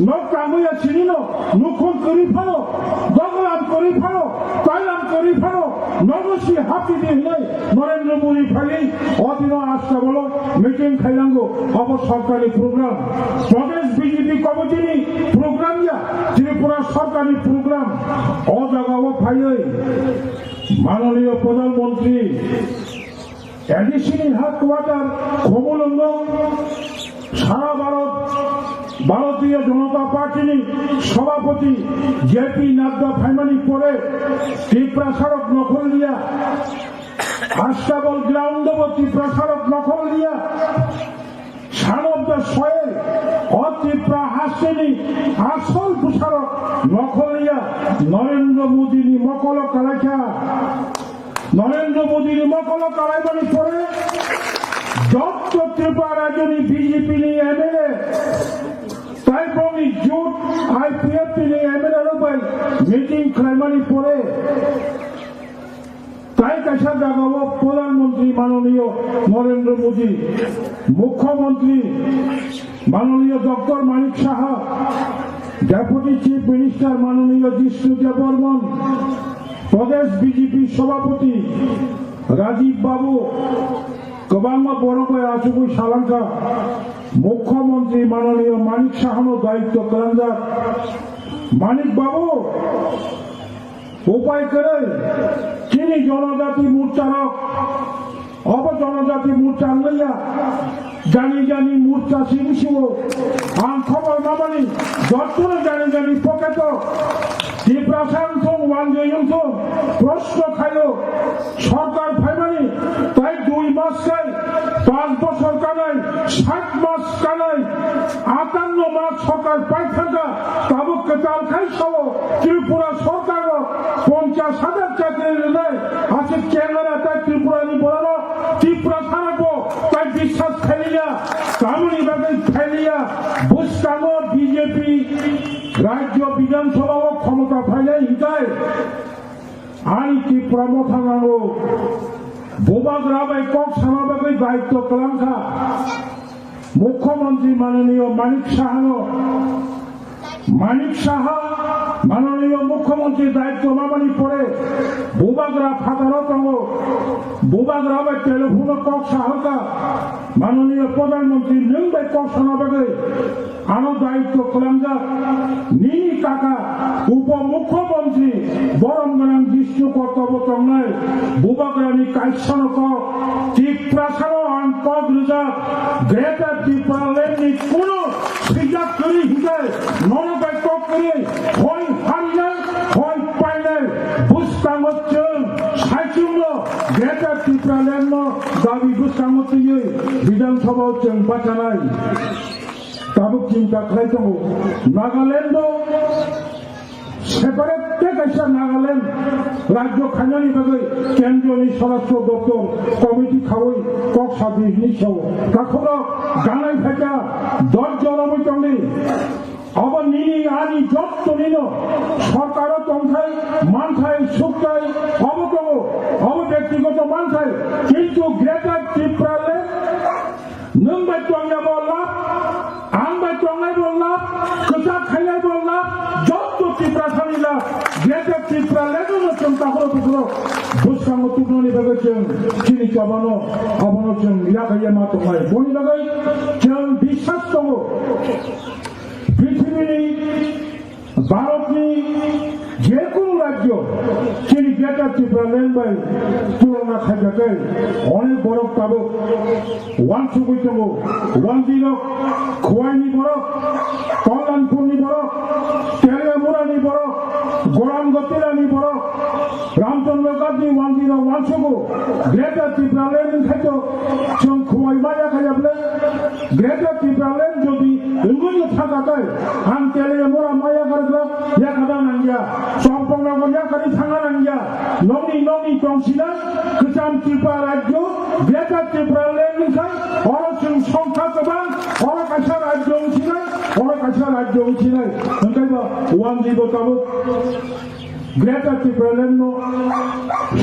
nok tangmaya chini no nukhung kwrwi phano, doglam kwrwi phano, tailam kwrwi phano, nogo si hapdi di hinwi Narendra Modi phaiwi o dino Astabalo meeting khailango, obo sorkarni program. Pradesh B J P committee ni program ya, Tripura sorkarni program. O jaga o phaiwi mananiyo Pradhan Mantri A D C ni headquarter Khumulwngo sara Bharat Bharatiya Janata Party ni Sabhapati J P Nadda phaimani pore Tiprasarok nokhol liya, Astabal ground o bo Tiprasarok nokhol liya, son of the soil, o Tipra hasteni asol bwsarok nokhol liya, Narendra Modi ni mokolo kalaikha. Narendra Modi ni mokolo kalaimani pore jotto Tripura rajyoni B J P ni M L A tai bongni jut I P F T ni M L A rok bai meeting khlaimani pore tai kaisa jagao Pradhan Mantri mananiyo Narendra Modi, Mukhyamantri mananiyo Doctor Manik Saha, Deputy Chief Minister mananiyo Jishnu Debbarman, Pradesh B J P Sabhapati Rajiv Babu, kwbangma borok bai achugwi salangkha, Mukhyamantri mananiyo Manik Sahano daityo kwlangjak. Manik Babu, upai kwrwi, chini Jonojati Morcha rok, obo Jonojati Morcha wngya, jani jani Morcha simi sio, ang khobor mamani, jottono jani jani pocket o, Tiprasa wngthung, Wanjwi wngthung, proshno khaio, sorkar phaimani, tai dui mas kai, panch bochor kanai, sat mas kanai, atanno mas sorkar pai thangkha, tabuk kwtal khai sao, Tripura sorkar o ponchash hajar chakri rwnai, aswk chengara tai Tripura ni borok no, Tiprasa rok bo tai biswas khailiya, tamoni bagwi khailiya, bwskango B J P rajyo Bidhan Sabha o khomota phainai hinkai. Ani Tipra Motha nango. Bubagra bai kok sana bagwi daityo kwlangkha Mukhyamantri mananiyo Manik Sahano. Manik Saha mananiyo Mukhyamantri daityo mamani pore Bubagra phataro tongo. Bubagra bai telephone kok sahorkha mananiyo Pradhan Mantri nwng bai kok sana bagwi. Ano daityo kwlangjak nini kaka Upo Mukhyamantri borom gwnang Bishnu Kotobo tongnai Bubagrani kaisano kok Tiprasano ang kok rijak Greater Tipraland ni kuno swijak kwrwi hinkhe nono bai kok kwrwi hoi harinai hoi painai bwskango chwng saichungno Greater Tipraland no dabi bwskango twiwi Bidhan Sabha o chwng bachanai. Tabuk chinta khlai tongo, Nagaland o separate tei kaisa Nagaland rajyo khainani bagwi kendroni Swarashtra Doptor committee khaui kok sabi hinwi sao. Takhukrok ganai phaikha, dojjo romwi tongdi. Abo nini ani jotto nino sorkaro tongthai, manthai, sukthai, obo tongo, obo byaktigoto manthai, kintu Greater Tipraland Nwng bai tongya bo lab, ang bai tongnai bo lab, kwchak khainai bo lab, jotto Tiprasani lab, Greater Tipraland no chwng takhoro bukhoro bwskango tubunani bagwi chwng chini chobano, abono chwng yakhaiya ma tongnai. Boni bagwi chwng biswas tongo. Prithibini Bharatni jekunu rajyo chini Greater Tipraland bai tulona khaijak khe onek borok tabuk wansugwi tongo. Wanjwi rok, Khowai ni borok, Kalyanpur ni borok, Teliamura ni borok, Goram Gatila ni borok, Ramchandra Ghat ni wanjwi rok wansugo. Greater Tipraland wngkhaito chwng Khowai maya khaiya bwle. Greater Tipraland jodi wngwi thangkha khe, ang Teliamura maya karwk yakada nangya, Champaknagar yakarwi thangna nangya, nokni nokni tongsinai kwcham Tripura rajyo, Greater Tipraland wngkha, oro chwng songkha kwbang, oro kaisa rajyo wngsinai, oro kaisa rajyo wngsinai, hwnkhe bo wanjwi bo tabuk. Greater Tipraland no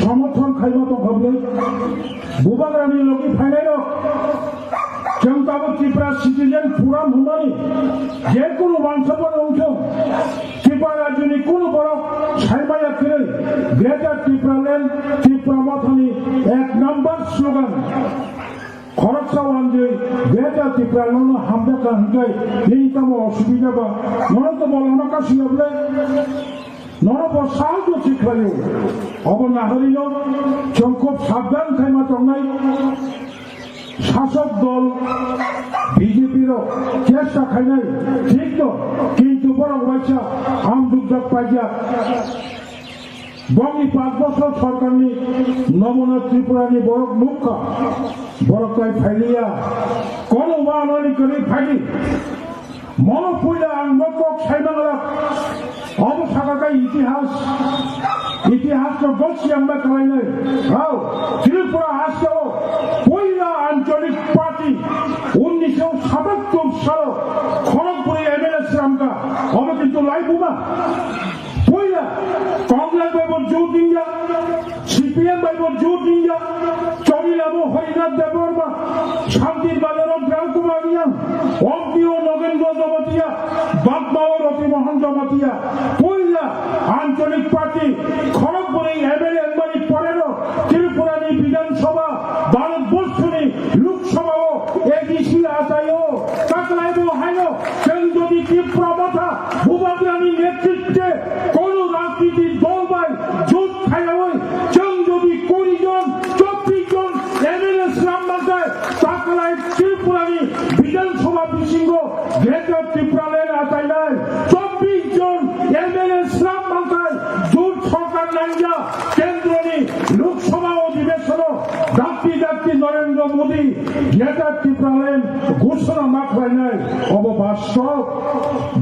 somorthon khaima tongkha bwle. Bubagrani logi phainairok chwng tabuk Tripura Citizen Forum hwnmani jekunu wansukmano wngthung, Tripura rajyoni kunu borok saimaya kwrwi Greater Tipraland Tipra Mothani ek number slogan. Khoroksa wanjwi Greater Tipraland no hamjakha hwnkhe nini tamo osubida ba? Nono to bo lama kasiya bwle? Nono bo sahajyo se khlaio. Obo naharino chwng khub sabdan khaima tongnai. Sasok dol B J P rok chesta khainai thik no, kintu borok waisa hamjukjak paijak. Bongni panch bosor sorkarni nomona Tripurani borok nukha, borok tai phailiya, kono wanani kwrwi phaidi. Mono puila ang bo kok saimangla, obo sakha khe itihas, itihas no bo siyang ma khlainai. Hao, Tripura hasteo puila ancholik party unnisho satattor salo khorok bwrwi M L A sramkha, obo kintu lai buma. Puila Congress bai bo jut diya, C P M bai bo jut diya, Chowri Lama Harinath Debbarma, Shantir Bazar o Ram Kumar Reang, M P o Nagendra Jamatia, Bagmao Rati Mohan Jamatia, puila ancholik party khorok bwrwi M L A wngmani poreno Tripurani Bidhan Sabha, Bharat Borshoni Lok Sabha o A D C achaio, taklaibo haino chwng jodi Tipra Motha Bubagrani netritwe kono rajniti dol bai jut khaiyaui chwng jodi kuri jon, chobbish jon M L A slam manthai, taklai Tripurani Bidhan Sabha bisingo Greater Tipraland achainai chobbish jon M L A slam manthai, jut sorkar nangya kendroni Lok Sabha odhibeshono dakti dakti Narendra Modi Greater Tipraland ghoshona ma khlainai, obo bastob.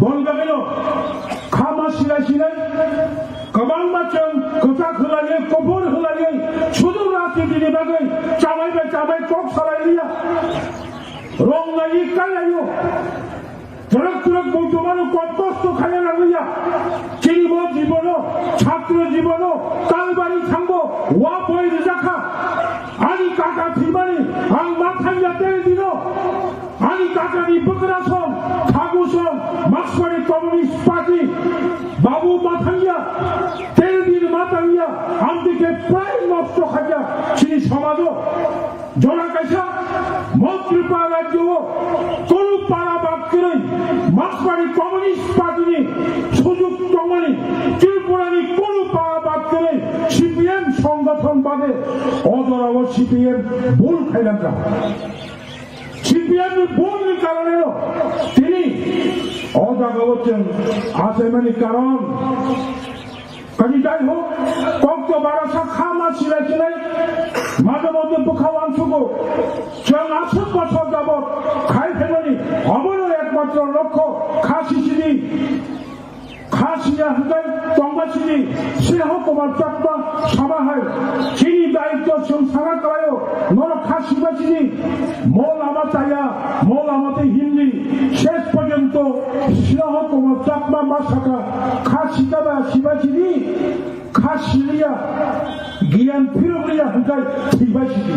Boni bagwino khama silai silai kwbangma chwng kwchak hwlaiwi, kuphur hwlaiwi, sudu rajnitini bagwi chamai bai chamai kok salai liya. Rong naiwi kai laio. Twrwk twrwk muitu mano kok kosto khaiya nangliya. Chini bo jibono Chhatro jibono talbari thango wa boi rijakha. Ani kaka thwimani ang ma thangya tel dino. Ani kakani bwkra song, thagu song, Markswari Communist Party, Babu ma thangya, tel din ma thangya, amtwi khe prai nosto khaikha chini somajo. Jora kaisa mo Tripura rajyo o kunu para bad kwrwi Markswari Communist Party ni sujuk tongmani Tripura ni kunu para bad kwrwi C P M songothon bade o jora o C P M bul khailangkha. C P M ni bul ni karone no tini o jaga o chwng achaimani karon. Kani jai hok, kok to bara sa kha ma silai silai, maje moddhe bwkha uansukgo. Chwng aswk bosor jabot khai phaimani, obono ekmatro lokho kha sisidi, kha siya hwnkhe tongba sidi, Sneha Kumar Chakma sama hai, chini daityo chwng sana kwlaio, norok kha siba sidi, mo lama chaya, mo lama tei hindi, ses porjonto Sneha Kumar Chakma ma saka, kha sita ba siba sidi, kha siliya, giyan phirokliya hwnkhe thwibai sidi.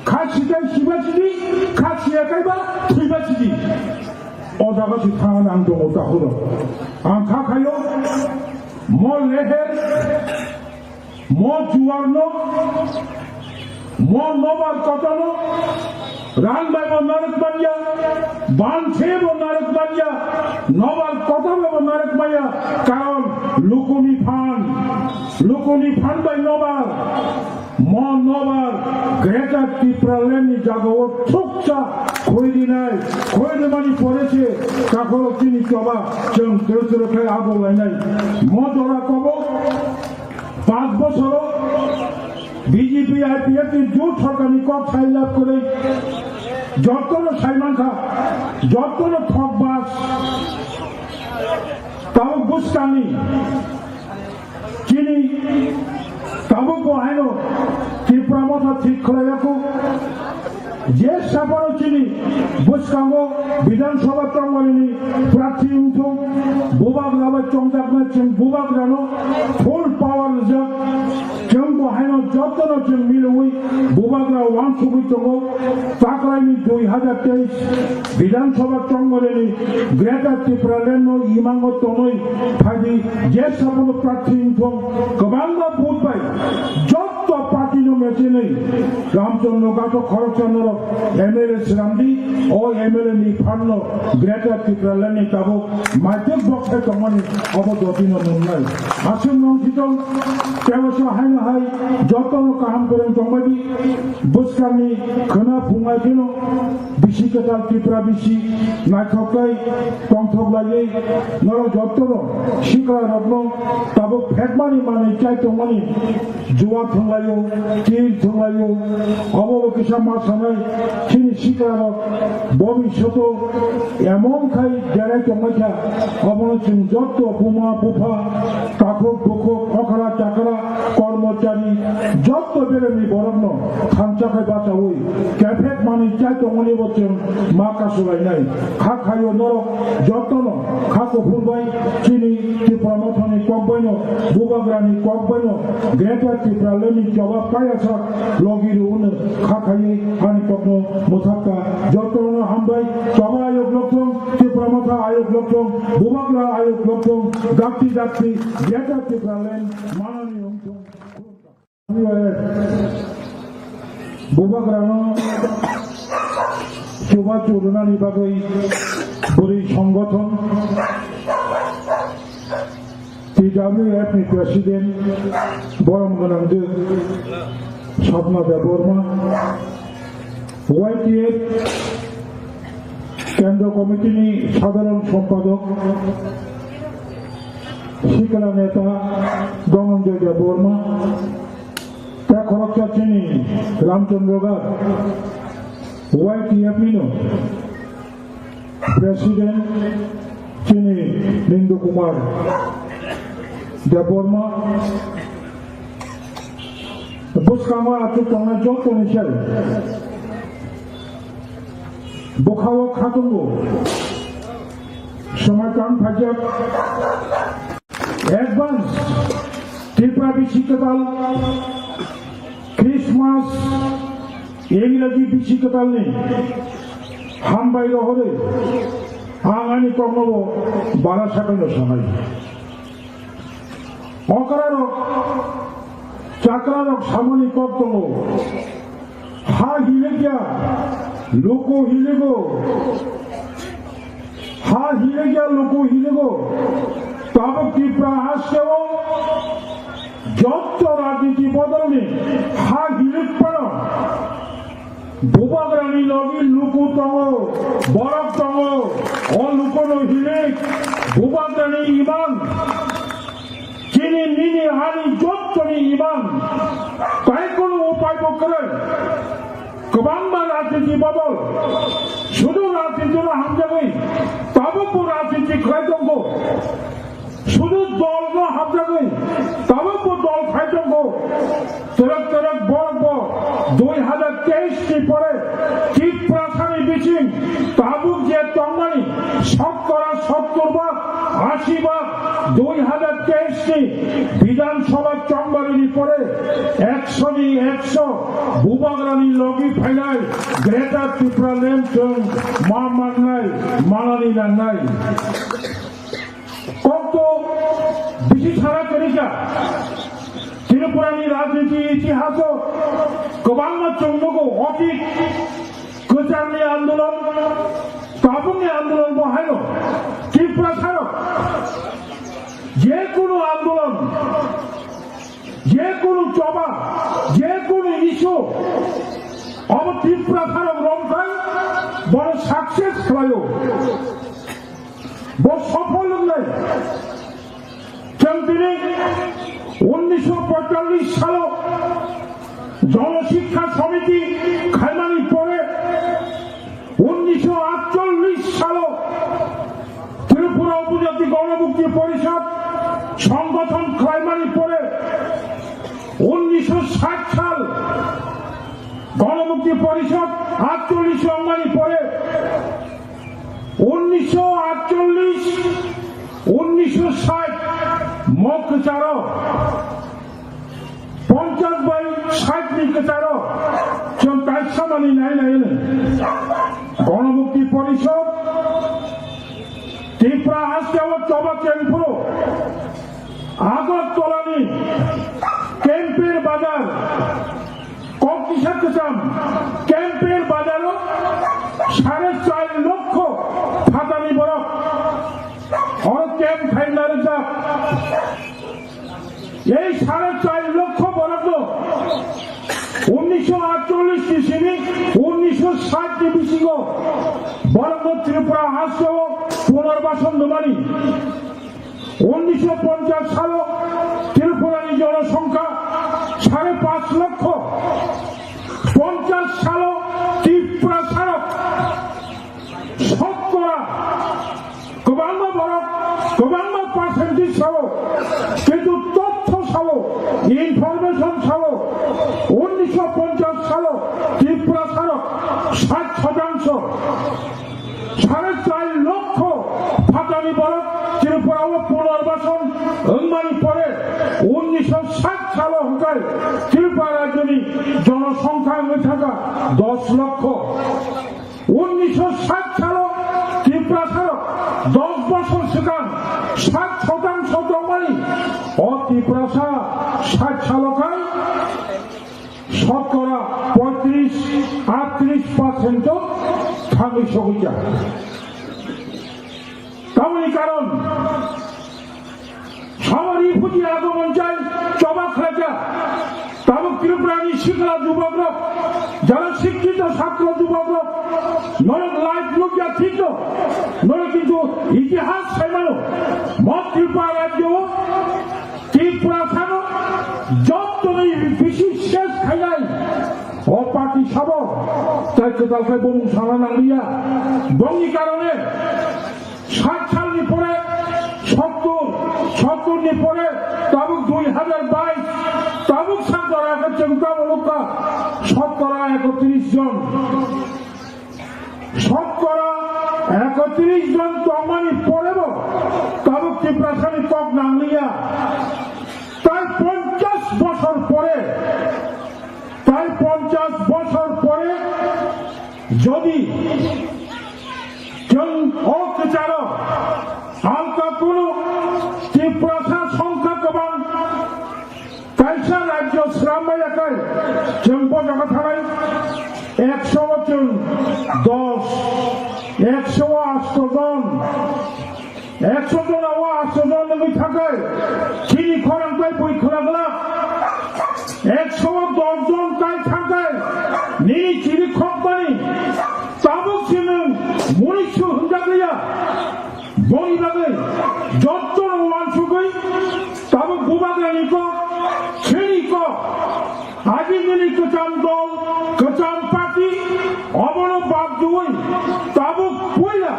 Kha sikai siba sidi, kha siyakai ba thwibai sidi. O jaga si thangna ang tongo takhoro. Ang kha khayo, mo leher, mo juarno, mo nobar kotano, rang bai bo narwk manya, ban se bo narwk manya, nobar kota bai bo narwk manya, karon lukuni phan, lukuni phan bai nobar, mo nobar Greater Tipraland ni jagao thukcha khoi rinai, khoi rimani pore se takhoro chini choba chwng twrwk twrwk khai abo lainai. Mo jora kobo Panch bosoro B J P I P F ni jut sorkarni kok sai lab kwrwi jottono sai mankha, jottono thok bas. Tabuk bwskangni chini tabuk bo haino Tipra Motha thik khlaiyaku. Je saphano chini bwskango Bidhan Sabha tongmani prarthi wngthung, bubagra bai chongjaknai chwng bubagrano full power rijak. Chwng bo haino jotono chwng milwi bubagra uansugwi tongo. Taklaini dui hajar teis Bidhan Sabha tongmani Greater Tipraland no imango tonwi phaidi, je saphano prarthi wngthung, kwbangma vote bai jotto party no mechenwi Ramchandra Gato khoroksa norok M L A swnamdi, o M L A ni phanno Greater Tipraland ni tabuk maituk bokthai tongmani obo dotino nungnai. Aswk nong thitong, tebasa haino hai jotono kaham kwrwng tongbaidi, bwskangni khwna phungnai phino bisi kwtal Tripura bisi naithok tei tongthok laiwi norok jotono sikla rokno tabuk phekmani manwi chai tongmani. Juwa thwnglaio, tir thwnglaio, obo bo kisa ma sanai, chini siklarok bobishoto emon khai derai tongmai kha, obono chwng jotto buma bupha, takhuk bukhuk, okra chakra, kormochari, jotto beremni borokno thansa khai bachaui, kephek manwi chai tongmani bo chwng ma kasulainai. Kha khaio norok jotono kha kuphur bai chini Tipra Mothani kok baino, bubagrani kok baino, Greater Tipraland ni choba payasa logi rwno kha khaiwi ani kokno mwthakta. Jotono hambai, choba ayok lokthong, Tipra Motha ayok lokthong, bubagra ayok lokthong, dakti dakti, Greater Tipraland manani wngthong. Bubagrano chubachu rwnani bagwi bwrwi songothon T W F ni President borom gwnang de Swapna Debbarma, Y T F Kendra Committee ni Sadharan Sompadok Sikla Neta Dhananjay Debbarma, Tei khoroksa chini Ramchandra Gar, Y T F ni no President chini Nindu Kumar Debbarma, bwskango achuk tongnai joto ni sai bwkhao khatungo swmai tang phaijak. Advance Bisi kwtal, Christmas, Engraji bisi kwtalni hambai rohorwi ang ani koknobo bara sakoino sanai. Okrarok, chakrarok samani kok tongo. Ha hilikya, luku hiligo. Ha hilikya, luku hiligo. Tabuk Tripura hasteo jotto rajniti bodolni ha hilik pano. Bubagrani logi luku tongo, borok tongo, o lukuno hilik, Bubagrani imang, chini nini ani jottoni imang, tai kono upai bo kwrwi. Kwbangma rajniti bodol, sudu rajnitino hamjagwi, tabukbo rajniti khlai tongo. Sudu dolno hamjagwi, tabukbo dol khai tongo. Twrwk twrwk borokbo dui hazar teis ni pore Tiprasani bising tabuk je tongmani sotkora sottor bhag, ashi bhag, dui hazar teis ni Bidhan Sabha chongbarini pore ekso ni ekso Bubagrani logi phainai Greater Tipraland chwng ma mannai, manani nangnai. Kokto bisi sara kwrwikha. Tripurani rajniti itihaso kwbangma chwng nugo, otit kwcharni andolon, tabukni andolon bo haino Tiprasarok je kunu andolon, je kunu choba, je kunu issue, obo Tiprasarok romkhai bono success khlaio. Bo sofol wngnai. Chwng tini unnisho poitallis salo Jono Shiksha Samiti khaimani pore, unnisho atchollis salo Tripura Upojati Gonomukti Porishod songgothon khlaimani pore, unnisho sait sal Gonomukti Porishod atchollis wngmani pore, unnisho atchollis, unnisho sait mo kwcharo, ponchash bai sait ni kwcharo chwng kaisa manwi nai nai hwnwi Gonomukti Porishod Tripura hasteo choba kengphuru Agartala ni Kempir Bazar, Kokisa Kwcham Kempir Bazar o sare char lokho phatani borok oro camp khaina rijak. Ei sare char lokho borokno unnisho atchollis ni simi unnisho sait ni bisingo borokno Tripura hasteo punarbason rwmani. Unnisho ponchash salo Tripurani jonosongkha sare panch lokho. Ponchash salo Tiprasarok sotkora kwbangma borok, kwbangma percentage sao, kintu totho sao, information sao, unnisho ponchash salo Tiprasarok sait shotangsho, sare char lokho phatani borok Tripura o punarbason wngmani pore unnisho sait salo hwnkhe Tripura rajyoni jonosongkha wngwi thangkha dos lokho. Unnisho sait salo Tiprasarok dos bosor swkang sait shotangsho tongmani, o Tiprasa sait salo khai sotkora poitris atris percent o thangwi sogwi kha. Tamoni karon Samari phuti ago monchai choba khlaikha. Tabuk Tripurani sikla jubokrok, jara sikkito chhatro jubokrok, norok live nukya thikno, norok kintu itihas saimano, mo Tripura rajyo, Tripura sano, jottoni bisi ses khainai, o party sabo, tai kwtal khai bumung sana nangliya, bongni karone, Sait salni pore sottor, sottor ni pore tabuk dui hazar bais, tabuk sotkora khe chwng tamo nukha sotkora ekotris jon. Sotkora ekotris jon tongmani porebo tabuk Tiprasani kok nangliya. Tai ponchash বছর পরে, প্রায় পঞ্চাশ বছর পরে যদি কেউ অ বিচারো হালকা কোনো তিপ্রাসা সংখ্যা কমাং kaisa rajyo srambai yakai, chwng bo jaga thanai ekso chwng dos, ekso asto jon, ekso jon o asto jon wngwi thakai, chini khorang bai bui khwlak glak, ekso dos jon kai thakai, nini chini khokmani tabuk chwng munisu hwnjak liya. Boni bagwi jotto no uansugwi tabuk bubagrani kok, chini kok, agini kwcham dol, kwcham party, obono bad diwi tabuk puila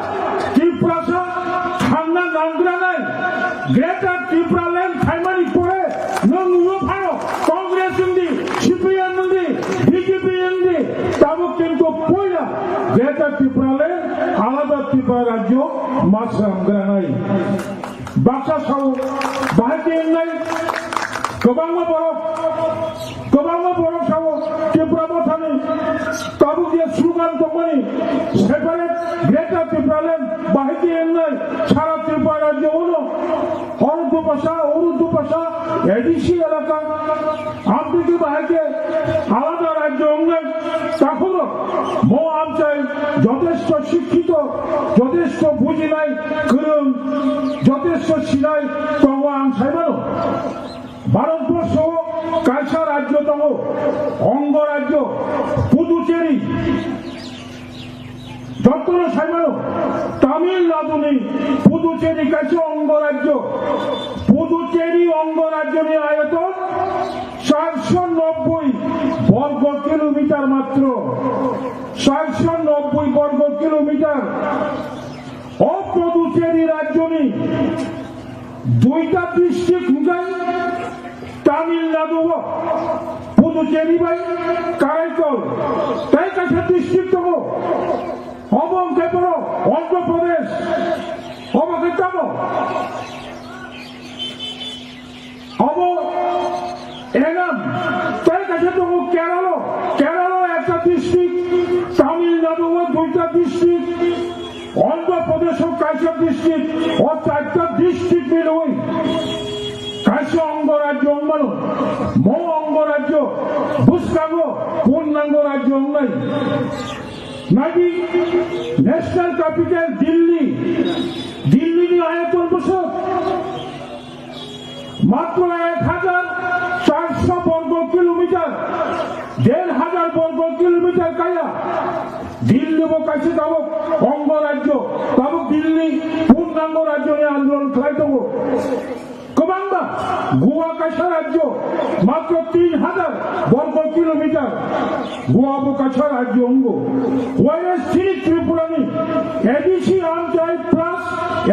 Tiprasa thangna nangranai Greater Tipraland khaimani pore nwng nugo phano Congress wngdi, C P M wngdi, B J P wngdi, tabuk kintu puila Greater Tipraland alada Tripura rajyo ma swnamgranai. Baksa sao, bahai khe wngnai kwbangma borok, kwbangma borok sao Tripura mothani tabuk je slogan tongmani separate Greater Tipraland bahai khe wngnai sara Tripura rajyo uno. Oro dupasa, oro dupasa, A D C elaka, amtwtwi bahai khe alada rajyo wngnai takhukrok. Mo amchai jotesto sikkito, jotesto bujinai, kwrwng, jotesto sinai tongo ang sai mano. Bharatborsho o kaisa rajyo tongo, ongo rajyo, Puducherry. Jotono sai mano, Tamil Nadu ni Puducherry kaisa ongo rajyo. Puducherry ongo rajyo ni ayoton charso nobboi borgo kilometer matro. Charso nobboi borgo kilometer. O Puducherry rajyo ni duita district hwnkhe Tamil Nadu o Puducherry bai Karaikal, tei kaisa district tongo. Obo hwnkhe bono Andhra Pradesh, obo khe tamo. Obo Enam, tei kaisa tongo Kerala, Kerala ekta district, Tamil Nadu o duita district, Andhra Pradesh o kaisa district, o charta district milwi kaisa ongo rajyo wngmano. Mo ongo rajyo bwskango purnango rajyo wngnai. Naibi, national capital Delhi, Delhi ni ayoton bwswk matro ek hajar charso borgo kilometer, der hajar borgo kilometer kaya. Delhi bo kaisa tabuk ongo rajyo, tabuk Delhi purnango rajyo ni andolon khlai tongo. Kwbangma Goa kaisa rajyo, matro tin hajar borgo kilometer. Goa bo kaisa rajyo wngo. Whereas chini Tripura ni A D C amchai plus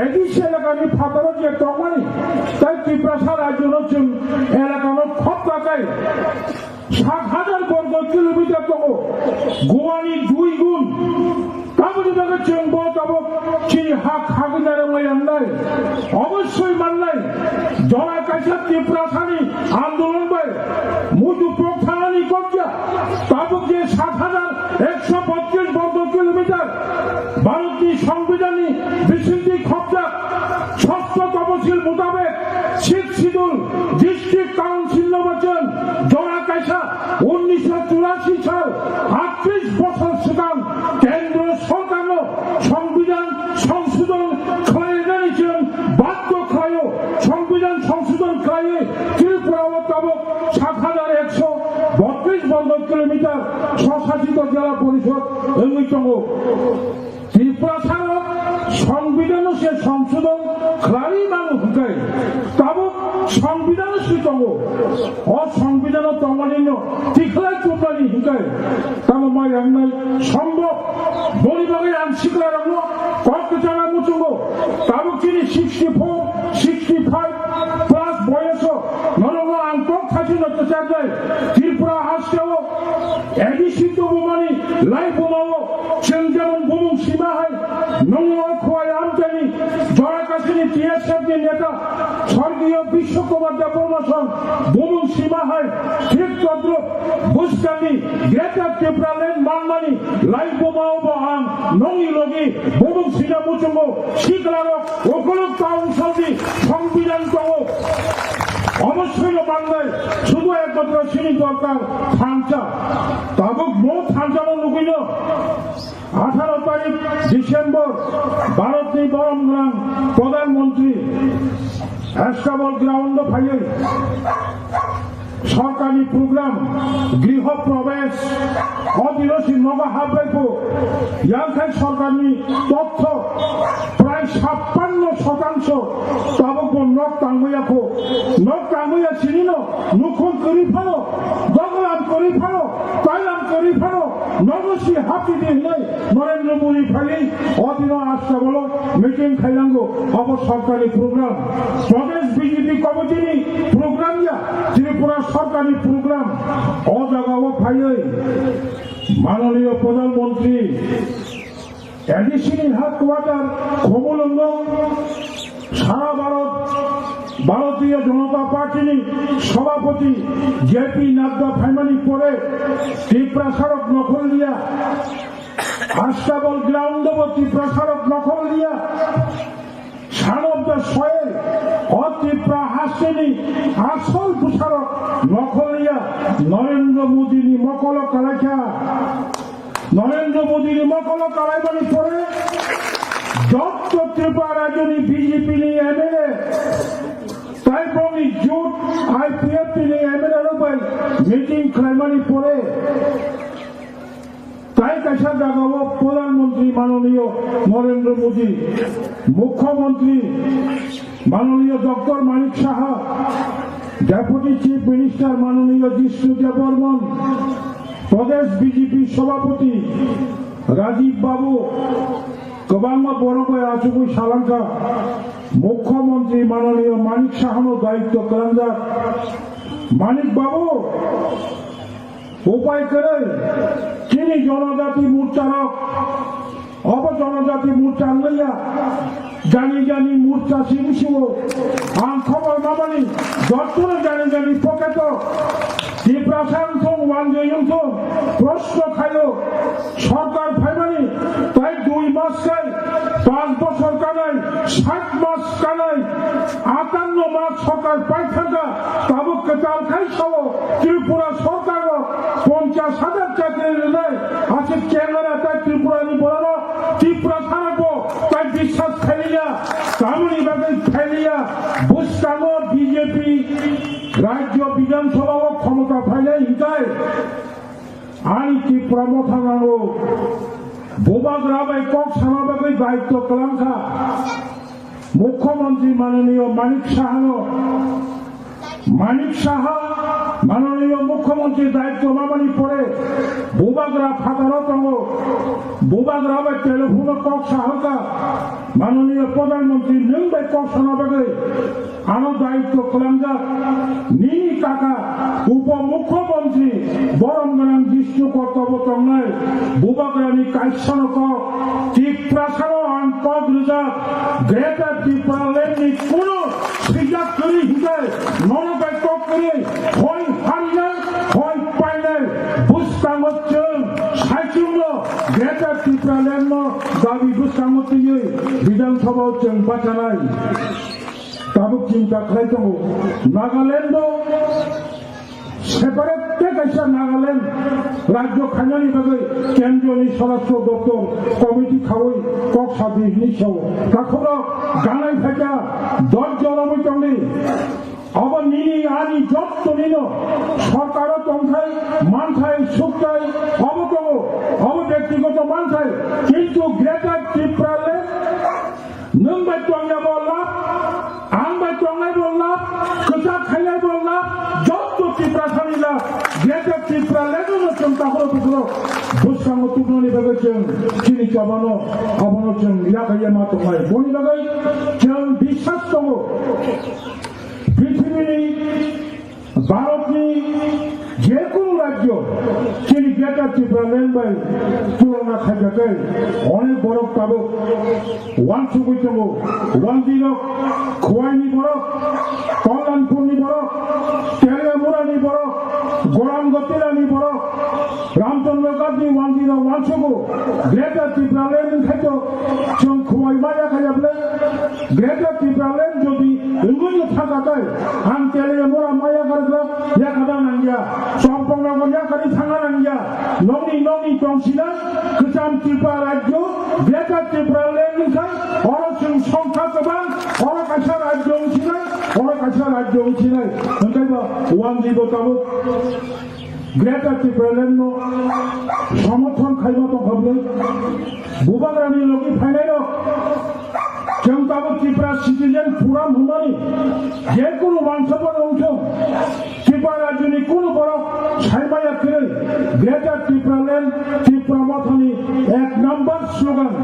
A D C elaka ni phataro je tongmani, tai Tiprasa rajyo no chwng elaka no khop kakai sat hajar borgo kilometer tongo. Goa ni dui gun. Tamoni bagwi chwng bo tabuk chini ha khagwi narwknai ang nai. Obosoi mannai, jora kaisa Tiprasani andolon bai muitu pok thanani kokya. Tabuk je sat hajar ekso bottrish borgo kilometer Bharatni Songbidanni bisingtwi khopjak, sostho toposil mutabek Sixth Schedule District Council no bachwng jora kaisa unnisho churashi sal, attrish bochor swkang Kendro Sorkarno Songbidan songsodon khlainani chwng badhyo khlaio. Songbidan songsodon khlaiwi Tripura o tabuk sat hajar ekso bottrish borgo kilometer swsasito jela porishod wngwi tongo. Tiprasano Songbidanno se songsodon khlaiwi mano hwnkhe, tabuk Songbidanno se tongo. O Songbidano tongmanino tikhlai chumnani hwnkhe tamo mai rangnai sombhob. Boni bagwi ang siklarokno kok kwchangma muchungo. Tabuk chini sixty four, sixty five plus boyoso norokno ang kok thachino kwcharnai. Tripura hasteo A D C tubumani lai bumao chwng jemon bumung sima hai nwngo o Khowai amchaini jora kasini T S Sibni neta Sorgiyo Biswa Kumar Debbarma song bumung sima hai thik todrup bwskangni Greater Tipraland manmani laibuma o bo ang nongni logi bumung sina muchungo siklarok ukuluk councilni songbidan tongo. Obossoi no mangnai, sudu ekmatro chini dorkar thansa. Tabuk bo thansano nugwino atharo tarik December Bharatni borom gwnang Pradhan Mantri Astabal ground o phaiwi sorkarni program Griho Prabesh, o dino si nogo habrai pho, yang khai sorkarni totho prai sappanno sotangsho tabuk bo nok tangmaya pho, nok tangmaya sinino nukhung kwrwi phano, doglam kwrwi phano, tailam kwrwi phano, nogo si hapidi hinwi Narendra Modi phaiwi o dino Astabalo meeting khailango, obo sorkarni program. Pradesh B J P committee ni program ya, Tripura sorkarni program. O jaga o phaiwi Mananiya Pradhan Mantri A D C ni headquarter Khumulwngo sara Bharat Bharatiya Janata Party ni Sabhapati J P Nadda phaimani pore Tiprasarok nokhol liya, Astabal ground o bo Tiprasarok nokhol liya, son of the soil, o Tipra hasteni asol bwsarok nokhol liya, Narendra Modi ni mokolo kalaikha. Narendra Modi ni mokolo kalaimani pore jotto Tripura rajyoni B J P ni M L A tai bongni jut I P F T ni M L A rok bai meeting khlaimani pore tai kaisa jagao Pradhan Mantri Mananiya Narendra Modi, Mukhyamantri Mananiya Doctor Manik Saha, Deputy Chief Minister Mananiya Jishnu Debbarman, Pradesh B J P Sabhapati Rajiv Babu, kwbangma borok bai achugwi salangkha, Mukhyamantri Mananiya Manik Sahano daityo kwlangjak. Manik Babu, upai kwrwi, chini Jonojati Morcha rok, obo Jonojati Morcha wngya, jani jani Morcha simi sio, ang khobor mamani, jottono jani jani pocket o, Tiprasa wngthung, wanjwi wngthung, proshno khaio, sorkar phaimani, tai dui mas kai, panch bochor kanai, sat mas kanai, atanno mas sorkar pai thangkha, tabuk kwtal khai sao, Tripura sorkar o ponchash hajar chakri rwnai, aswk kengana tai Tripura ni borok no, Tripura sana bo tai biswas khailiya, tamoni bagwi khailiya, bwskango B J P rajyo Bidhan Sabha o khomota phainai hinkai. Ani Tipra Motha nango, Bubagra bai kok sana bagwi daityo kwlangkha Mukhyamantri Mananiya Manik Sahano. Manik Saha Mananiya Mukhyamantri daityo mamani pore Bubagra phataro tongo. Bubagra bai telephone kok saharkha, Mananiya Pradhan Mantri nwng bai kok sana bagwi. Ano daityo kwlangjak nini kaka Upo Mukhyamantri borom gwnang Jishnu Kotobo tongnai Bubagrani kaisano kok Tiprasano ang kok rijak Greater Tipraland ni kunu swijak kwrwi hinkhe nono bai kok kwrwi hoi harinai hoi painai bwskango chwng saichungno Greater Tipraland no dabi bwskango twiwi Bidhan Sabha o chwng bachanai. Tabuk chinta khlai tongo, Nagaland o separate tei kaisa Nagaland rajyo khainani bagwi kendroni Swarashtra Doptor committee khaui kok sabi hinwi sao. Takhukrok ganai phaikha dosh jon romwi tongdi. Abo nini ani jotto nino sorkaro tongthai, manthai, sukthai, abo tongo, abo byaktigoto manthai. Kintu Greater Tipraland Nwng bai tongya bo lab, ang bai tongnai bo lab, kwchak khainai bo lab, jotto Tiprasani lab, Greater Tipraland no chwng takhoro bukhoro bwskango tubunani bagwi chwng chini chobano abono chwng yakhaiya ma tongnai. Boni bagwi chwng biswas tongo, prithibini, Bharatni jekunu rajyo chini Greater Tipraland bai tulona khaijak khe onek borok tabuk wansugwi tongo. Wanjwi rok Khowai ni borok, Kalyanpur ni borok, Teliamura ni borok, Gorangatila ni borok, Ramchandra Ghat ni wanjwi rok wansugo. Greater Tipraland wngkhaito chwng Khowai maya khaya bwle. Greater Tipraland jodi wngwi thangkha khe, ang Teliamura maya karwk yakada nangya, Champaknagar yakari thangna nangya, nokni nokni tongsinai kwcham Tripura rajyo, Greater Tipraland wngkha, oro chwng songkha kwbang, oro kaisa rajyo wngsinai, oro kaisa rajyo wngsinai, hwnkhe bo wanjwi bo tabuk. Greater Tipraland no somorthon khaima tongkha bwle. Bubagrani logi phainai rok, chwng tabuk Tripura Citizen Forum hwnmani je kunu wansukmani wngthung, Tripura rajyoni kunu borok saimaya kwrwi, Greater Tipraland, Tripura Mothani ek number slogan.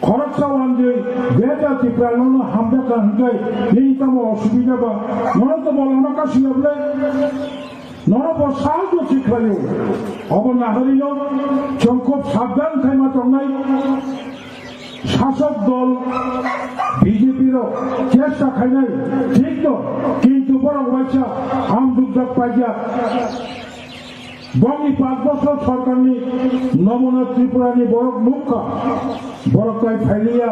Khoroksa wanjwi Greater Tipraland no hamjakha hwnkhe nini tamo osubida ba, nono tamo lama kasiya bwle? Nono bo sahajyo se khlaio. Obo naharino chwng khub sabdan khaima tongnai. Sasok dol B J P rok chesta khainai thik no, kintu borok waisa hamjwkjak paijak. Bongni panch bosor sorkarni nomona Tripurani borok nukha, borok tai phailiya.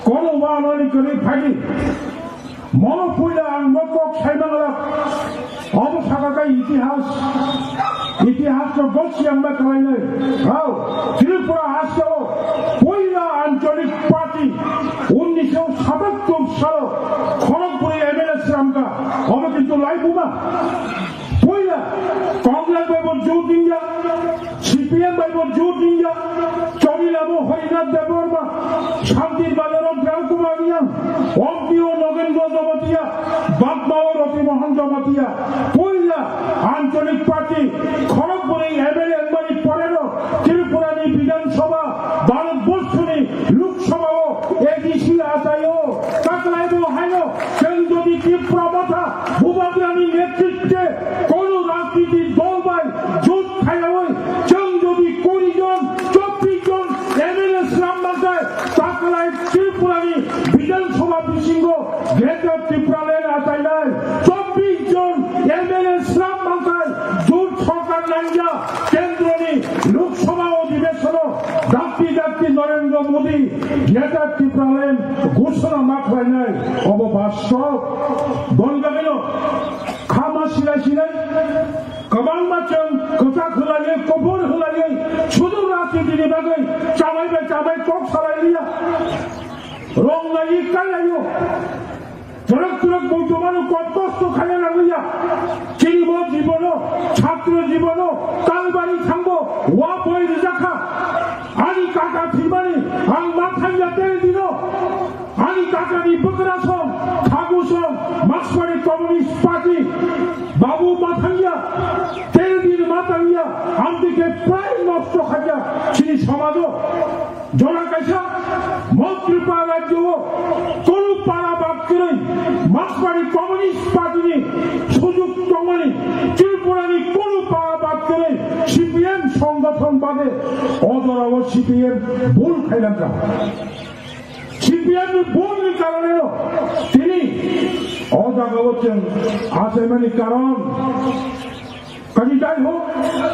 Kono wanani kwrwi phaidi. Mono puila ang bo kok saimangla. Obo saka khe itihas, itihas no gosiang ma kalainai. Hao, Tripura hasteo puila ancholik party unnisho satattor salo khorok bwrwi M L A sramka. Obo kintu lai buma. Puila Congress bai bo jut wngya. C P M bai bo jut wngya, Chowri Lama Harinath Debbarma, Shanti Bazar o Prem Kumar Reang, M P o Nagendra Jamatia, Bagma o Roti Mohan Jamatia, puila ancholik party, khorok bwrwi M L A wngmani porero Tripura ni Bidhan Sabha, Bharat Borshoni Lok Sabha o A D C achaio, taklai bo haino, chwng jodi Tipra Motha Bubagrani netritwe kono rajniti dol bai jut khaiyaui chwng jodi kuri jon, chobbish jon M L A slam mankhai, taklai Tripurani Bidhan Sabha bisingo Greater Tipraland achainai chobbish jon M L A slam mankhai, jut sorkar nangya, kendroni Lok Sabha odhibeshono dakti dakti Narendra Modi Greater Tipraland ghoshona ma khlainai, obo bastob. Boni bagwino khama silai silai kwbangma chwng kwchak khwlaiwi, kuphur khwlaiwi, sudu rajnitini bagwi chamai bai chamai kok salai liya. Rong naiwi kai laio. Twrwk twrwk muitu mano kok kosto khaina nangliya. Chini bo jibono, chhatro jibono, talbari thangbo, wa boi rijakha. Ani kaka thwimani, ang ma thangya tel dino. Ani kakani bwkrasong, khagusong, Marksmani Communist Party, Babu ma thangya, tel din ma thangya, amtike prai nosto khaja, chini somajo. Jora kaisa, mo Tripura rajyo o, kunu para bak kwrwi, Marksmani Communist Party ni sujuk tongmani, Tripura ni kunu para bak kwrwi, C P M songothon bade, o jora o C P M bul khailangkha. C P M ni bul ni karone no tini o jaga o chwng achaimani karon. Kani jai hok,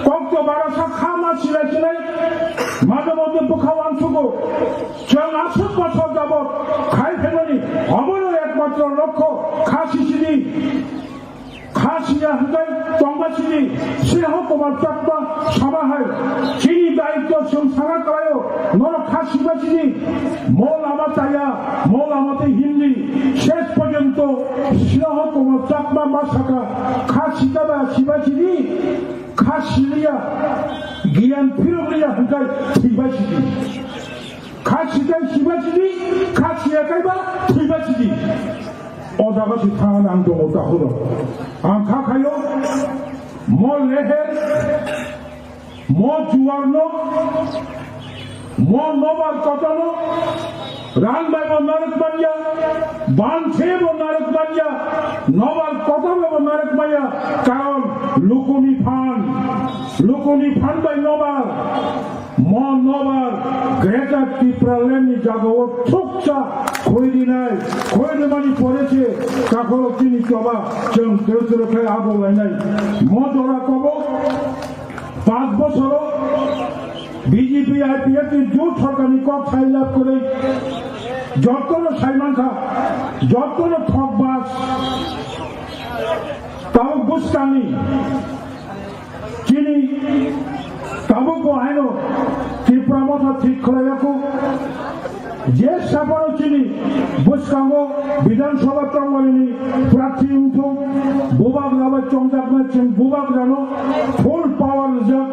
kok to bara sa kha ma silai silai, maje moddhe bwkha uansukgo. Chwng aswk bosor jabot khai phaimani, obono ekmatro lokho kha sisini. Kha siya hwnkhe tongma sini, Sneha Kumar Chakma sama hai. Chini daityo chwng sana kalaio, norok kha siba sini. Mo lama chaya, mo lama tei hindi. Ses porjonto Sneha Kumar Chakma ma saka, kha sita ba siba sini, kha siliya, giyan phirokliya hwnkhe thwiba sini. Kha sikai siba sidi, kha siyakai ba thwiba sidi. O jaga si thangna ang tongo takhoro. Ang kha khayo, mo leher, mo juwarno, mo nobar kotano, rang bai bo narwk manya, ban se bo narwk manya, nobar kota bai bo narwk manya, karon lukuni phan. Lukuni phan bai nobar, mo nobar, Greater Tipraland ni jagao thukcha khoi rinai, khoi rimani pore se takhoro chini choba chwng twrwk twrwk khe abo lainai. Mo jora kobo panch bosoro B J P I P F ni jut sorkar ni kok sai lab kwrwi jotto no sai mankha, jotto no thok bas, tamo bwskangni chini tabuk bo haino Tipra Motha thik khlaiya kho. Je saphano chini bwskango Bidhan Sabha tongmani prarthi wngthung, bubagra bai chongjaknai chwng bubagrano full power rijak.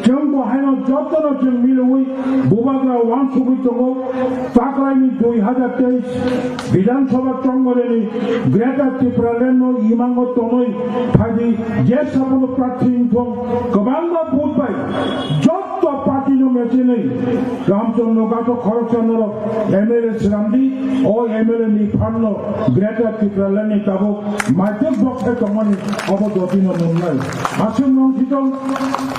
Chwng bo haino jotono chwng milwi bubagra wansugwi tongo. Taklaini dui hajar teis Bidhan Sabha tongmani Greater Tipraland no imango tonwi phaidi je saphano prarthi wngthung kwbangma vote bai jotto party no mechenwi Ramchandra Gato khoroksa norok M L A swnamdi, o M L A ni phanno Greater Tipraland ni tabuk maituk bokhe tongmani obo dotino nungnai. Aswk nung sitong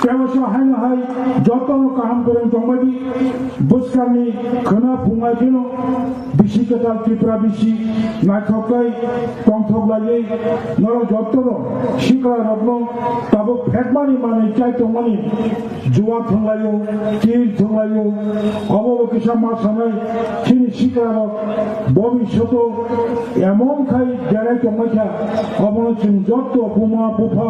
tebasa haino hai jotono kaham kwrwng tongmadi, bwskangni khwna phungai kheno bisi kwtal Tripura bisi naithok khe tongthok laiwi norok jotono sikla rokno tabuk phekmani manwi chai tongmani. Juwa thwnglaio, tir thwnglaio, obo bo kisa ma sanai, chini sikarok bobishoto emon khai derai tongmai kha, obono chwng jotto buma bupha,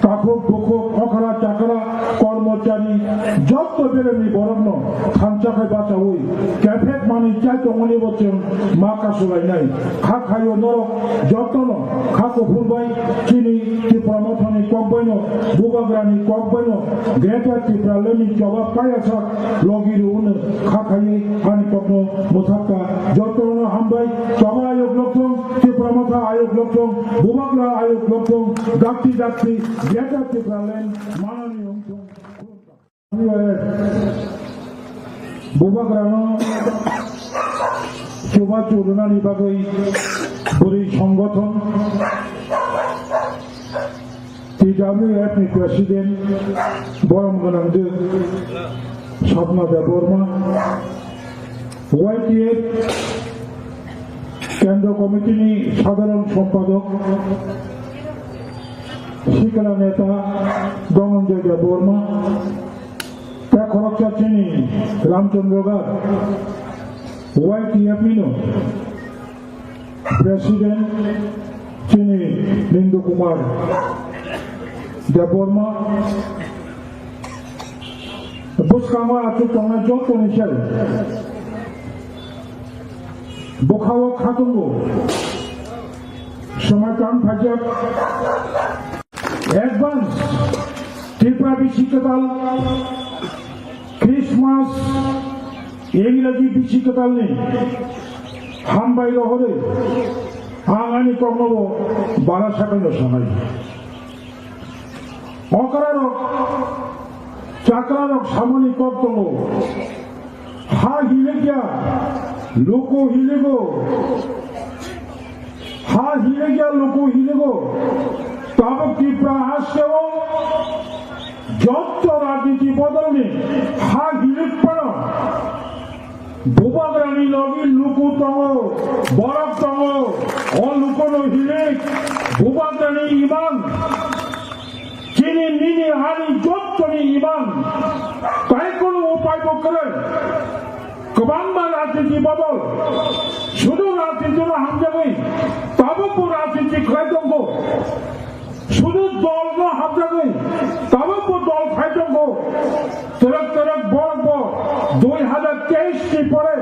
takhuk bukhuk, okra chakra, kormochari, jotto beremni borokno thansa khai bachaui kephek manwi chai tongmani bo chwng ma kasulainai. Kha khaio norok jotono kha kuphur bai chini Tipra Mothani kok baino, Bubagrani kok baino, Greater Tipraland ni choba paiyasak logi rwno kha khaiwi ani kokno mwthakta. Jotono hambai, choba ayok lokthong, Tipra Motha ayok lokthong, Bubagra ayok lokthong, dakti dakti, Greater Tipraland manani wngthong. Bubagrano chubachu rwnani bagwi bwrwi songgothon T W F ni president borom gwnang de Sapna Debbarma, Y T F Kendra Committee ni sadharon sompadok Sikla neta Dhananjay Debbarma, tei khoroksa chini Ramchandra Gar, Y T F ni no president chini Nindu Kumar Debbarma, bwskango achuk tongnai joto ni sai bwkhao khatungo swmai tang phaijak. Advance Tripura bisi kwtal Christmas, Ingraji bisi kwtalni hambai rohorwi ang ani koknobo bara sakoino sanai. Okrarok, chakrarok samani kok tongo. Ha hilikya, luku hiligo. Ha hilikya, luku hiligo. Tabuk Tripura hasteo jotto rajniti bodolni ha hilik pano. Bubagrani logi luku tongo, borok tongo, o lukono hilik, Bubagrani imang. Chini nini hani jottoni imang. Tai kono upai bo kwrwi. Kwbangma rajniti bodol. Sudu rajnitino hamjagwi, tabukbo rajniti khlai tongo. Sudu dolno hamjagwi, tabukbo dol khai tongo. Twrwk twrwk borok bo dui hazar teis ni pore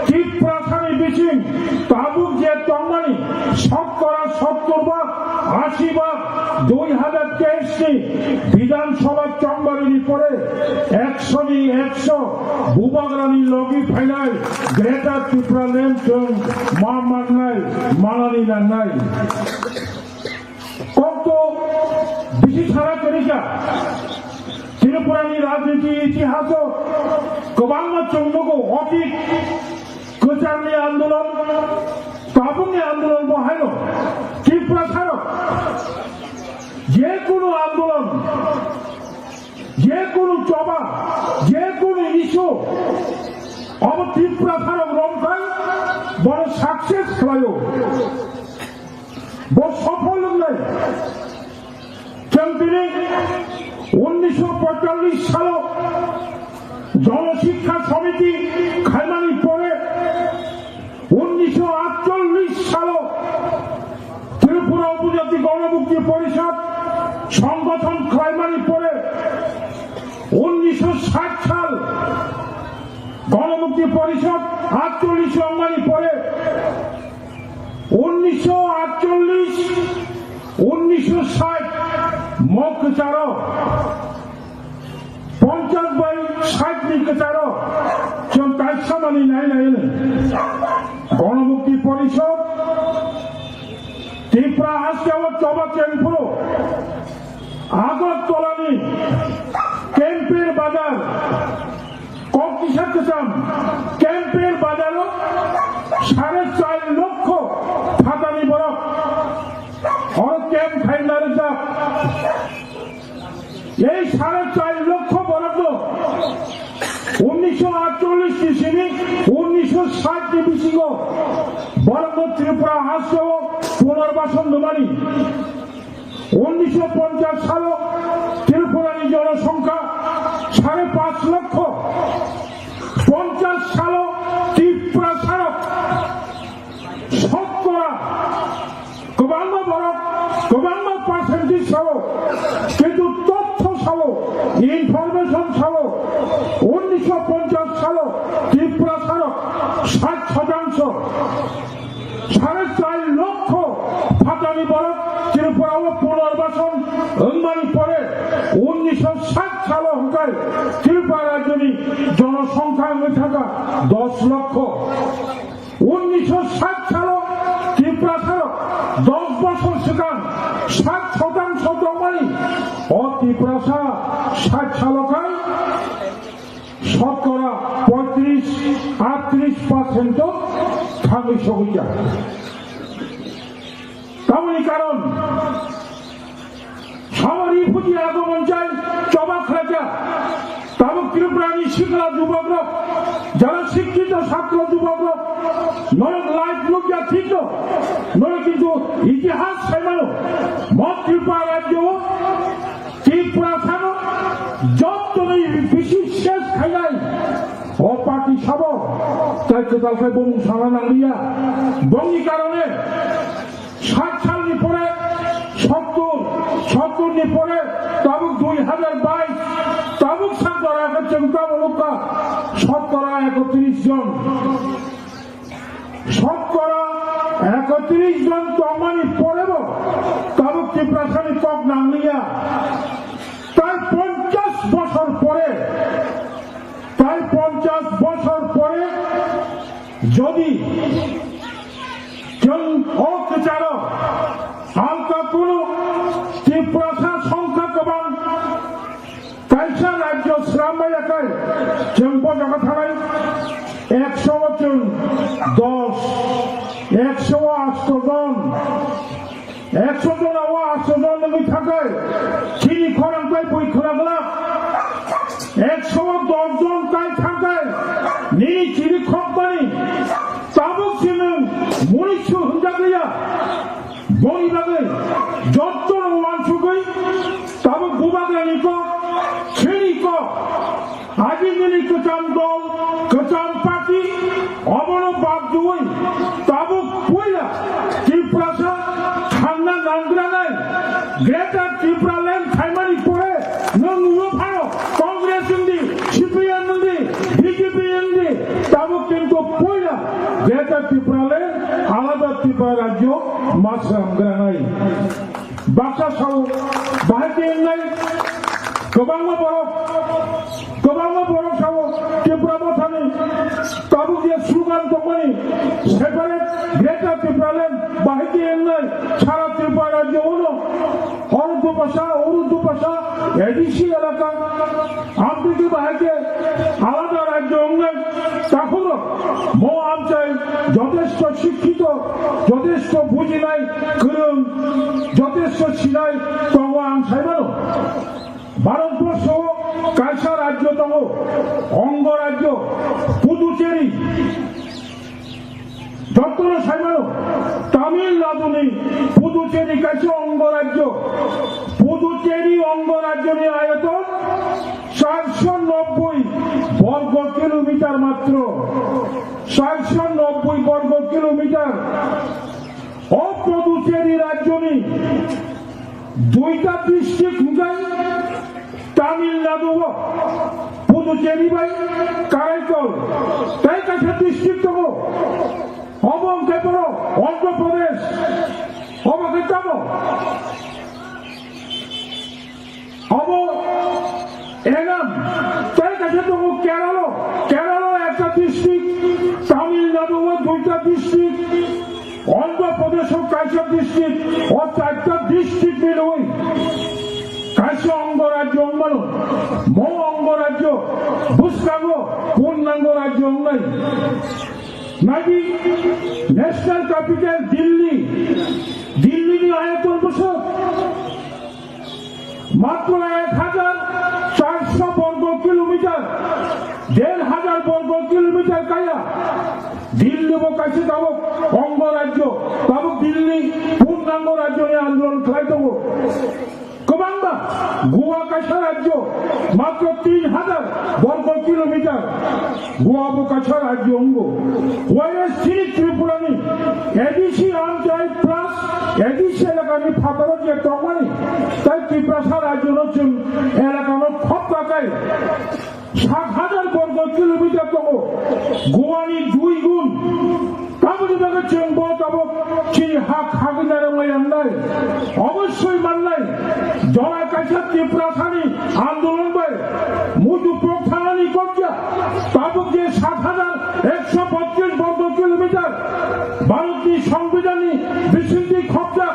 Tiprasani bising tabuk je tongmani sotkora sottor bhag, ashi bhag, dui hazar teis ni Bidhan Sabha chongmari ni pore ekso ni ekso Bubagrani logi phainai Greater Tipraland chwng ma mannai, manani nangnai. Kok to bisi sara kwrwi kha. Tripurani rajniti itihaso kwbangma chwng nugo, otit kwcharni andolon, tabukni andolon bo haino Tripura saro je kunu andolon So, obo Tripura tharok romkhai, bono success khlaio. Bo sofol wngnai. Chwng tini unnisho poitallish salo Jana Shiksha Samiti khaimani pore, unnisho atchollish salo Tripura Upajati Ganamukti Porishad songgothon khlaimani pore, unnisho sait sal Ganamukti Porishad atchollish wngmani pore, unnisho atchollish, unnisho sait mo kwcharo, ponchash bai sait ni kwcharo chwng kaisa manwi nai nai hwnwi Ganamukti Porishad Tripura haste o choba chengphuru Agartala ni Kempir Bazar Kok kisa kwcham, Kempir Bazaro sare char lokho phatani borok oro camp khaina rijak. Ei sare char lokho borokno unnisho atchollish ni simi unnisho sait ni bisingo borokno Tripura hasteo punarbasan rwmani. Unnisho ponchash salo Tripurani jonosongkha sare panch lokho. Ponchash salo Tiprasarok sotkora kwbangma borok, kwbangma percentage sao, kintu totho sao, information sao, unnisho ponchash salo Tiprasarok sait shotangsho. Sare char lokho phatani borok Tripura o punarbasan wngmani pore unnisho sait salo hwnkhe Tripura rajyoni jonosongkha wngwi thangkha dos lokho. Unnisho sait salo Tiprasarok dos bosor swkang sait shotangsho tongmani o Tiprasa sait salo khai Sotkora poitrish, aattrish percent o thangwi sogwija. Tamoni karon, samari phuti ago monchai choba khlaija. Tabuk Tripura ni sikla jubok rok, jara sikkito satro jubok rok, norok live nukya thik no, norok kintu itihas saimano, mo Tripura rajyo o Tiprasano jottoni bisi ses khainai o party sabo, tai kwtal khai bumung sana nangliya. Bongni karone sait salni pore sottor, sottor ni pore tabuk dui hajar bais, tabuk sanjora khe chwng tamo nukha sotkora ekotris jon. Sotkora ekotris jon tongmani porebo tabuk Tiprasani kok nangliya. Tai ponchash bosor pore, tai ponchash bosor pore jodi chwng o kwcharo alka kunu Tiprasa songkha kwbang Kaisa rajyo srambai yakai, chwng bo jaga thanai, ekso o chwng dos, ekso o asto jon, ekso jon o asto jon wngwi thakai, chini khorang bai bui khwlak lak, ekso o dos jon kai thakai, nini chini khokmani, tabuk si nwng munisu hwnjak liya. Boni bagwi jotto no uansugwi tabuk bubagrani kok, chini kok, ajinini kwcham dol, kwcham party, obono bad diui tabuk puila Tiprasa thangna nangranai Greater Tipraland khaimani pore nwng nugo phano Congress wngdi, C P M wngdi, B J P wngdi, tabuk kintu puila Greater Tipraland alada Tripura rajyo ma swnam granai. Baksa sao, bahai khe wngnai kwbangma borok, kwbangma borok sao Tipra Mothani tabuk je slogan tongmani separate Greater Tipraland bahai khe wngnai sara Tripura rajyo uno. Oro dupasa, oro dupasa, A D C elaka, amtwtwi bahai khe alada rajyo wngnai takhurok. Mo amchai jotesto sikkito, jotesto bujinai kwrwng, jotesto sinai tongo ang saimano. Bharatborsho kaisa rajyo tongo, ongo rajyo, Puducherry. Jotono saimano, Tamil Naduni Puducherry kaisa ongo rajyo. Puducherry ongo rajyoni ayoton charso nobboi borgo kilometer matro. Charso nobboi borgo kilometer. O Puducherry rajyoni duita district hwnkhe Tamil Nadu o Puducherry bai Karaikal tei kaisa district tongo. Obo hwnkhe borok Andhra Pradesh. Obo hwnkhe tamo? Obo Enam, tei kaisa tongo Kerala, Kerala ekta district, Tamil Nadu o duita district, Andhra Pradesh o kaisa district, o charta district milwi kaisa ongo rajyo wngmano, mo ongo rajyo bwskango purnango rajyo wngnai. Naidi National Capital Delhi, Delhi ni ayoton bwswk Matro ek hajar charso borgo kilometer, der hajar borgo kilometer kaya. Delhi bo kaisa tabuk ongo rajyo, tabuk Delhi purnango rajyo ni andolon khlai tongo. Kwbangma Goa kaisa rajyo, matro tin hajar borgo kilometer. Goa bo kaisa rajyo wngo. Whereas chini Tripura ni A D C Amchai plus A D C elaka ni phataro je tongmani, tai Tiprasa rajyo no chwng elaka no khopka kai sat hajar borgo kilometer tongo. Goa ni dui gun. Tamoni bagwi chwng bo tabuk chini ha khagwi narwknai wngnai. Oboswsoi mannai. Jora kaisa Tiprasani andolon bai muitu pok thanani kokya. Tabuk je sat hajar ekso botris borgo kilometer Bharatni Songbidanni bisingtwi khopjak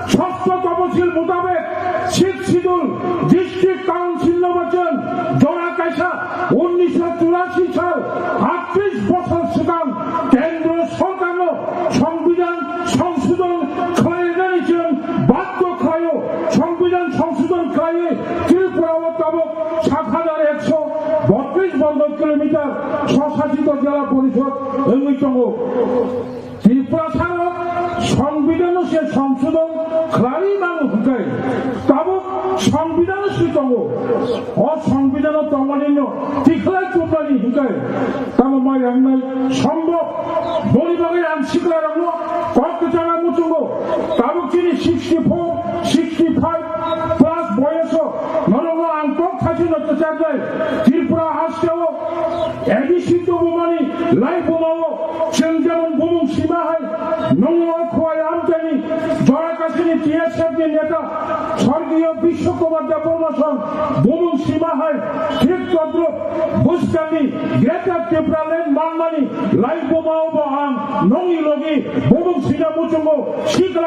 Sostho Toposil mutabek Sixth Schedule District Council no bachon jora kaisa unnisho churashi sal, atris bosor swkang Kendro Sorkarno Songbidan Songsodhon khlainani chwng badhyo khlaio. Songbidan Songsodhon khlaiwi Tripura o tabuk sat hajar ekso botris borgo kilometer swsasito jela porishod wngwi tongo. Tiprasarok Songbidanno se songsodhon khlaiwi mano hwnkhe, tabuk Songbidanno se tongo. O Songbidano tongmanino tikhlai tubnani hwnkhe, tamo mai wngnai sombhob. Boni bagwi ang siklarokno kok kwchangma muchungo. Tabuk chini sixty four, sixty five plus boyoso norokno ang kok thaisino kwcharnai. Tripura hasteo A D C tubumani lai bumao chwng jemon bumung sima hai nongno Khowai Amchaini Jora Kasini T S F ni neta Sorgiyo Bishwa Kumar Debbarma song bumung sima hai thik todrup bwskangni Greater Tipraland manmani lai bumao bo ang nongni logi bumung sina muchungo sikla